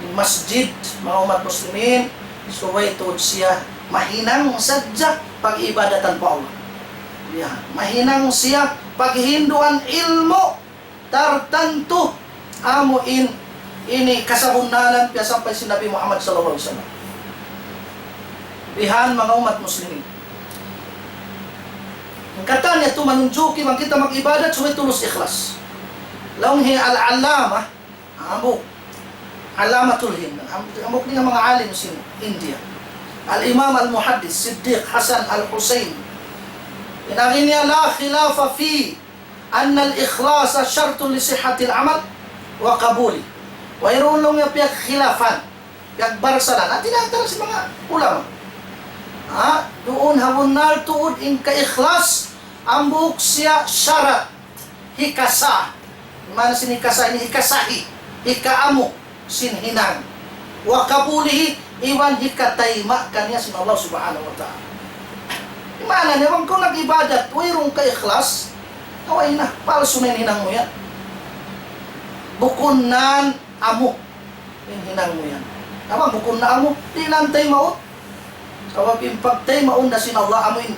In masjid, manga ummat muslimin, subay tuud siya mahinang sadja pag-ibadatan pa Allah. Ya, mahinang siya paghinduan ilmu' tartantu, amu in ini kasabunnalan piyasampay sin Nabi Muhammad sallallahu alayhi wasallam. Bihan manga ummat muslimin. In katan yadtu manunjuki bang kita mag-ibadat subay tulus ikhlas. Laung hi Al-Allamah, hambuuk, Allamatul Hind, hambuuk dayn ha manga alim sin India. Al-Imam Al-Muhaddis Siddiq Hasan Al-Husayn. In agi niya, لا خلاف في أن الإخلاص شرط لصحة العمل وقبوله. Wayruun laung niya piyagkhilafan, piyagbarsalan. Hati niya antara sin manga ulama. Ha, duun ha bunnal tuud in kaikhlas, hambuuk siya sarat, hikasah. Maana sin hikasah ini, hikasahi, hikaamu sin hinang. وقبوله, iban hikatayma' kaniya sin Allah Subhanahu wa Ta'ala. Maana niya, bang kaw nag-ibadat, wayruun kaikhlas, na way na, palsu na in hinang mu yan. Bukun na amu in hinang mu yan. Bang bukun na amu, di' na taymaun. Sabab in pagtaymaun na sin Allah amu in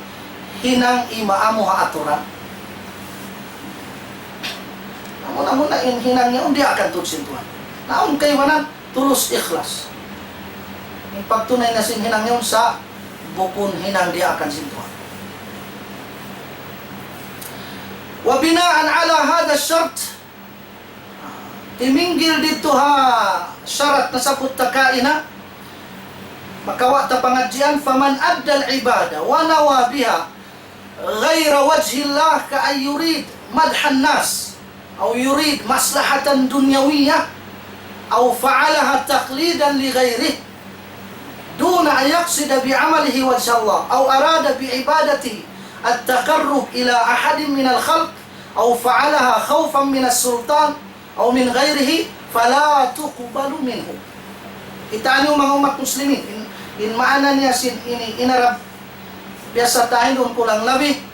hinang imaamu ha aturan. Amu na, amu na in hinang niya, awn diyaak tuud sin Tuhan. Na awn kaibanan, tulus ikhlas. In pagtunay na sin hinang niya sa bukun hinang diyaak sin Tuhan. وبناء على هذا الشرط, timinggil didtu ha sarat nasabbut ta kaina, makawa' ta pangadjian, فمن أدى العبادة ونوى بها غير وجه الله كأن يريد مدح الناس أو يريد مصلحة دنيوية أو فعلها تقليدا لغيره دون أن يقصد بعمله وجه الله أو أراد بعبادته التقرب إلى أحد من الخلق أو فعلها خوفا من السلطان أو من غيره فلا تقبل منه. Kita' niyu manga ummat muslimin, in, in maana niya sin ini, in Arab, biyasa ta hinduun kulang labi.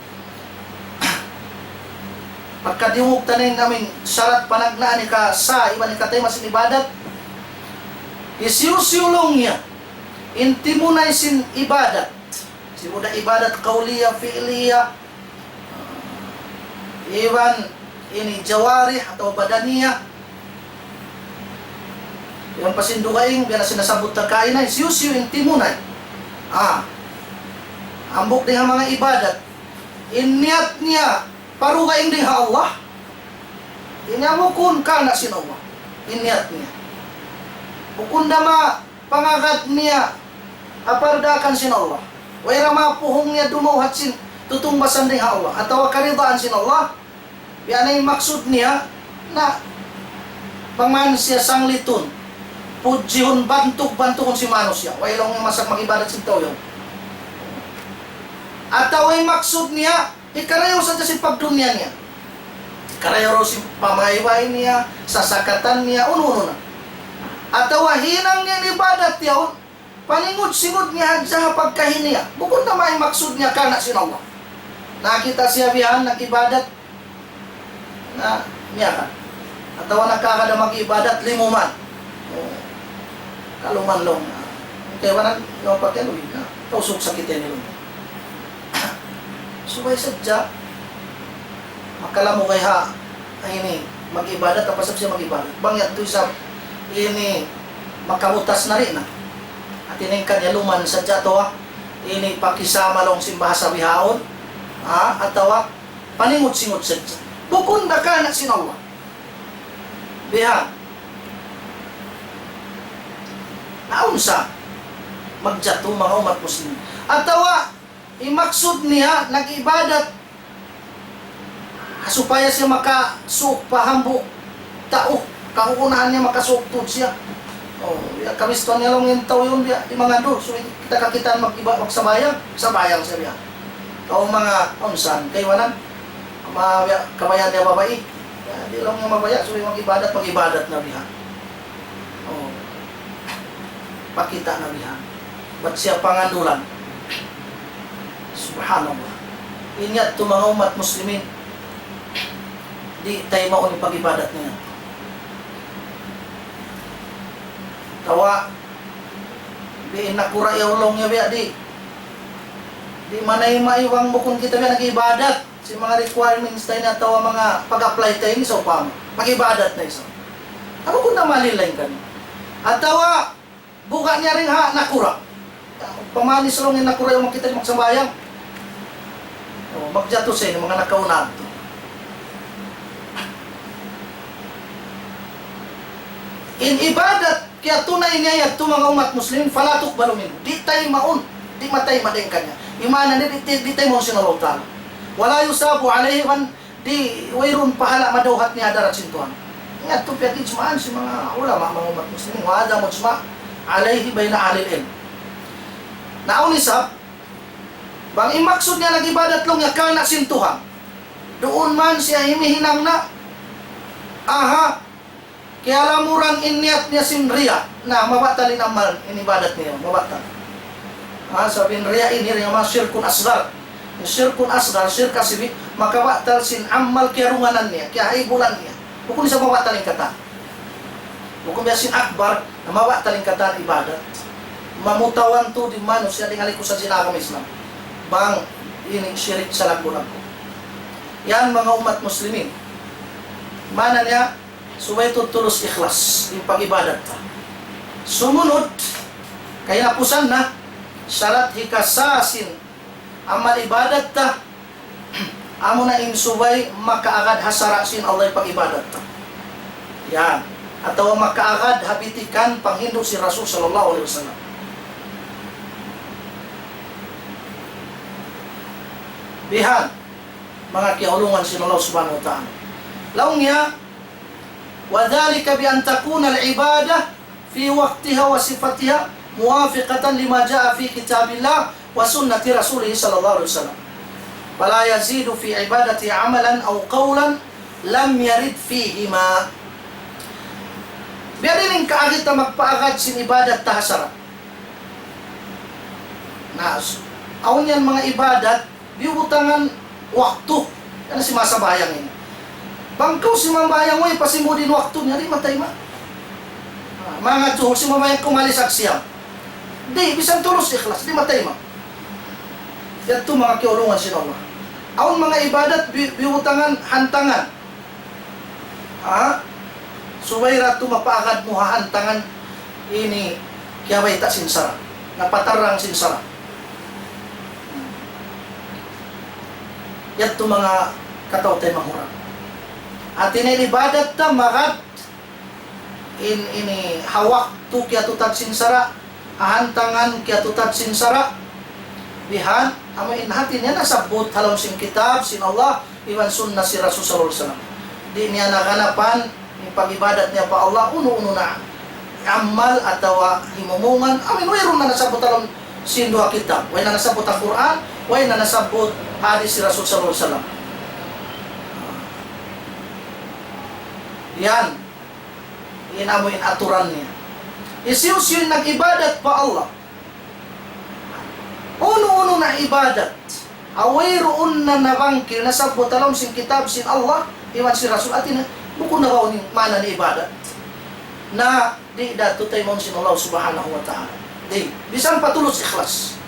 Pagka diyungug ta na in amin sarat panagnaan hikasah, iban hikatayma' sin ibadat. Hisiyu-siyu laung niya in timunay sin ibadat. Sibu' da ibadat qawliya, fi'liya, iban ini jawarih atawa badaniya. Iban pa sin dugaing, biya' na sin nasabbut ta kaina, hisiyu-siyu in timunay. Ah. Hambuuk dayn ha manga ibadat. In niyat niya, pa dugaing dayn ha Allah. Ini bukun karna' sin Allah. In niyat niya. Bukun da ma pangagad niya ha pardaakan sin Allah. Way da ma puhung niya dumawhat sin tutungbasan dayn ha Allah. Atawa karidaan sin Allah. Biya' na in maksud niya na bang man siya sanglitun, pudjihun, bantug-bantugun sin manusiya'. Way laung niya masa mag-ibadat sin tau yaun. Atawa in maksud niya, Hikarayaw sadja sin pagdunya niya. Hikarayaw daw sin pamaybay niya, sasakatan niya, unu-unu na. Atawa hinang niya in ibadat yaun, paningud-singud niya hadja ha pagkahi niya. Bukun na mayan maksud niya karna' sin Allah. Nakakita' siya bihan nag-ibadat, na niya ka. Atawa nakakada mag-ibadat, limuman. O, kaluman laung. Kaibanan, yaun pagkaluy na. Tausug sakit yan laung. Subay sadja, makalamugay ha, ini, mag-ibadat, apa sab siya mag-ibadat. Bang yadtu isab, ini, makabutas na rin na. Hati niya in kaniya luman sadja atawa, ini, pakisama laung sin bahasa bihaun, ha, atawa, paningud-singud sadja. Bukun da karna' sin Allah. Bihan. Naunsa? Magjatu manga ummat muslimin. Atawa, in maksud niya, nag-ibadat, supaya siya makasuuk pa hambuuk tau, kahukunahan niya makasuuk tuud siya. O, ya, kabistuhan niya laung in tau yaun, ya, di' mangandul, so, kita kakitaan mag-iba-, magsambahayang, sambahayang siya, ya. Tau manga, unsan, kaibanan, ma-, ya, kabayaan niya babai, ya, di' laung niya mabaya', so, mag-ibadat, mag-ibadat na bihan. O. Pakita' na bihan. Bat siya pangandulan. Subhanallah. In yadtu manga ummat muslimin, di' taymaun in pag-ibadat niya. Atawa, di' nakura' yaun laung niya biya' di'. Di' manayma' iban bukun kita biya' nag-ibadat. Sin manga requirements ta ini atawa manga pag-apply ta ini, sawpama mag-ibadat na isab. Amu kunu' na malil laung kaniya. Atawa, buga' niya dayn ha nakura'. Pamanis laung in nakura' yaun makita' di' magsambahayang. O, magjatu siya ini, manga nakauna yadtu. In ibadat, kiyatunay niya yadtu manga ummat muslimin, فلا تقبل منه. Di' taymaun, di' matayma' dayn kaniya. In maana niya, di', di', di' taymaun sin Allah Ta'ala. ولا يثاب عليه, iban di' wayruun pahala' madawhat niya ha hadarat sin Tuhan. Yadtu piyag-ijma'an sin manga ulama, manga ummat muslimin. وهذا مجمع عليه بين أهل العلم. Na awn isab, bang in maksud niya nag-ibadat laung niya karna' sin Tuhan. Duun man siya himihinang na, aha, kiyalamuran in niyat niya sin riya', na mabatal in amal, in ibadat niya, mabatal. Ah, sabab in riya' ini, riya' ma shirkun asghar. In shirkun asghar, shirk asibi', makabatal sin amal kiyarunganan niya, kiyahaybulan niya. Bukun isab mabatal in katan. Bukun biya' sin akbar, na mabatal in katan ibadat. Mamutawan tuud in manusiya' dayn ha likusan sin agama Islam. Bang ini shirik salaggu'-laggu'. Yan manga ummat muslimin. Maana niya, subay tuud tulus ikhlas in pag-ibadat ta. Sumunud, kahinapusan na, sarat hikasa sin amal ibadat ta, amuna in subay makaagad ha sara' sin Allah in pag-ibadat ta. Yan. Atawa makaagad ha bitikan panghindu' sin Rasul sallallahu alayhi wasallam. Bihan, manga kiyaulungan sin Allah subhanahu wa ta'ala. Laung niya, وذلك بأن تكون العبادة في وقتها وصفتها موافقة لما جاء في كتاب الله وسنة رسوله صلى الله عليه وسلم. فلا يزيد في عبادته عملا أو قولا لم يرد فيهما. Biya' diin in kaagi ta magpaagad sin ibadat ta ha sara'. Na, s-, awn yan manga ibadat, biyubutangan waktu. Yan na sin masambahayang ini. Bang kaw simambahayang, way pa simud in waktu niya, di' matayma'. Ah, manga zuhur, simambahayang kaw malisak siyam. Di', bisan tulus ikhlas, di' matayma'. Yadtu manga kiyaulungan sin Allah. Awn manga ibadat, bi-, biyubutangan, hantangan. Ha? Subay da tu mapaagad mu ha hantangan ini kiyabayta' sin sara'. Napatarrang sin sara'. Yadtu manga kataw-taymanghuran. Hati niya in ibadat ta magad in ini ha waktu kiyatutad sin sara', ha hantangan kiyatutad sin sara', bihan, amu in hati niya nasabbut ha lawm sin kitab sin Allah, iban sunnah sin Rasul sallallahu alayhi wasallam. Di' niya naganapan in pag-ibadat niya pa Allah, unu-unu na amal atawa himumungan, amu in wayruun na nasabbut ha lawm sin duwa kitab. Way na nasabbut ha Qur'an, Way na nasabbut hadis sin Rasul sallallahu alayhi wasallam. Yan. In amu in aturan niya. Hisiyu-siyu in nag-ibadat pa Allah. Unu-unu na ibadat. Wayruun na nabangkil, nasabbut ha lawm sin kitab sin Allah, iban sin Rasul, hati niya, bukun na ba unu in maana niya ibadat. Na di' da tuud taymaun sin Allah subhanahu wa ta'ala. Di', misan pa tulus ikhlas.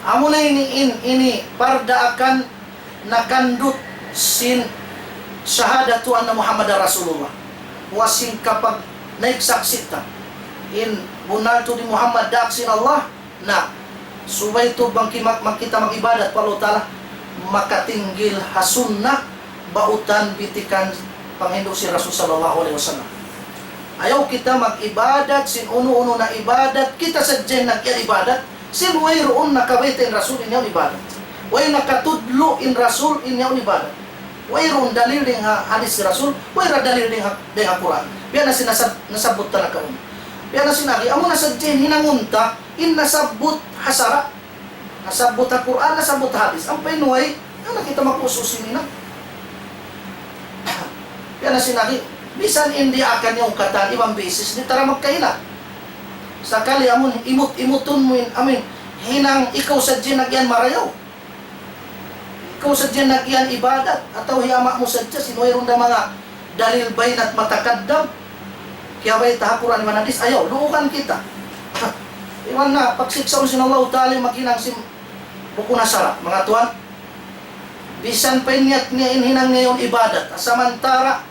Amuna ini, in, ini pardaakan nakandut sin shahadatu anna Muhammadar Rasulullah. Wa sin kapag naik saksi' ta. In bunnal tuud hi Muhammad daak sin Allah, na subay tuud bang ki-, mag-, kita mag-ibadat pa Allah Ta'ala, makatinggil ha sunnah, bautan bitikan panghindu' sin Rasul sallallahu alayhi wasallam. Ayaw kita mag-ibadat sin unu-unu na ibadat, kita sadja in nag-iyan ibadat, sin wayruun nakabayta' in Rasul in yaun ibadat. Way nakatudlu' in Rasul in yaun ibadat. Wayruun dalil dayn ha hadis sin Rasul, way ra dalil dayn ha, dayn ha Qur'an. Biya' na sin nasab-, nasabbut ta nakauna. Biya' na sin agi, amu na sadja in hinangun ta, in nasabbut ha sara'. Nasabbut ha Qur'an, nasabbut ha hadis. Ampa in way, ayaw na kita mag-us-us ini na. Biya' na sin agi, misan in diyaakan niya ungkatan, iban basis, di' ta ra magkaila. Sakali amun imut-imutun mu in, amin, hinang ikaw sadja in nag-iyan marayaw. Ikaw sadja in nag-iyan ibadat, atawa hi ama' mu sadja, sin wayruun da manga dalil baynat matakaddam, kiyabayta' ha Qur'an iban hadis, ayaw, luugan kita. Iban na, pagsiksaun sin Allah Ta'ala in maghinang sin bukun ha sara', manga tuwan. Misan pa in niyat niya in hinang niya yaun ibadat, samantara'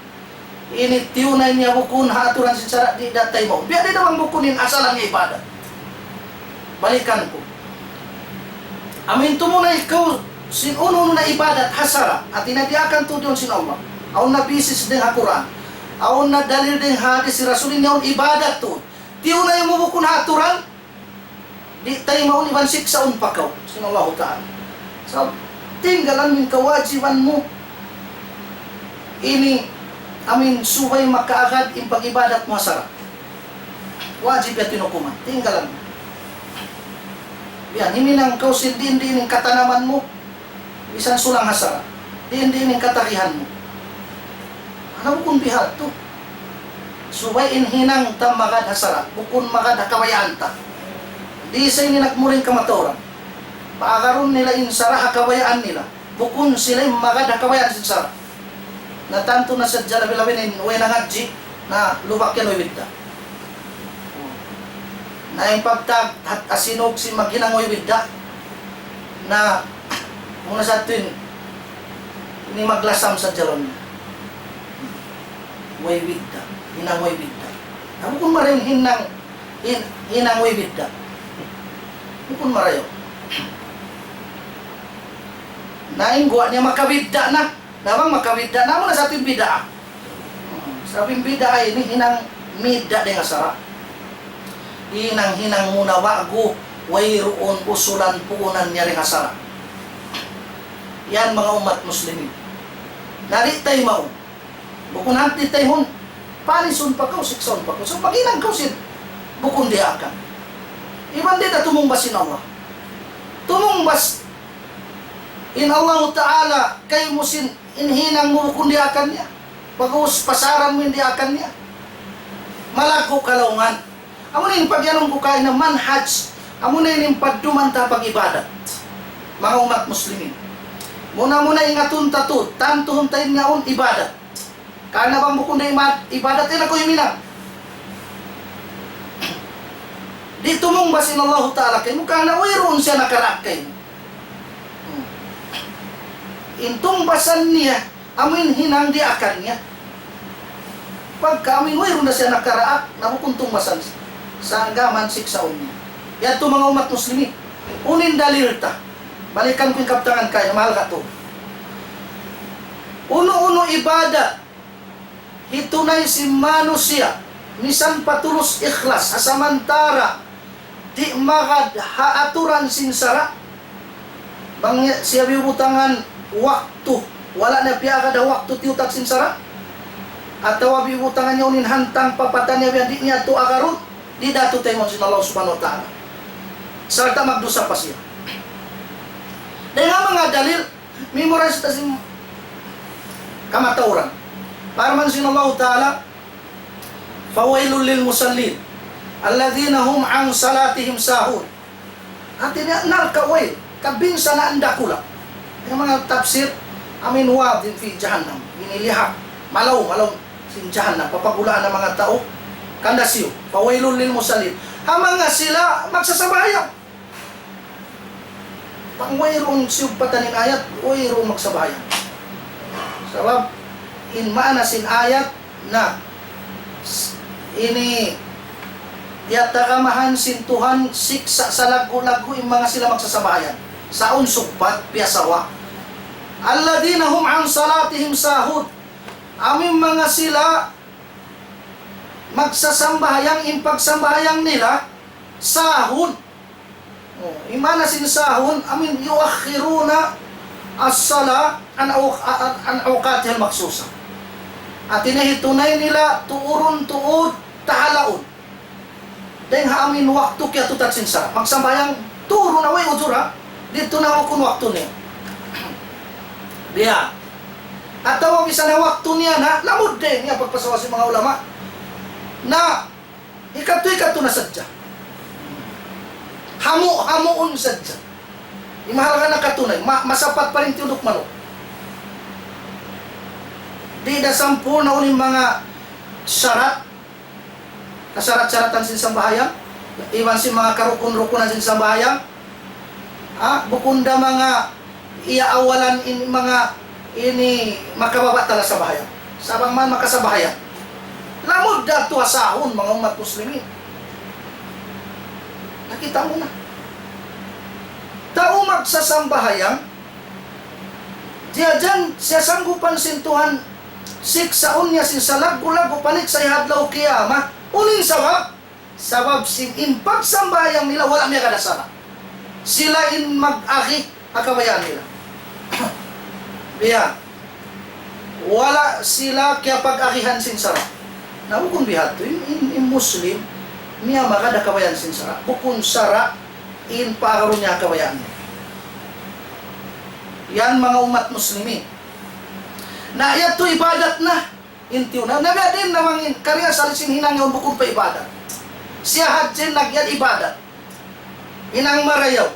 ini tiyunay niya bukun ha aturan sin sara', di' da taymaun. Biya' diin na bang bukun in asalan niya ibadat. Balikan ku. Amu in tumunay kaw sin unu-unu na ibadat ha sara', hati niya diyaakan tuud yaun sin Allah. Awn na basis dayn ha Qur'an. Awn na dalil dayn ha hadis sin Rasul in yaun ibadat tuud. Tiyunay mu bukun ha aturan, di' taymaun iban siksaun pa kaw sin Allahu Ta'ala. Sabab, tinggalan mu in kawajiban mu. Ini, amin, subay makaagad in pag-ibadat mu ha sara'. Wajib yadtu in hukuman. Tinggalan mu. Yan, himinang kaw sin diin-diin in katanaman mu. Misan sulang ha sara'. Diin-diin in katagihan mu. Ana bukun bihadtu. Subay in hinang ta magad ha sara', bukun magad ha kabayaan ta. Di' sa ini nagmuring kamatauran. Paagarun nila in sara' ha kabayaan nila. Bukun sila in magad ha kabayaan sin sara'. Na tantu na sadja labi-labi na in way nangadji', na lubak yan way bidda'. Na in pagtag, hat, asinug sin maghinang way bidda'. Na, muna sa tuwin, ini maglasam sa jalan niya. Way bidda', hinang way bidda'. Na bukun marayaw in hinang, hin-, hinang way bidda'. Bukun marayaw. Na in guwa' niya makabidda' na. Na bang makabidda' na, muna sa tuwin bidda'. Hmm, sabab in bid'a ini hinang midda dayn ha sara'. Hinang-hinang muna ba'gu, wayruun usulan puunan niya dayn ha sara'. Yan manga ummat muslimin. Na di' taymaun. Bukun hangkan di' taymaun. Panisun pa kaw, siksaun pa kaw. So, maghinang kaw sin bukun diyaakan. Iban di' da tumungbas in Allah. Tumungbas in Allahu Ta'ala kaymu sin in hinang mu bukun diyaakan niya. Pag'ubus pasaran mu in diyaakan niya. Malaggu' kalaungan. Amu na in pagiyanun ku kaina manhaj. Amu na in padduman ta pag-ibadat. Manga ummat muslimin. Muna-muna ingatun ta tuud, tantuhun ta in yaun ibadat. Karna' bang bukun da ima-, ibadat, di' na kaw huminang. Di' tumungbas in Allahu Ta'ala kaymu, karna' wayruun siya nakaraak kaymu. Hmm. In tungbasan niya, amu in hinang diyaakan niya. Pagka amu in wayruun na siya nakaraak, na bukun tungbasan sa agama, siksaun niya. Yadtu manga ummat muslimin. Unu in dalil ta. Balikan ku in kabtangan kaina, mahal katu'. Unu-unu ibadat hitunay sin manusiya', misan pa tulus ikhlas, ha samantara' di' magad ha aturan sin sara', bang siya biyubutangan waktu, wala' niya piyaagad ha waktu tiyutag sin sara', atawa biyubutangan niya unu in hantang papata niya biya' di' niya tuud agarun, di' da tuud taymaun sin Allah Subhanahu wa Ta'ala. Sarta' magdusa pa siya. Dayn ha manga dalil, memorize ta sin kamatauran. Parman sin Allahu Ta'ala, فويل للمصلين الذين هم عن صلاتهم ساهون. Hati niya, narka' wail, kabinsanaan dakula'. In manga tafsir, amin wadin fi jahannam. Ini lihak, malaw, malaw sin jahannam. Papagulaan na manga tau, kanda siyu. فويل للمصلين. Ha manga sila magsasambahayang. Bang wayruun siyumpatan in ayat, wayruun magsambahayang. Sabab, in maana sin ayat na, s-, ini, tiyatagamahan sin Tuhan siksa' salaggu'-laggu' in manga sila magsasambahayang. Sa' awn sugpat, piyasawa. الذين هم عن صلاتهم ساهون. Amu in manga sila magsasambahayang, in pagsambahayang nila, sahun. Oh, in maana sin sahun, amu in يؤخرون الصلاة عن أو-، عن أوقاتها المخصوصة. Hati niya hitunay nila tuurun tuud tahalaun. Dayn ha amu in waktu kiyatutan sin sara'. Magsambahayang tuurun away ujura. Didtu na bukun waktu niya. Biya'. Atawa misan na waktu niya na, lamud dayn niya pagpasawa sin manga ulama. Na Hikatu-hikatu na sadja. Hamu-hamuun sadja. Imahal ka nakatunay, ma-, masapat pa rin tiyuduk manuk. Di' da sampurna' unu in manga sarat, kasarat-saratan sin sambahayang, iban sin manga karukun-rukunan sin sambahayang, Ha? Bukun da manga iya awalan in manga ini makababa' tala sambahayang. Sa' bang man makasambahayang. Lamud da tuud sahun manga ummat muslimin. Nakita' mu na. Tau magsasambahayang, diyajan siya sanggupan sin Tuhan, siksaun niya sin salaggu'-laggu' paniksa' ha adlaw kiyamat. Unu in sabab? Sabab sin in pagsambahayang nila wala' miyagad ha sara'. Sila in mag-agi ha kabayaan nila. Biya'. Wala' sila kiyapag-agihan sin sara'. Na bukun bihadtu, in, in, in Muslim, niya magad ha kabayaan sin sara'. Bukun sara' in paagarun niya ha kabayaan niya. Yan manga ummat muslimin. Na yadtu ibadat na. In tiyuna, na biya' diin na bang in, kariya asal sin hinang yaun bukun pa ibadat. Siya hadja in nagyan ibadat. Hinang marayaw.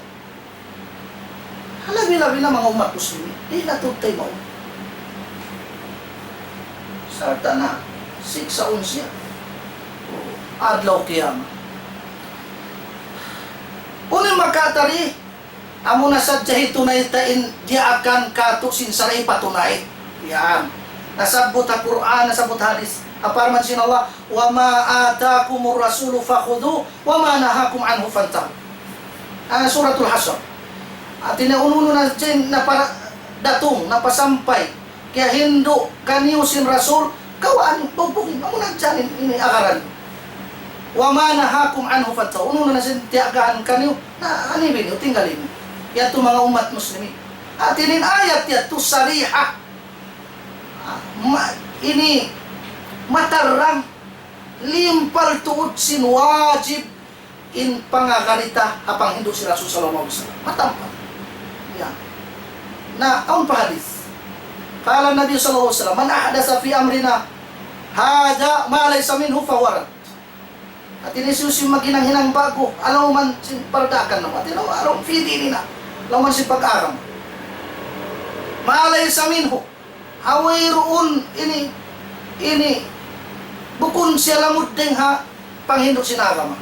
Labi-labi na manga ummat muslimin. Di' na tuud taymaun. Sarta' na siksaun siya. Adlaw kiyamat. Unu in makatari, Amuna sadja hitunay ta in diyaakan katu' sin sara' ipatunay. Yan. Nasabbut ha Qur'an, nasabbut ha hadith. Ha parman sin Allah, وما آتاكم الرسول فخذوه وما نهاكم عنه فانتهوا. Ah, Suratul Hashr. Hati niya unu-unu na sin napara-, datung, napasampay. Kiyahindu' kaniyu sin Rasul, kawaa niyu, bugbugin, amu na dyan in, ini agaran. وما نهاكم عنه فانتهوا. Unu-unu na sin tiyagahan kaniyu, na anibin niyu, tinggalin niyu. Yadtu manga ummat muslimin. Hati niya in ayat yadtu sariha. Ah, ma-, ini matarrang, limpal tuud sin wajib in pangagad ta ha panghindu' sin Rasul sallallahu alayhi wasallam. Matampal. Ya. Na, awn pa hadith. قال النبي صلى الله عليه وسلم: من أحدث في أمرنا هذا ما ليس منه فهو رد. Hati niya hisiyu-siyu in maghinang-hinang ba'gu, ha lawm sin pardaakan namu'. Hati niya, ha lawm fi dinina. Ha lawm sin pag-agama. ما ليس منه. Ha wayruun ini, ini, bukun siya lamud dayn ha panghindu' sin agama.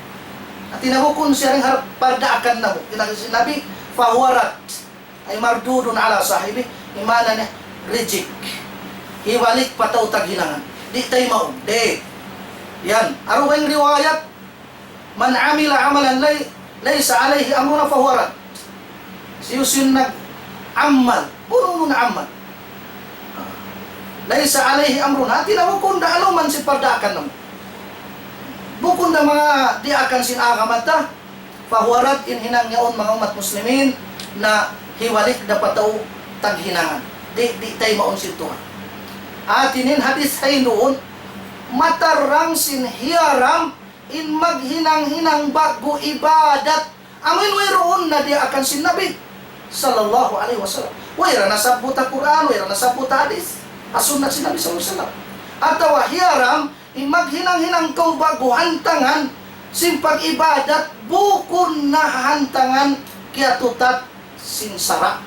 Hati niya bukun siya dayn ha pardaakan namu'. Hinang sin Nabi, فهو رد. أي مردود على صاحبه. In maana niya, reject. Hibalik pa tau taghinangan. Di' taymaun. Di'. Yan. Aru in riwayat, من عمل عملا لي-، ليس عليه أمرنا فهو رد. Hisiyu-siyu in nag-amal, unu-unu na amal. ليس عليه أمرنا. Hati niya bukun da ha lawm sin pardaakan namu'. Bukun da manga diyaakan sin agama ta. فهو رد, in hinang yaun manga ummat muslimin na hibalik da pa tau taghinangan. Di', di' taymaun sin Tuhan. Hati niya in hadith ha hinduun, matarrang sin hiyaram in maghinang-hinang ba'gu ibadat, amu in wayruun na diyaakan sin Nabi sallallahu alayhi wasallam. Way ra nasabbut ha Qur'an, way ra nasabbut ha hadith, ha sunnat sin Nabi sallallahu alayhi wasallam. Atawa hiyaram, in maghinang-hinang kaw ba'gu hantangan sin pag-ibadat, bukun na hantangan kiyatutat sin sara'.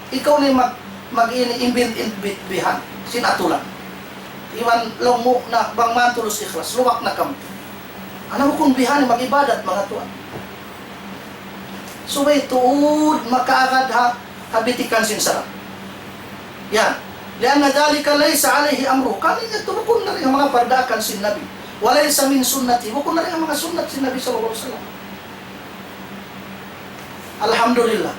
Ikaw na in mag-, mag-ini imbit-imbit bihan sin aturan. Iban laung mu na bang man tulus ikhlas, luwak na kamu. Ana bukun bihan in mag-ibadat, manga tuwan. Subay tuud makaagad ha, ha bitikan sin sara'. Yan. لأن ذلك ليس عليه أمره. Karna' yadtu bukun na dayn ha manga pardaakan sin Nabi. وليس من سنته. Bukun na dayn ha manga sunnat sin Nabi sallallahu alayhi wasallam. Alhamdulillah.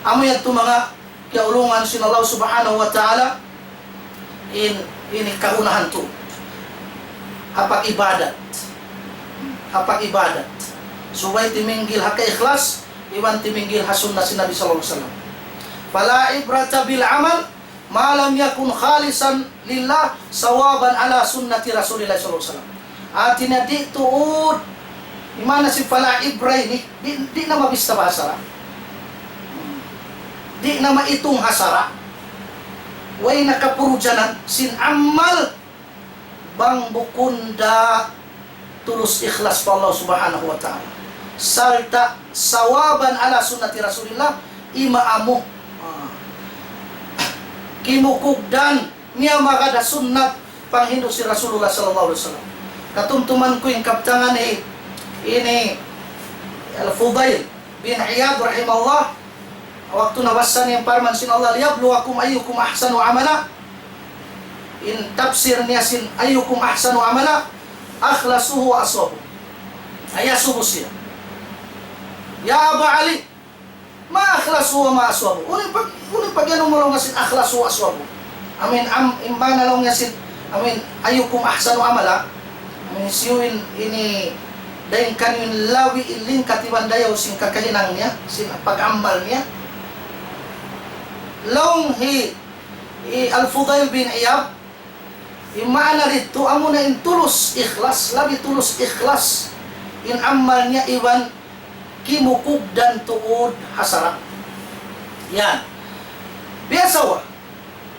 Amu yadtu manga kiyaulungan sin Allah Subhanahu wa Ta'ala in, ini kagunahan tu. Ha pag-ibadat. Ha pag-ibadat. Subay timinggil ha kaikhlas, iban timinggil ha sunnat sin Nabi sallallahu alayhi wasallam. فلا عبرة بالعمل ما لم يكن خالصا لله صوابا على سنة رسول الله صلى الله عليه وسلم. Hati niya di' tuud, in maana sin fala ibra ini, di', di' na mabista bahasa ra. Di' na maitung ha sara'. Way na kapurujanan sin amal bang bukun da tulus ikhlas pa Allah Subhanahu wa Ta'ala. Sarta' sawaban ala sunnati Rasulillah, imaamu. Ah. Kimukugdan niya magad ha sunnat panghindu' sin Rasulullah sallallahu alayhi wasallam. Katumtuman ku in kabtangan hi, ini Al-Fudail bin Iyad rahimahullah, waktu nabassa niya in parman sin Allah, ليبلوكم أيكم أحسن عملا. In tafsir niya sin أيكم أحسن عملا, أخلصه وأصوبه. Ay asubu siya. يا أبا علي، ما أخلصه وما أصوبه. Unu in pag-, unu in pag-anu mu laung niya sin أخلصه وأصوبه. Amin, am, in maana laung niya sin, amin, أيكم أحسن عملا. Amin, hisiyu in, ini, dayn kaniyu in labi in lingkat iban dayaw sin kakahinang niya, sin pag-amal niya. Laung hi, hi Al-Fudail bin Iyad, in maana didtu, amuna in tulus ikhlas, labi tulus ikhlas in amal niya iban kimukugdan tuud ha sara'. Yan. Biya' sa wa.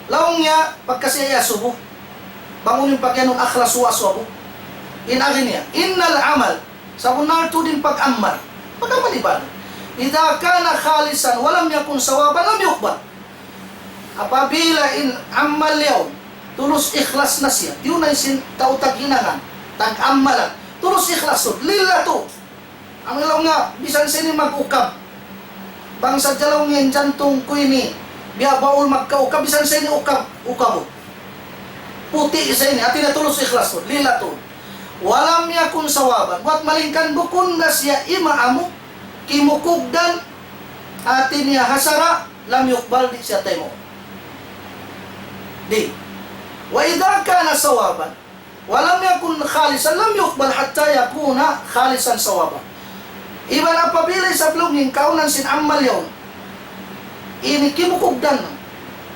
Laung niya, pagka siya iyasubu, bang unu in pag-iyanun أخلصه وأصوبه. In agi niya, إن العمل, sabunnal tuud in pag-amal. Pag-amal ibadat. إذا كان خالصا ولم يكن صوابا لم يقبل. Apabila in amal yaun, tulus ikhlas na siya, di' na sin tau taghinangan, tag-amalan, tulus ikhlas tuud, lillah tuud. Amu in laung niya, bisan sa ini mag-ukab. Bang sadja laung niya in jantung ku ini, biya' baul magkaukab, bisan sa ini ukab, ukab. Puti' sa ini, hati niya tulus ikhlas tuud, lillah tuud. ولم يكن صوابا. Buat malayngkan bukun na siya imaamu, kimukugdan, hati niya ha sara', لم يقبل, di' siya taymaun. Di'. وإذا كان صوابا ولم يكن خالصا لم يقبل حتى يكون خالصا صوابا. Iban apabila isab laung in kaawnan sin amal yaun, ini kimukugdan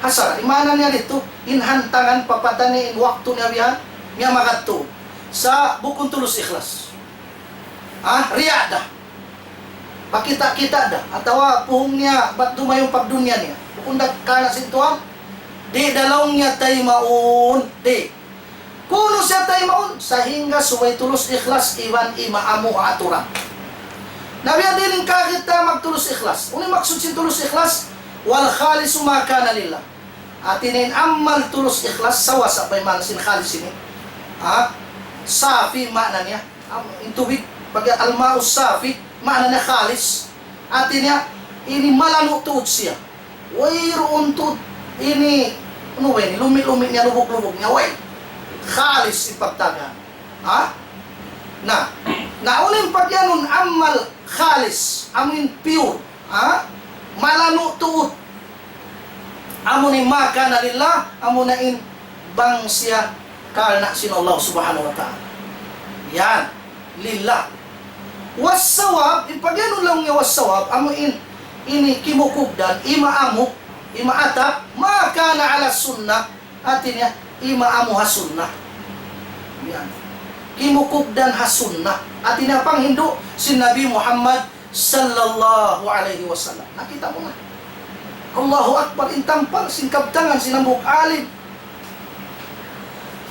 ha sara', in maana niya didtu, in hantangan papatan niya, in waktu niya biya' yan, niya magadtu. Sa' bukun tulus ikhlas. Ha? Riya' da. Pakita'-kita' da. Atawa puhung niya, bat dumayung pagdunya niya. Bukun da karna' sin Tuhan, di' da laung niya taymaun. Di'. Kunu' siya taymaun, sahingga subay tulus ikhlas iban imaamu ha aturan. Na biya' diin in kaagi ta magtulus ikhlas. Unu in maksud sin tulus ikhlas? والخالص ما كان لله. Hati niya in amal tulus ikhlas, sawasa pa in maana sin khalis ini. Ha? Safi maana niya. Am-, in tubig, pag الماء الصافي, maana niya khalis. Hati niya, ini malanu' tuud siya. Wayruun tuud ini, unu ba ini, lumi'-lumi' niya, lubug-lubug niya, way. Khalis in pagtagaan. Ha? Na, na unu in pag-iyanun amal khalis, amu in pure, ha? Malanu' tuud. Amu in ما كان لله, amu na in bang siya karna' sin Allah Subhanahu wa Ta'ala. Yan, lillah. والصواب, in pag-iyanun laung niya والصواب, amu in, ini kimukugdan, imaamu, imaatap, ما كان على السنة, hati niya, imaamu ha sunnah. Yan. Kimukugdan ha sunnah. Hati niya panghindu' sin Nabi Muhammad sallallahu alayhi wasallam. Nakita' mu na. Allahu Akbar, in tampal sin kabtangan sin hambuuk alim.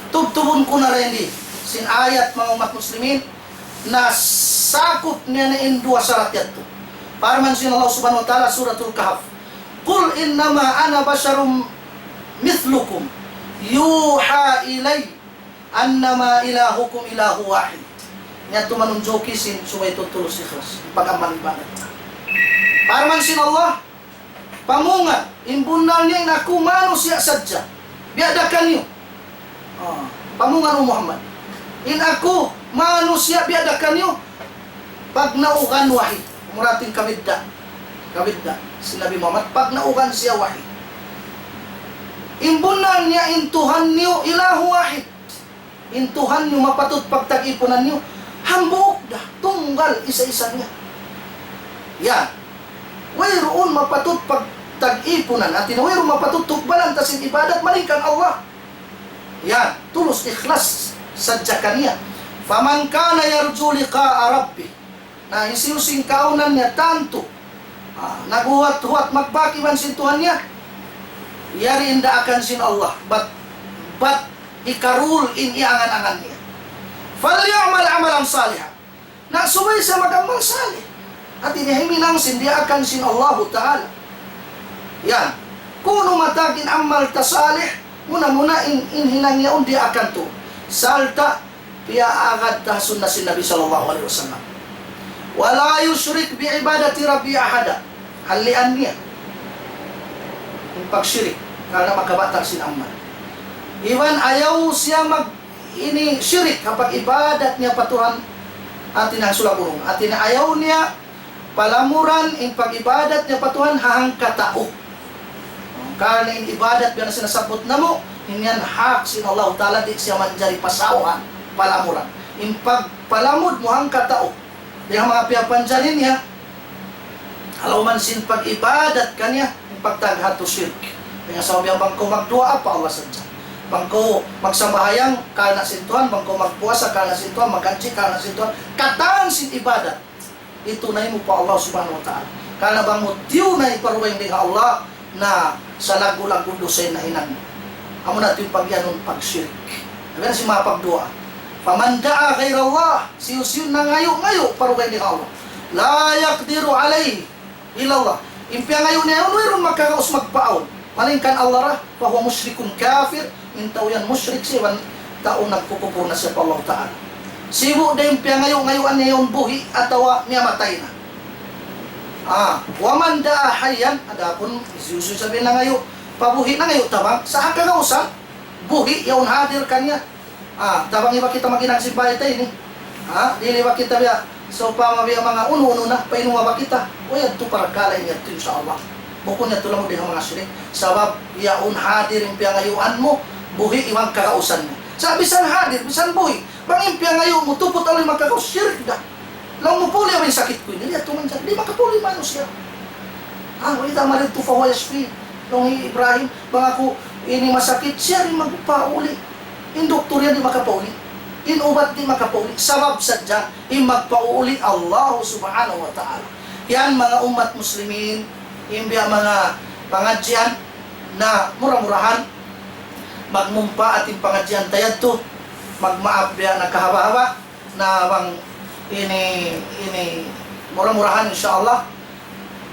Tubtubun ku na rin di, sin ayat, manga ummat muslimin, na sakup niya na in duwa sarat yadtu. Parman sin Allah Subhanahu wa Ta'ala, Suratul Kahf, قل إنما أنا بشر مثلكم يوحى إلي أنما إلهكم إله واحد. Niya tumanunjuki sin subay tutulus ikhlas pag-amal ibadat. Parman sin Allah, pamungan, in bunnal niya in aku manusiya' sadja. Biya' da kaniyu. Ah, pamungan, O Muhammad. In aku manusiya' biya' da kaniyu, pagnaugan wahi. Mura' in kabidda'. Kabidda'. Si Nabi Muhammad, pagnaugan siya wahi. In bunnal niya in Tuhan niyu, ilahu wahid. In Tuhan niyu mapatut pagtag-ipunan niyu, hambuuk da, tunggal, isa-isa niya. Yan. Wayruun mapatut pagtag-ipunan, hati niya wayruun mapatut tukbalan ta sin ibadat, malaingkan Allah. Yan, tulus ikhlas sadja kaniya. فمن كان يرجو لقاء ربه. Na hisiyu-siyu in kaawnan niya tantu, ah, naghuwat-huwat magbak iban sin Tuhan niya, yari in daakan sin Allah, bat, bat hikarul in iyangan-angan niya. فليعمل عملا صالحا. Na subay siya mag-amal salih. Hati niya himinang sin diyaakan sin Allahu Ta'ala. Yan. Kunu' matag in amal ta salih, muna-muna in, in hinang yaun diyaakan tuud. Sarta' piyaagad ta ha sunna sin Nabi sallallahu alayhi wasallam. ولا يشرك بعبادة ربه أحدا. Halian niya in pagshirik, karna' makabatal sin amal. Iban ayaw siya mag-, ini shirik ha pag-ibadat niya pa Tuhan, hati niya sulag urung. Hati niya ayaw niya palamuran in pag-ibadat niya pa Tuhan ha hangkatau. Karna' in ibadat biya' na sin nasabbut namu', in yan hak sin Allah Ta'ala, di' siya manjari pasawhan, palamuran. In pagpalamud mu ha hangkatau, di' ha manga piyapanjari niya, ha lawm sin pag-ibadat kaniya, in pagtaghat tu shirk. Hangkan sabab yan bang kaw magduwaa pa Allah sadja. Bang kaw magsambahayang, karna' sin Tuhan, bang kaw magpuasa, karna' sin Tuhan, maghajji, karna' sin Tuhan. Katan sin ibadat, itunay mu pa Allah Subhanahu wa Ta'ala. Karna' bang mu tiyunay pa dugaing dayn ha Allah, na salaggu'-laggu' dusa in nahinang mu. Amuna tuud in pagiyanun pagshirik. Hangkan sin manga pagduwaa. فمن دعا غير الله, hisiyu-siyu in nangayu'-ngayu' pa dugaing dayn ha Allah. لا يقدر عليه إلا الله. In piyangayu' niya yaun, wayruun makagaus magpaawn, malaingkan Allah ra, فهو مشرك كافر, in tau yan mushrik siya, iban tau nagkukupur na siya pa Allah Ta'ala. Sibu' da in piyangayu'-ngayuan niya yaun buhi' atawa miyatay na. Ah, ومن دعا حيا, adapun hisiyu-siyu isab in nangayu' pa buhi', nangayu' tabang, sa' ha kagausan, buhi' yaun hadir kaniya. Ah, tabang iban kita maghinang sin bayta' ini. Ah, dili ba kita biya', sawpama biya' manga unu-unu na, painuma ba kita? Way, yadtu parakala' ini yadtu, insya Allah. Bukun yadtu lamud dayn ha manga shirik. Sabab yaun hadir in piyangayuan mu, buhi' iban kagausan mu. Sa' bisan hadir, bisan buhi', bang in piyangayu' mu tuput awn makagaus, shirik da. Laung mu, puli' awn sakit ku ini, di' yadtu manjari, di' makapuli' manusiya'. Ah, وإذا مرضت فهو يشفين. Laung hi Ibrahim, bang aku ini masakit, siya in magpauli'. In doktor yan di' makapauli'. In ubat di' makapauli'. Sabab sadja, in magpauli' Allah Subhanahu wa Ta'ala. Yan manga ummat muslimin, in biya' manga pangadjian na mura-murahan magmumpaat in pangadjian ta yadtu, magmaap biya' na kahaba'-haba'. Na bang ini, ini mura-murahan, insya Allah,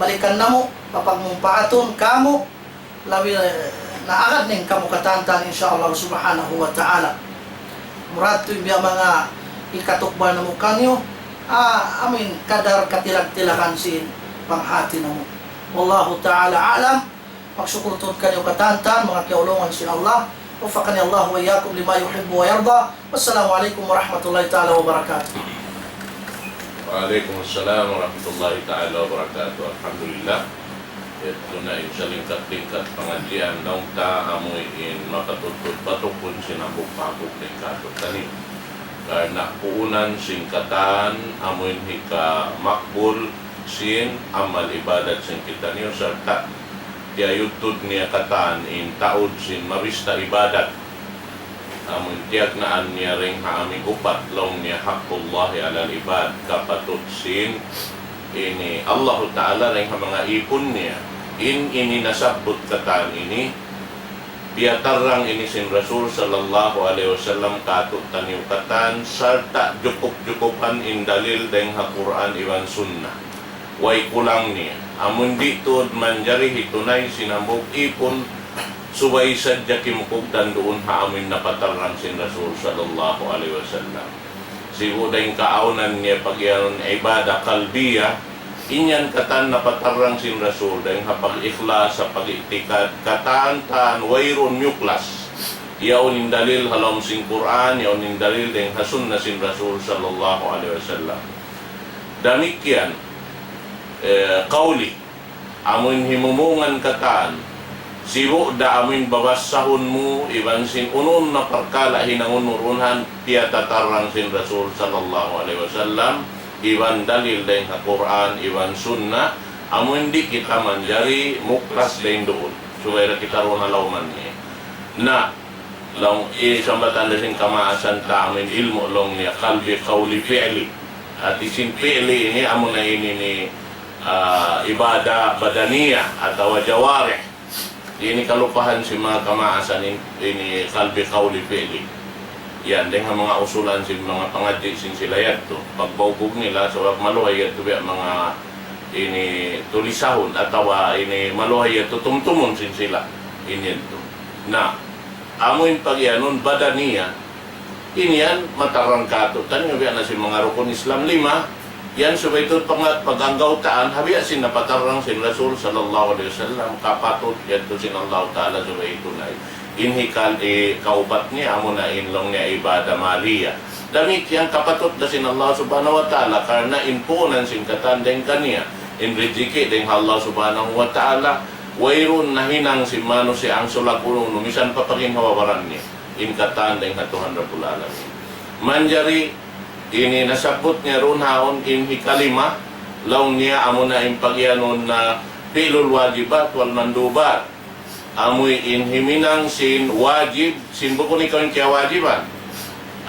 balikan namu', papagmumpaatun kamu, labi na agad in kamu katan-katan, insya Allah Subhanahu wa Ta'ala. Murad tuud in biya' manga hikatukbal namu' kaniyu, ah, amin kadar katilag-tilagan sin panghati namu'. والله تعالى أعلم. Magsukul tuud kaniyu katan-katan, manga kiyaulungan sin Allah. وفقني الله وإياكم لما يحب ويرضى. والسلام عليكم ورحمة الله تعالى وبركاته. وعليكم السلام ورحمة الله تعالى وبركاته. Alhamdulillah. Yadtu na in salingkat-lingkat pangadjian naungta', amu in makatudtud batukun sin hambuuk-hambuuk lingkat taniyu. Karna' puunan sin katan, amu in hikamakbul sin amal ibadat sin kitaniyu, sarta' tiyayudtud niya katan in taud sin mabista' ibadat. Amu in tiyagnaan niya dayn ha amu in upat, laung niya, حق الله على العباد, kapatut sin ini Allahu Ta'ala dayn ha manga ipun niya. In ini nasabbut katan ini, piyatarrang ini sin Rasul sallallahu alayhi wasallam kātu'niyu katan, sarta' jukup-jukupan in dalil dayng ha Qur'an iban Sunnah. Way kulang niya. Amun di' tuud manjari hitunay sin hambuuk īpun, subay sadja kimugdan duun ha amun napatarrang sin Rasul sallallahu alayhi wasallam. Sibu' dayng kaawnan niya pag-iyanun ibadah qalbiyah, in yan katan napatarrang sin Rasul dayng ha pag-ikhlas, ha pag-i'tikad, katan-katan wayruun miyuklas. Yaun in dalil ha lawm sin Qur'an, yaun in dalil dayng ha Sunnah sin Rasul sallallahu alayhi wasallam. Damikkiyan, eh, qawli, amun himumungan katan, sibu' da amun babassahun mu, iban sin unu-unu na parkala' hinangun mu duun ha piyatatarrang sin Rasul sallallahu alayhi wasallam, iban dalil dayng ha Qur'an, iban Sunnah, amun di' kita manjari muklas dayng duun. Subay da kita duun ha lawman niya. Na, laung, isambatan da sin kamaasan ta amun ilmu' laung niya, qalbi, qawli, fi'li. Hāti sin fi'li ini amuna ini ini, ah, ibadah badaniyah atawa jawarih. Ini kalupahan sin manga kamaasan in-, ini qalbi, qawli, fi'li. Yan, dayng ha manga usulan sin manga pangadji' sin sila yadtu. Pagbaugug nila, sabab maluhay yadtu biya' manga ini tulisahun atawa ini maluhay yadtu tumtumun sin sila. Ini yadtu. Na, amu in pag-iyanun badaniyah, in yan matarrang kātu'niyu biya' na sin manga rukun Islam lima, yan subay tuud panga-, pag-anggawtaan, ha biya' sin napatarrang sin Rasul sallallahu alayhi wasallam, kapatut yadtu sin Allah Ta'ala subay hitunay. In hikal-, eh, kaupat niya, amuna in laung niya ibadah maliyah. Damikkiyan kapatut da sin Allah Subhanahu wa Ta'ala, karna' in puunan sin katan dayng kaniya, in rijiki' dayng ha Allah Subhanahu wa Ta'ala, wayruun nahinang sin manusiya' sulagunu-gunu, misan pa pa ginhawa-baran niya. In katan dayng ha Tuhan Rabbul Alamin. Manjari, ini nasabbut niya duun haun in hikalima, laung niya amuna in pag-iyanun na fi'lul wajibat wal mandubat. Amu in himinang sin wajib, sin bukun ikaw in kiyawajiban.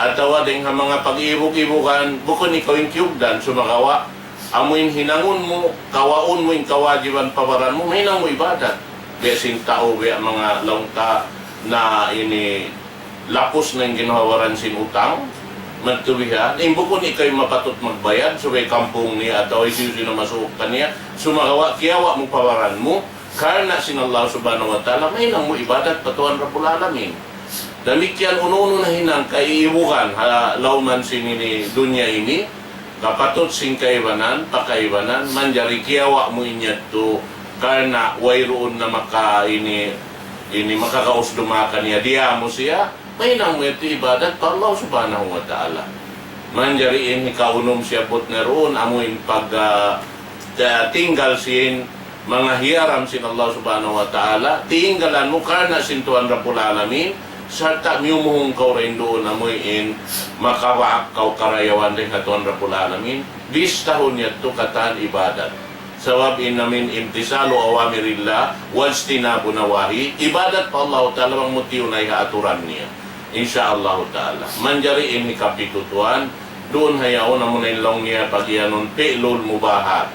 Atawa dayng ha manga pag-iibug-ibugan, bukun ikaw in kiyugdan, sumagawa'. Amu in hinangun mu, kawaun mu in kawajiban pa baran mu, mahinang mu ibadat. Biya' sin tau, biya' manga laung ta na ini lapus na in ginhawa-baran sin utang, magtubihan, in bukun ikaw in mapatut magbayad, subay kampung niya, atawa hisiyu-siyu na masuuk kaniya, sumagawa' kiyawa' mu pa baran mu, karna' sin Allah Subhanahu wa Ta'ala, mahinang mu ibadat pa Tuhan Rabbul Alamin. Damikkiyan unu-unu nahinang kaiibugan ha lawman sin ini dunya ini, kapatut sin kaibanan, pa kaibanan, manjari kiyawa' mu in yadtu, karna' wayruun na maka ini, ini makakausduma kaniya, diya mu siya, mahinang mu yadtu ibadat pa Allah Subhanahu wa Ta'ala. Manjari in hikaunum siyabbut na duun, amu in pag, ah, ta-, tinggal sin manga hiyaram sin Allah Subhanahu wa Ta'ala, tinggalan mu karna' sin Tuhan Rabbul Alamin, sarta' miyumuhung kaw dayn duun amu in makabaak kaw karayawan dayn ha Tuhan Rabbul Alamin, bistahun yadtu katan ibadat. Sabab in amu in امتثال أوامر الله واجتناب نواهيه, ibadat pa Allah Ta'ala bang mu tiyunay ha aturan niya. Insya Allah Ta'ala. Manjari in hikapitu tuwan, duun ha yaun amuna in laung niya pag-iyanun fi'lul mubahat.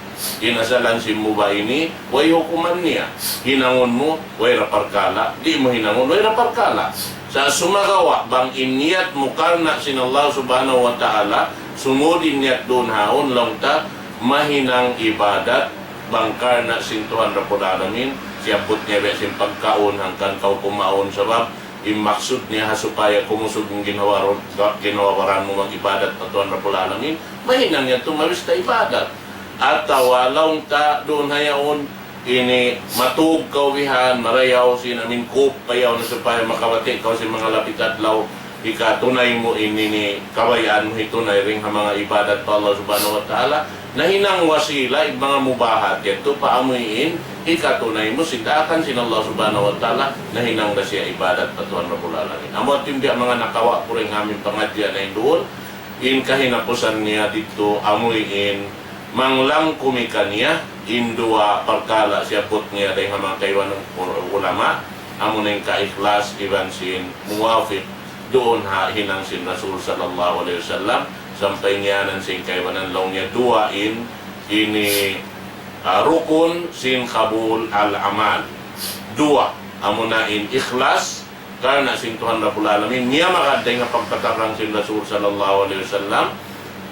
In asalan sin mubah ini, way hukuman niya. Hinangun mu, way da parkala'. Di' mu hinangun, way da parkala'. Sa' sumagawa', bang in niyat mu karna' sin Allah Subhanahu wa Ta'ala, sumud in niyat duun haun laung ta, mahinang ibadat, bang karna' sin Tuhan Rabbul Alamin, siyabbut niya biya' sin pagkaun, hangkan kaw kumaun, sabab, in maksud niya ha supaya kumusug in ginhawa-, ginhawa-baran mu mag-ibadat pa Tuhan Rabbul Alamin, mahinang yadtu mabista ibadat. Atawa laung ta duun ha yaun, ini matug kaw bihan, marayaw sin amu in kup pa yaun supaya makabati' kaw sin manga lapit adlaw, hikatunay mu in ini kabayaan mu hitunay dayn ha manga ibadat pa Allah Subhanahu wa Ta'ala, nahinang wasila in manga mubahat yadtu pa amu in hikatunay mu sin daakan sin Allah Subhanahu wa Ta'ala, nahinang da siya ibadat pa Tuhan Rabbul Alamin. Amu yadtu in biya' manga nakawa' ku dayn ha amu in pangadji' na duun, in kahinapusan niya didtu amu in manglangkumi kaniya in duwa parkala' siyabbut niya dayn ha manga kaibanan ul-, ulama, amu na in kaikhlas iban sin muwafiq duun ha hinang sin Rasul sallallahu alayhi wasallam, sampay ngiyanan sin kaibanan laung niya duwa in ini Ah, rukun sin qabul al-amal. Duwa, amuna in ikhlas, karna' sin Tuhan Rabbul Alamin, miyamagad dayn ha pagpatarrang sin Rasul sallallahu alayhi wasallam,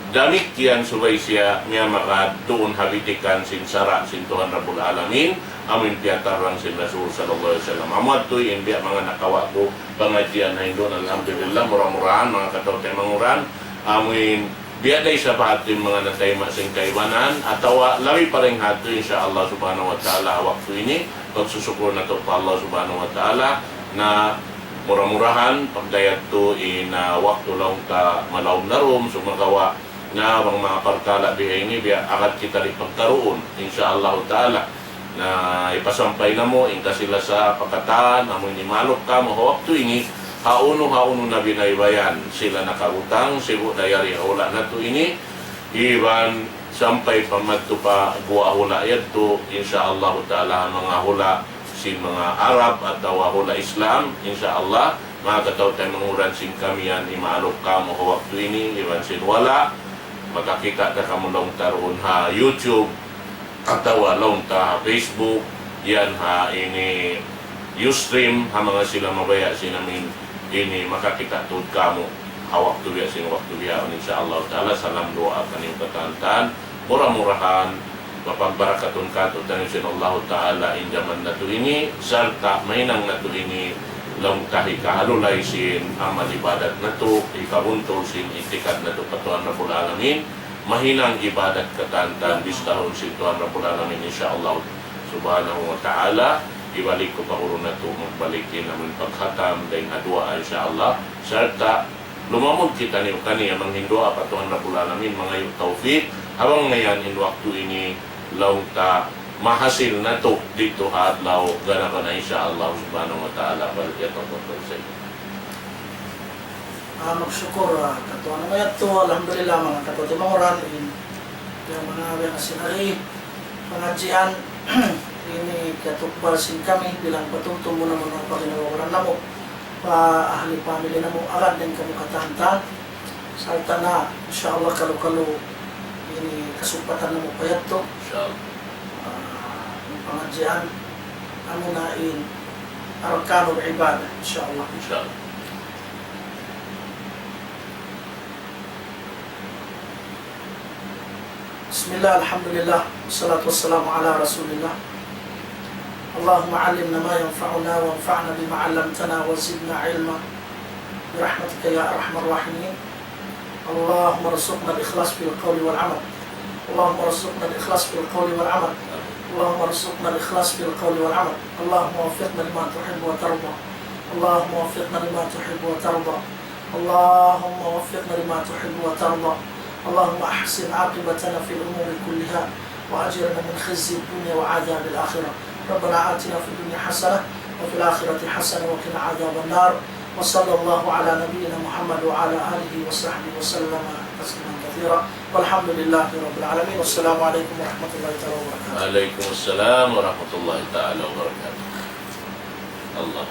damikkiyan subay siya miyamagad duun ha bitikan sin sara' sin Tuhan Rabbul Alamin, amu in piyatarrang sin Rasul sallallahu alayhi wasallam. Amu yadtu in biya' manga nakawa' ku pangadjian ha Indun, alhamdulillah, mura-murahan, manga kataw-taymanghuran, amu in biya' da isab hati in manga natayma' sin kaibanan, atawa labi pa dayn ha yadtu, insya Allah subhanahu wa ta'ala, waktu ini, pagsusukur natu' pa Allah subhanahu wa ta'ala, na mura-murahan, pagdayn yadtu in, ah, waktu laung ta malaum na dum, sumagawa' na bang manga parkala' bihaini, biya' agad kita di' pagkaruun, insya Allah ta'ala. Na hipasampay namu' in kasi-lasa pa katan, amu in imaluk kamu ha waktu ini, hawnu-hawnu na binaybayan sila nakabutang, sibu' da yari ha hula' natu' ini, iban sampay pa madtu pa guwa' hula' yadtu, insya Allah ta'ala, manga hula' sin manga Arab atawa hula' Islam, insya Allah, manga kataw-taymanghuran, sin kami yan imaluk kamu ha waktu ini, iban sin wala', makakita' da kamu laung ta duun ha YouTube, atawa laung ta ha Facebook, yan ha ini Ustream, ha manga sila mabaya' sin amin ini makakita' tuud kamu ha waktu biya' sin waktu bihaun, insya Allah ta'ala. Salam duwaa kaniyu katan-katan, mura-murahan, mapagbarakatun kātu'niyu sin Allah ta'ala in jaman natu' ini, sarta' mahinang natu' ini laung ta hikahalulay sin amal ibadat natu', hikabuntul sin itikad natu' pa Tuhan Rabbul Alamin, mahinang ibadat katan-katan bistahun sin Tuhan Rabbul Alamin, insya Allah subhanahu wa ta'ala. Hibalik ku pa guru natu', magbalik in amun paghatam dayn ha duwaa, insya Allah. Sarta' lumamud kitaniyu kaniya manghinduwaa pa Tuhan Rabbul Alamin, mangayu' tawfik. Ha bang mayan in waktu ini laung ta mahasil natu' didtu ha adlaw gana-gana, insya Allah subhanahu wa ta'ala. Balik ya tawfik. Ah, magsukur, ah, katuan namu' yadtu, alhamdulillah, manga katuan timanguran, in, in manga biya' na sin ari, pangadjian, ini katukbal sin kami, bilang patumtum muna-muna pa ginhawa-baran namu', pa ahli family namu', agad dayn kamu katan-katan, sarta' na, insya Allah, kalu-kalu, ini kasugpatan namu' pa yadtu. Insya Allah. Ah, in pangadjian, amuna in arkanul ibadah, insya Allah. Insya Allah. بسم الله، الحمد لله، والصلاة والسلام على رسول الله. اللهم علمنا ما ينفعنا وانفعنا بما علمتنا وزدنا علما برحمتك يا أرحم الراحمين. اللهم ارزقنا الإخلاص في القول والعمل. اللهم ارزقنا الإخلاص في القول والعمل. اللهم ارزقنا الإخلاص في القول والعمل. اللهم وفقنا لما تحب وترضى. اللهم وفقنا لما تحب وترضى. اللهم وفقنا لما تحب وترضى. اللهم أحسن عاقبتنا في الأمور كلها، وأجرنا من خزي الدنيا وعذاب الآخرة. ربنا آتنا في الدنيا حسنة، وفي الآخرة حسنة، وقنا عذاب النار. وصلى الله على نبينا محمد وعلى آله وصحبه وسلم تسليما كثيرا. والحمد لله رب العالمين. والسلام عليكم ورحمة الله تعالى وبركاته. وعليكم السلام ورحمة الله تعالى وبركاته. الله